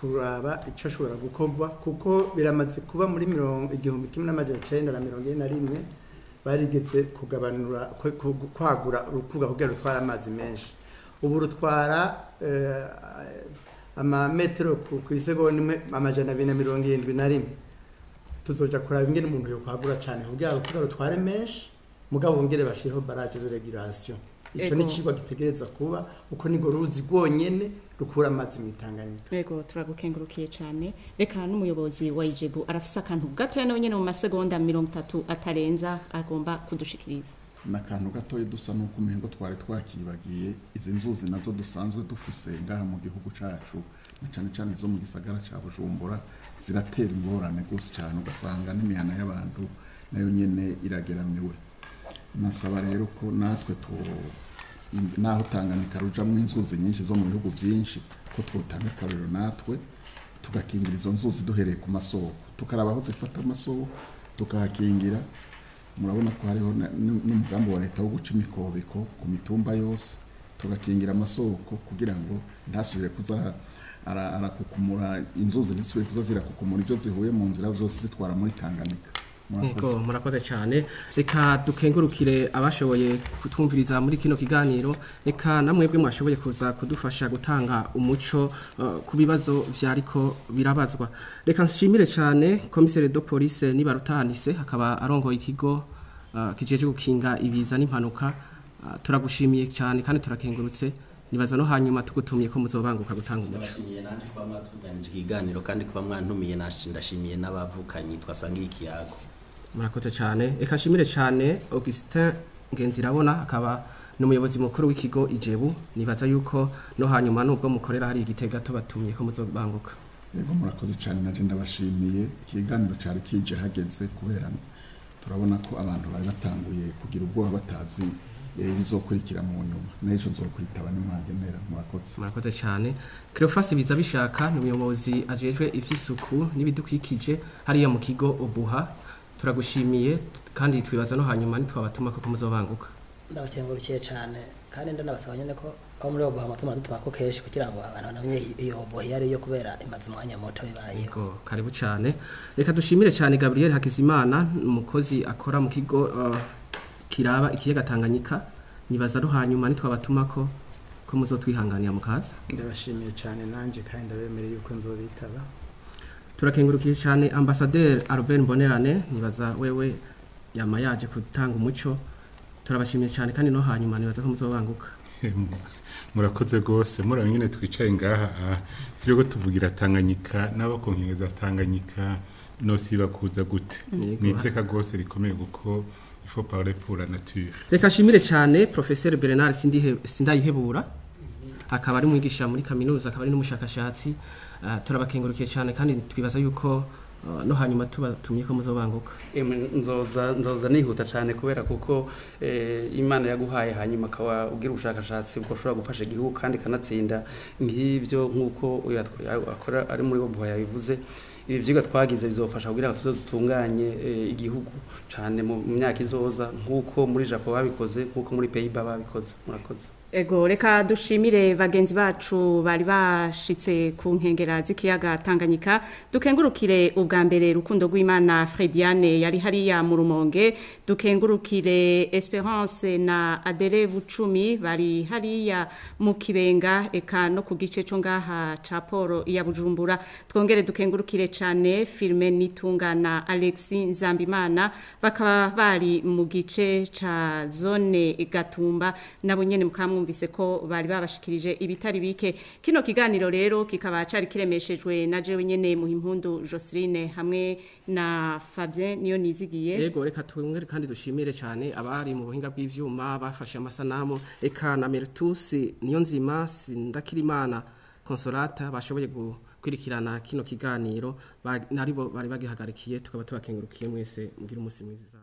kuraba icyo ashobora gukorwa, kuko biramaze kuba muri 1941 barigeze kugabanura kwagura Rukuga kugira rutwara amazi menshi. Ubu rutwara amametero ku isegonda imwe 271. Tuzoja kuraba ingene umuntu yokwagura cyane kugira Rukuga rutware menshi, mugabo bongere bashireho barrage de régulation. Ico ni cigwa gitegereza kuba uko nigo ruzi rwonyene rukura amazi mu Tanganyika. Yego, turagukengurukiye cyane. Reka n'umuyobozi wa Ijebu arafise akantu gatoya nawe nyene mu masegonda 30 atarenza agomba kudushikiriza. Nakantu gatoya dusa nuko umengo twari twakibagiye izi nzuzi nazo dusanzwe dufise ngaha mu gihugu cacu, na cane cane zo mu gisagara ca Bujumbura, ziratera ingorane gose cyane, ugasanga n'imihana y'abantu nayo nyene irageramiwe. Nasaba rero ko natwe naho Tanganyika rujamwo inzuzi nyinshi zo mu bihugu byinshi, ko twotanga akarorero natwe tugakingira izo nzuzi duhereye ku masoko, tukaraba aho zifata amasoko tukahakingira. Murabona ko hariho n'umugambi wa leta wo guca imikobeko ku mitumba yose, tugakingira amasoko kugira ngo ntasubire kuza arakukumura inzuzi, ntizisubire kuza zirakukumura ibyo zihuye mu nzira zose zitwara muri Tanganyika. Ego, murakoze cyane. Reka dukengurukire abashoboye kutwumviriza muri kino kiganiro, reka namwebwe mwashoboye kuza kudufasha gutanga umuco ku bibazo vyariko birabazwa. Reka nshimire cyane commissaire de police Nibarutanise, akaba arongoye ikigo kijeje gukinga ibiza n'impanuka. Turagushimiye cyane kandi turakengurutse. Nibaza no hanyuma tugutumye ko muzobanguka gutanga umuco. Ndashimiye nanje kuba mwatuganije ikiganiro kandi kuba mwantumiye, ndashimiye n'abavukanyi twasangiye ikiyago. Murakoze cyane. Eka nshimire cyane Augustin Ngenzirabona, akaba n'umuyobozi mukuru w'ikigo Ijebu. Nibaza yuko no hanyuma nubwo mukorera hari igitega tubatumye ko muzobanguka. Yego, murakoze cyane, naje ndabashimiye. Ikiganiro cyari kije hageze kubera turabona ko abantu bari batanguye kugira ubwoba batazi bizokurikira mu nyuma. N'ejo nzokwitaba nimwagenera. Murakoze. Murakoze cyane. Cleophas Bizabishaka ni umuyobozi ajejwe ivy'isuku n'ibidukikije hariya mu kigo Obuha. Turagushimiye kandi twibaza no hanyuma nitwabatuma ko muzobanguka. Ndabakengurukiye cyane kandi ndanabasaba nyene ko aho muri Obuha amatuma dutuma ko kenshi kugira ngo abantu banamenye iyo Obuha yari yo kubera imaze umwanya muto bibaye. Yego, karibu cyane. Reka dushimire cyane Gabriel Hakizimana, umukozi akora mu kigo kiraba ikiyaga Tanganyika. Nibaza no hanyuma nitwabatuma ko muzotwihanganira mukaza. Ndabashimiye cyane nanje kandi ndabemereye yuko nzobitaba. Turakengurukiye cyane Ambassadeur Albert Mbonerane, nibaza wewe yama yaje gutanga umuco. Turabashimiye cyane kandi no hanyuma nibaza ko muzobanguka. Murakoze gose. Murabona nyene twicaye ngaha turiko tuvugira Tanganyika n'abo ku nkengero za Tanganyika no siba kuza gute. Ni iteka gose rikomeye kuko il faut parler pour la nature. Reka nshimire cyane Professeur Bernard Sindayihebura, akaba ari mwigisha muri kaminuza, akaba ari n'umushakashatsi. Turabakengurukiye cyane kandi twibaza yuko no hanyuma tubatumye ko muzobanguka. Nzoza nihuta cyane kubera kuko Imana yaguhaye hanyuma akaba ugira ubushakashatsi bwo ushobora gufasha igihugu kandi kanatsinda nk'ibyo, nk'uko uyu akora ari muri Obuha yabivuze. Ibi vyigwa twagize bizofasha kugira ngo tuzotunganye igihugu cyane mu myaka izoza, nk'uko muri Japan babikoze, nk'uko muri Pays-Bas babikoze. Murakoze. Ego, reka dushimire bagenzi bacu bari bashitse ku nkengera z'ikiyaga Tanganyika. Dukengurukire ubwa mbere Rukundo rw'Imana Frediane yari hariya mu Rumonge, dukengurukire Esperance na Adele Bucumi bari hariya mu Kibenga, eka no ku gice cyo ngaha ca Poro ya Bujumbura. Twongere dukengurukire cyane Firme Nitunga na Alexis Nzambimana bakaba bari mu gice ca zone Gatumba, nabo nyene mukamwe mwumvise ko bari babashikirije ibitari bike. Kino kiganiro rero kikaba cari kiremeshejwe na jewe nyene Muhimpundu Joseline hamwe na Fabien niyo nizigiye. Yego, reka twongere kandi dushimire cyane abari mu buhinga bw'ivyuma bafashe amasanamu, eka na Mertus niyo nzima Sindakirimana Consolata bashoboye gukwirikirana kino kiganiro, naribo bari bagihagarikiye, tukaba tubakengurukiye mwese. Mugira umunsi mwiza.